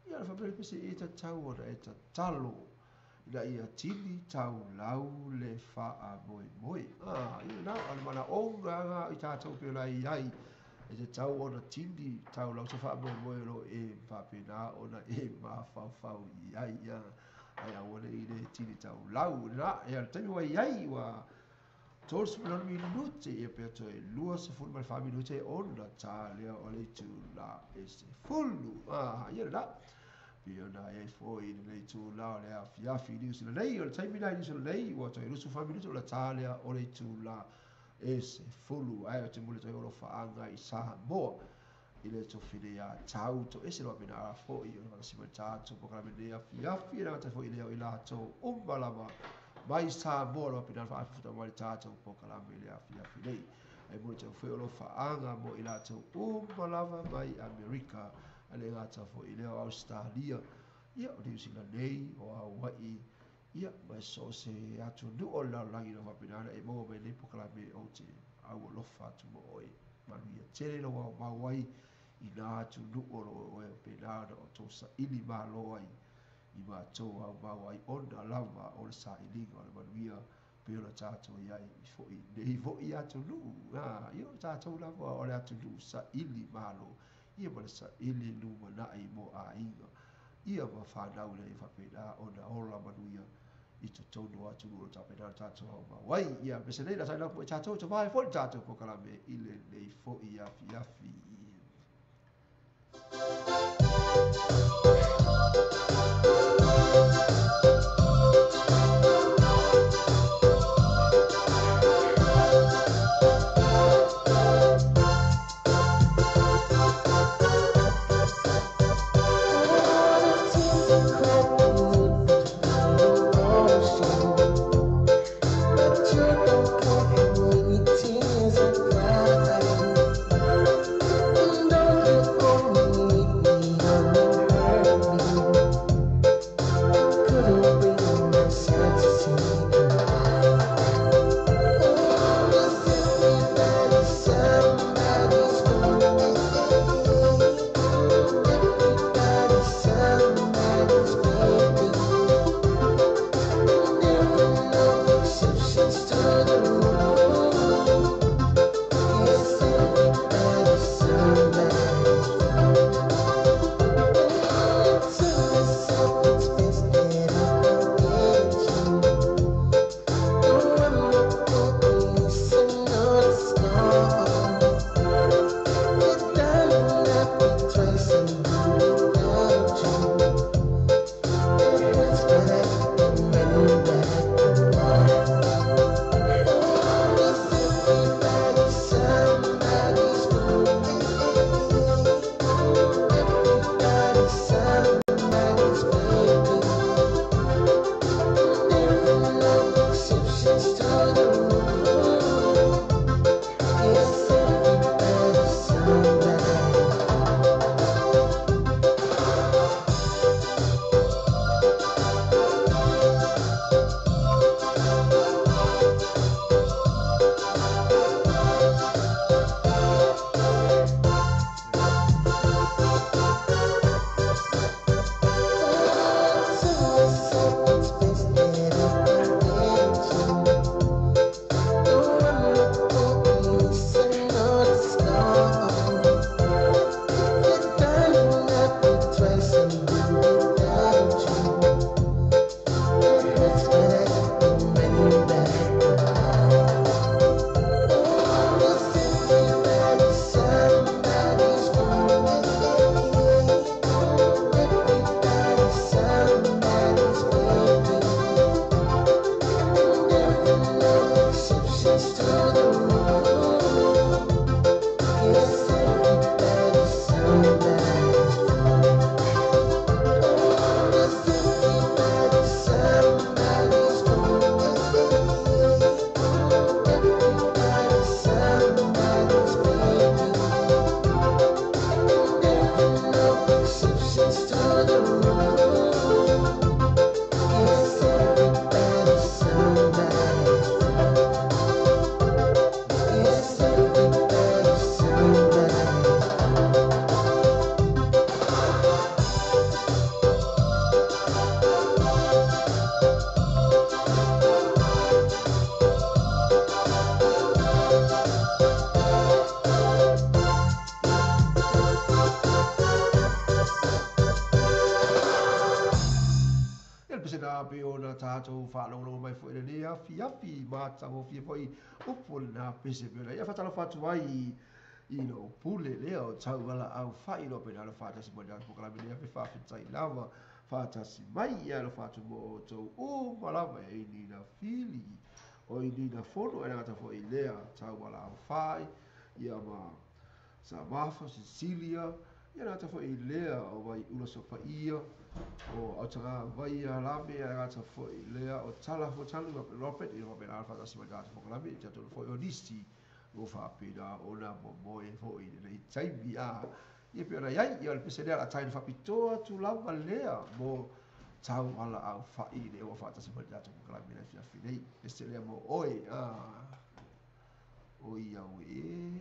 Ia ona faapea lea, pe se e tatau ona e tatalo ina ia tini taulau le faamoemoe. A, ia lena, o le manaoga lena o i tatou pei ona i ai, e tatau ona tini taulau se faamoemoe o lo o e faapena ona e mafaufau i ai, ia, ae aua ne i le tini taulau. Lena, ia, o le taimi ua i ai, ua 36 minute, ia pe toe 24 minute ona ta lea o le itula e 10. Ah, ia lena. Pei ona i ai foi i lenei itula o le afiafi i Niu Sila nei, o le taimi lena i Niu Sila nei, ua toe 24 minute ona ta lea o le itula e 10. Ae ou te momoli atu ai alofaaga i Samoa i le tofi nei a tau toese loa mena a foi o le faatasi mai tatou polokalame nei afiafi e le gata foi i lea o i latou uma lava mai Samoa loa pena faafuta mai le tatou polokalame i le afiafi nei. Ae momoli atu foi alofaaga mo i latou uma lava mai Amerika, ae le gata foi i lea o Ausetalia, ia o Niu Sila nei, o Hawaii, ia ma so o se atunuu o le lalolagi o lo o faapena ona e maua mai nei polokalame ou te aualofa atu mo oe. Manuia tele lou aumau ai i nā atunuu o lo o oe faapena ona outou saili malo ai i matou aumau ai ona lava o le sailiga o le manuia pei ona tatou i ai foi i nei foi atunuu. Ia o tatou lava o le atunuu saili malo ia ma le saili lumanai mo aiga ia ma fanau ina ia faapena ona ola manuia i totonu o atunuu o lo o tapena ona tatou aumau ai. Ia pese nei la saina po tatou te vae foi le tatou polokalame i lenei foi afiafi. Don't you only need me, you hurt me. Tātou whaalongolongo mai foi le afiafi matagofie foi upu o lenā pese pei ona ia faatalofa atu ai i lou pule lea o taualaau faailoa pena alo faatasi mai le polokalame lea pe faafetai lava faatasi mai ia alofa atu mo outou uma lava e ai nina fili o i nina fono e lagata foi lea taualaau fai ia ma Samafa Sicilia ia lagata foi lea o Vaiula Sopaia o Autaga Vaia Lame ia lagata foi lea o Tala Fotalu Robert ia faapena alo faatasi mai le tatou polokalame i tatou foi o nisi ua faapena ona momoe foi lenei taimi a ia pei ona iai ia o le pese lea o le a taina faapitoa atu lava lea mo taualaau fai lea ua faatasi mai le tatou polokalame le afiafi nei pese lea mo oe a oi au e.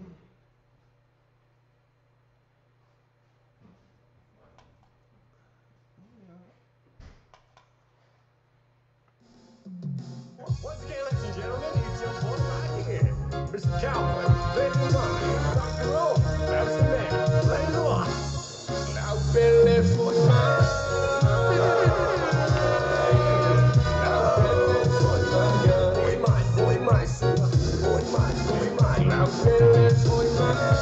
Once again, ladies and gentlemen, it's your boy right here, Mr. Cowboy, Baby Mine, rock and roll, that's the man, play the one. Now Billy for mine, now Billy for mine, boy mine, boy mine, boy mine, now Billy for mine,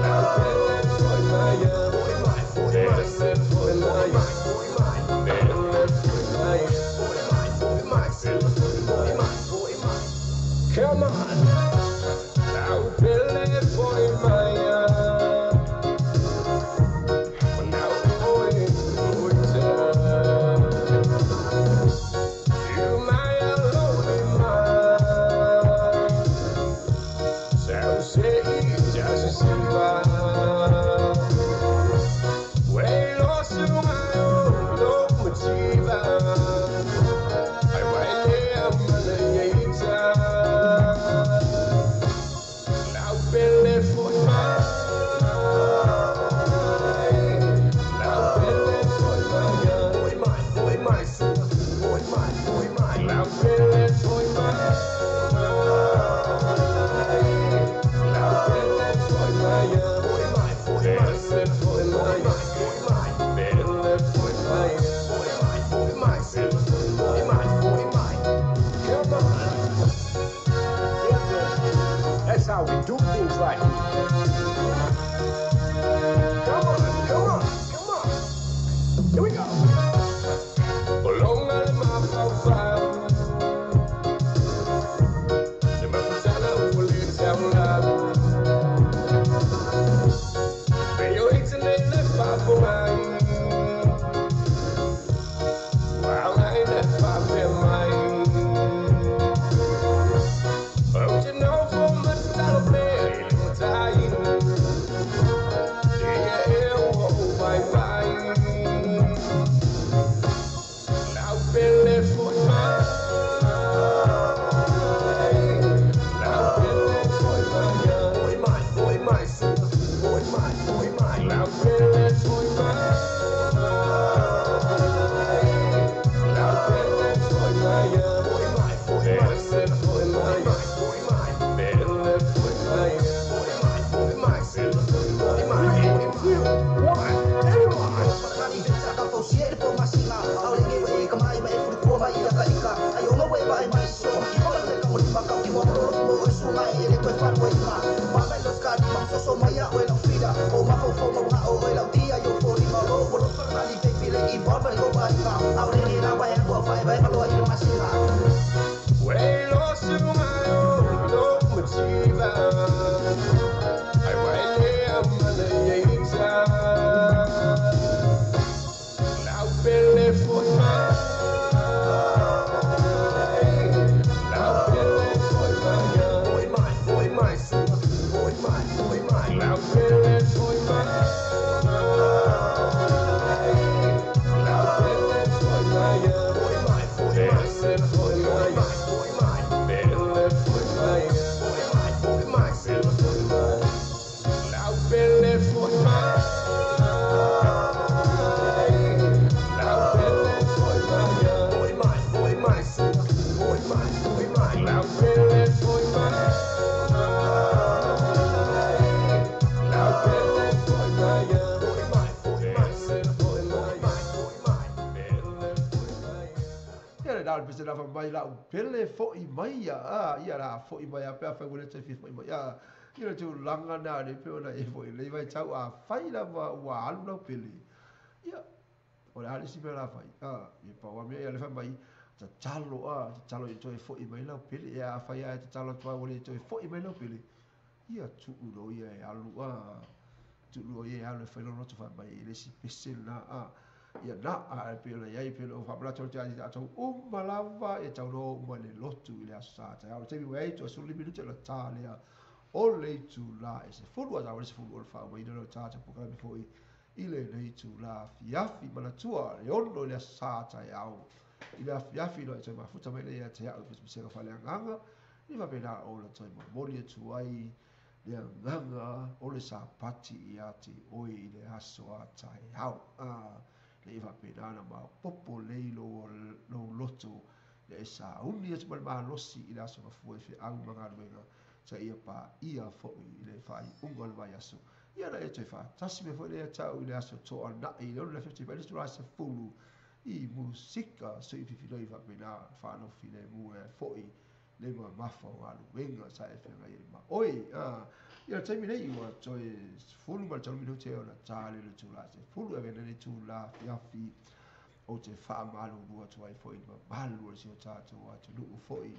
now Billy for mine, boy mine, boy mine, boy mine, boy mine, boy mine. Come on, now Billy boy my, now boy boy you my lonely man, so say just see we lost my own That's how we do things right here. Come on, come on, come on. Here we go. na le pese na fa mai la pele foi mai ia ia la foi mai a pe fa ua le toe fia foi mai ia le tulaga na le pe ona e foi le vai tau a fai lava ua alu lau pele ia o le a le isi mea la fai ia pau a mea ia le fai mai tatalo tatalo i toe foi mai lau pele ia a fai a e tatalo atu ua le toe foi mai lau pele ia tuu loa ia e alu tuu loa ia e alu e fai lona loto fai mai e le isi pese lena ia na a pe ona iai pe o faamanatu atu ia te tatou uma lava e tau loa uma i le lotu i le aso sa taeao le taimi ua i ai 25 minute ona ta lea o le itula e 10 a taua le 10 o le faaumaina lea o le tatou polokalame foi i lenei itula afiafi manatua le 6 i le aso sa taeao i le afiafi loa e toe mafuta mai lea ia te au i pesepesega faaleagaga i faapena ona toe momoli atu ai le agaga o le Sapati ia te oe i le aso a taeao. Ina ia faapena ona maopoopo lelei lou loto ina e sauni atu ma le malosi i le aso gafua i feau ma galuega seia paia foi i le faaiuga o le vaiaso. Ia na e toe faatasi mai foi lea ia te au i le aso Toanai i le 6 i le afiafi seia paia le 10 i musika sui fifiloi faapena whanau filemu e foi le mamafa o galuega sa e feagai ai ma oe. Ia le taimi nei ua toe 13 minute ona ta lea i le itula 10 e avea nei le itula afiafi ou te faamalulu atu ai foi i le mamalu o si o tatou atunuu foi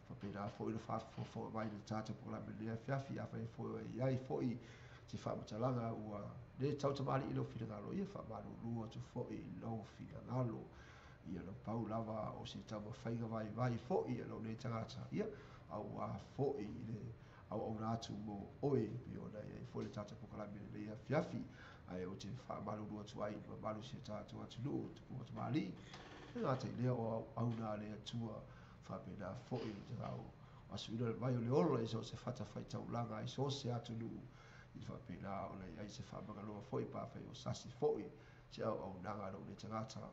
faapena foi le faafofoga mai i le tatou polokalame i lenei afiafi. Afai foi o i ai foi se faamatalaga ua le tautamalii i lou finagalo, ia faamalulu atu foi i lou finagalo. Ia na pau lava o se taumafaiga vaivai foi a lou nei tagata, ia auā foi i le auauna atu mo oe e pei ona i ai foi le tatou polokalame i lenei afiafi. Ae ou te faamalulu atu ai i le mamalu o si o tatou atunuu, tupu ma tamalii, e le gata i lea o auauna a le Atua, faapena foi le tau asuina le vai o le ola i so o se fatafaitaulaga i so o se atunuu, i faapena ona i ai se faamagaloga foi pe afai o sasi foi se auaunaga a lou nei tagata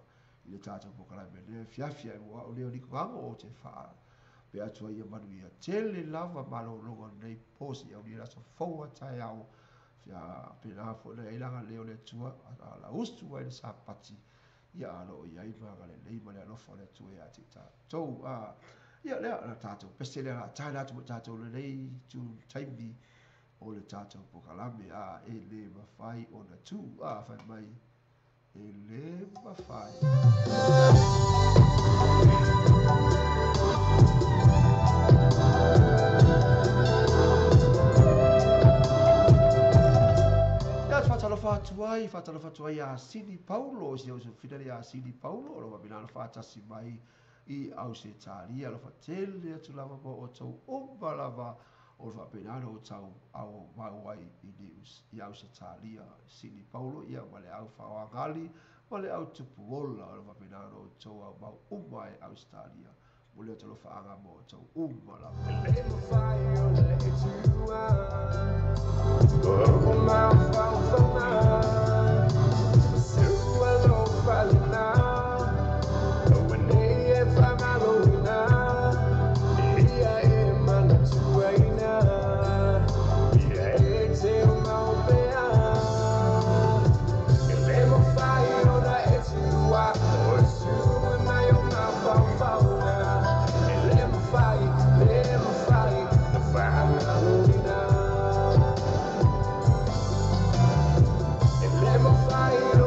i le tatou polokalame i lenei afiafi. Ae mo au nei o Niko Gago, ou te faapea atu ai ia manuia tele lava malologa o lenei po seia aulia le aso fou a taeao. Faapena foi ona i ai le agalelei o le Atua alausu ai le Sapati, ia a lo o i ai le agalelei ma le alofa o le Atua ia te i tatou. Ia lea, o le tatou pese lea o le a taena atu ma tatou lenei itu taimi o le tatou polokalame, a e le mafai ona tu, a fai mai e le mafai. Ia, faatalofa atu ai, faatalofa atu ai ia Sini Paulo, si au finale ia Sini Paulo, o lo o faapena ona faatasi mai i Ausetalia. Alofa tele atu lava mo outou uma lava o le faapena ona outou auaumau ai i Nius i Ausetalia. Sini Paulo, ia, ma le au faoagali ma le au tupuola, o le faapena ona outou aumau uma ai Ausetalia. Momoli atu alofaaga mo outou uma lava. Le mafai ona e tuua o mafaufauga sua alofa lena aua nei e faamaloina ia e manatuaina ia e te mau pea e le mafai ona e tuua o sua mai o mafaufauga e le mafai le mafai na faamaloina e le mafai.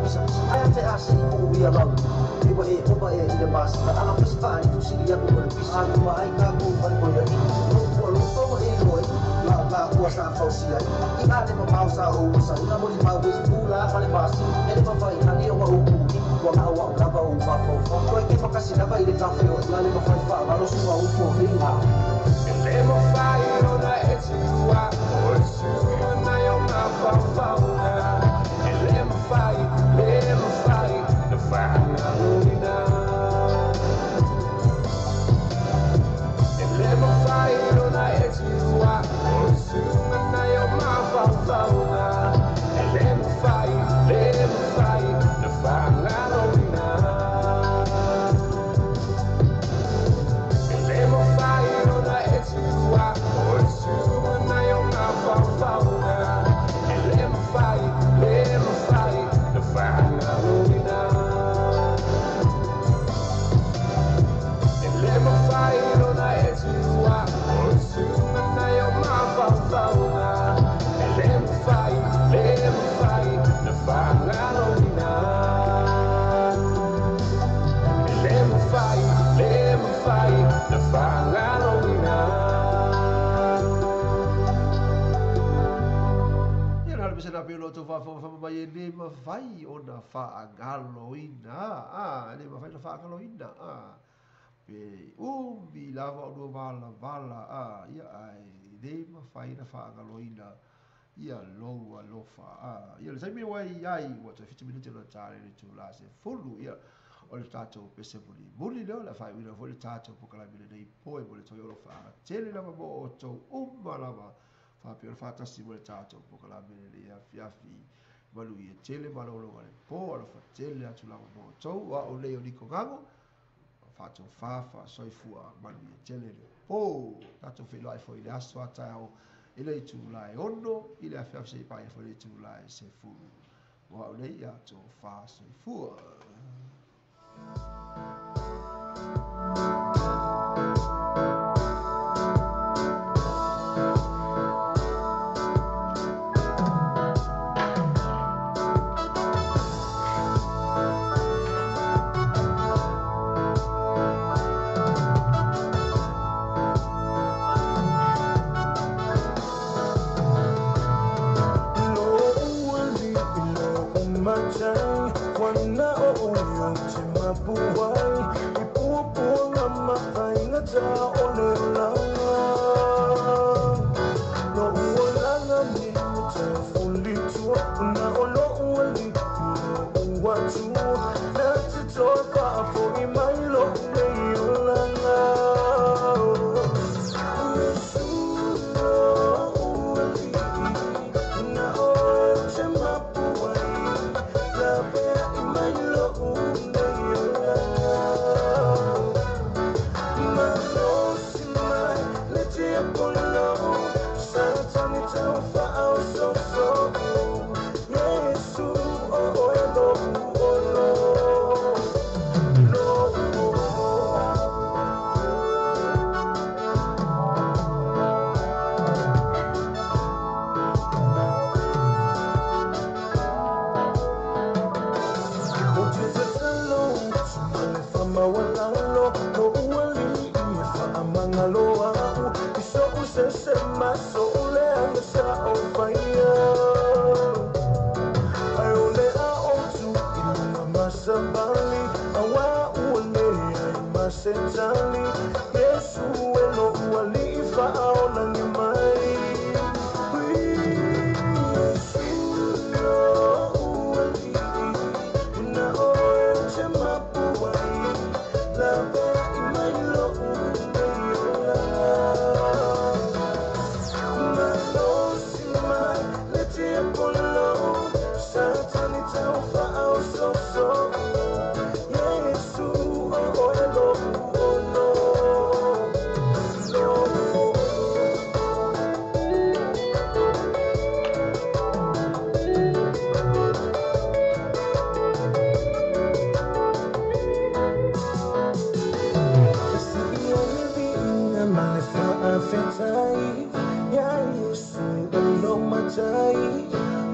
Pisa se i ia lau e wa e opa e i le masina ala pasi faali tusili aku o le pisa alua ai tatou fale o ia i lou alofa e iloa ai la la ua sa fausia ai i ale mamao sa ou sa ina moli mau e pula fale masina ele mafai ani o ou uli ua gao au lava ou mafaufau toe ke fakasi lava i le kafe o ina le mafai faagalo suga ou foliga E le mafai ona e tuua o le susuga nai o mafaufauga E le mafai, le mafai na faagaloina E le mafai ona e tuua o le susuga nai o mafaufauga E le mafai, le mafai na faagaloina E le mafai ona e tuua o le susuga nai o mafaufauga E le mafai, le mafai na faagaloina E le mafai ona e tuua o le susuga nai o mafaufauga E le mafai, le mafai na faagaloina E le mafai, le mafai na faagaloina. Ia na le na pelo to fa fa mai e le mafai ona faagaloina a le mafai ona faagaloina a pe umi lava o lua vala vala a ia ai le mafai na faagaloina ia lou alofa a ia le taimi wai ai ua toe 7 minute o tale le tula se fulu ia o le tatou pese muli muli lea o le faaiuina foi le tatou pokalame lenei po e mo le toe alofa tele lava mo outou uma lava faapea o le faatasi mo le tatou pokalame lenei afiafi malu ia tele malologa le po alofa tele atu lava mo outou a o nei o Niko Gago fatou fafa soifua malu ia tele le po tatou feiloai foi le aso a taeao i le itula e 6 i le afiafi se i paia foi le itula e 10 mo au nei ia tofa soifua.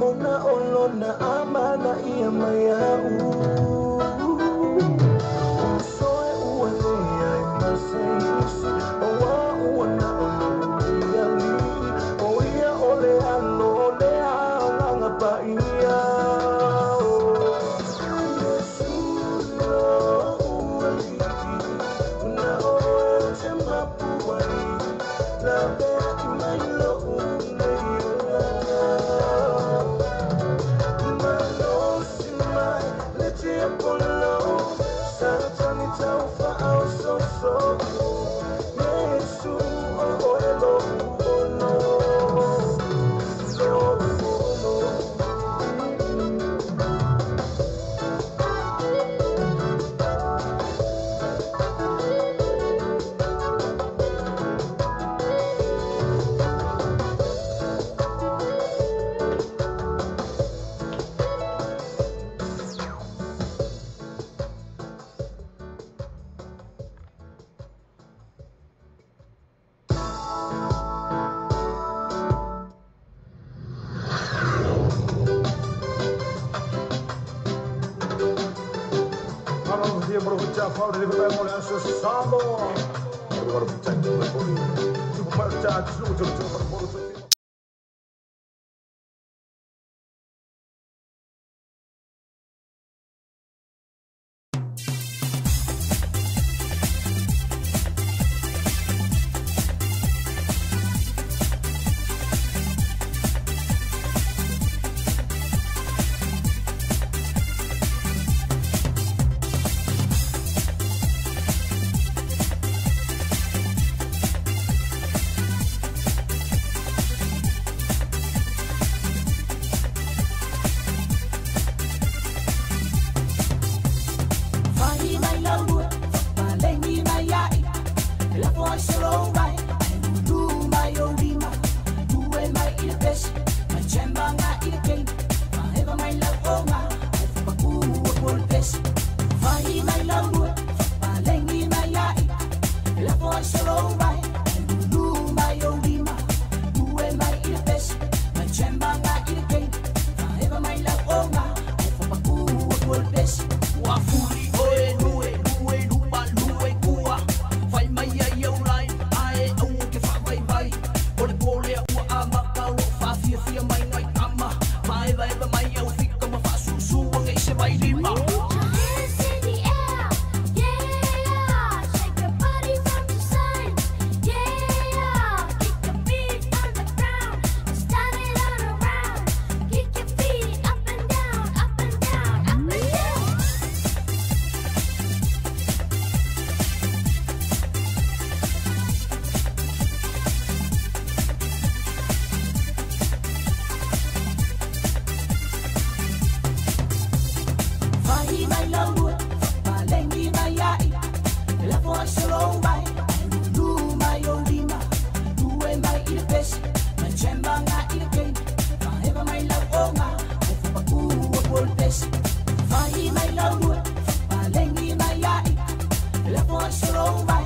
Ona lona amana ia mai au. Soe ua lea i maseisi, o a ua na o ia li, o ia o le alo le anganga pa ia. Yesu lo ua li, na o te mapuai, la bea i mai lo unei olanga. Malosi mai le tiapolo, Satani tau whaau so so. Yesu o oe lo ono, lo ono. Fai mai lau, palengi mai ai, la voice solo mai, lu mai olima, tuwe mai ile pes, mai chemba nga ile kein, ma heva mai lau onga, ai fapaku o pes. Fai mai lau, palengi mai ai, la voice solo mai, lu mai olima, tuwe mai ile pes, mai chemba nga ile kein, ma heva mai lau onga, ai fapaku o pes. Wafuri oe lue lue lupa lue kua fai mai ai au lai ae au ke fa vai vai ole pole ua amaka lo fa fia fia mai ngai kama vai vai vai mai au fika ma fa su su ngai se vai lima. Hands in the air, yeah. Shake your body from to side, yeah. Kick your feet on the ground and start it all around. Kick your feet up and down, up and down, up and down. Fai mai lau, palengi mai ai, la voice solo mai, lu mai olima, tuwe mai ile pes, mai chemba nga ile kein, ma heva mai lau onga, ai fapaku o pes. Fai mai lau, palengi mai ai, la voice solo mai.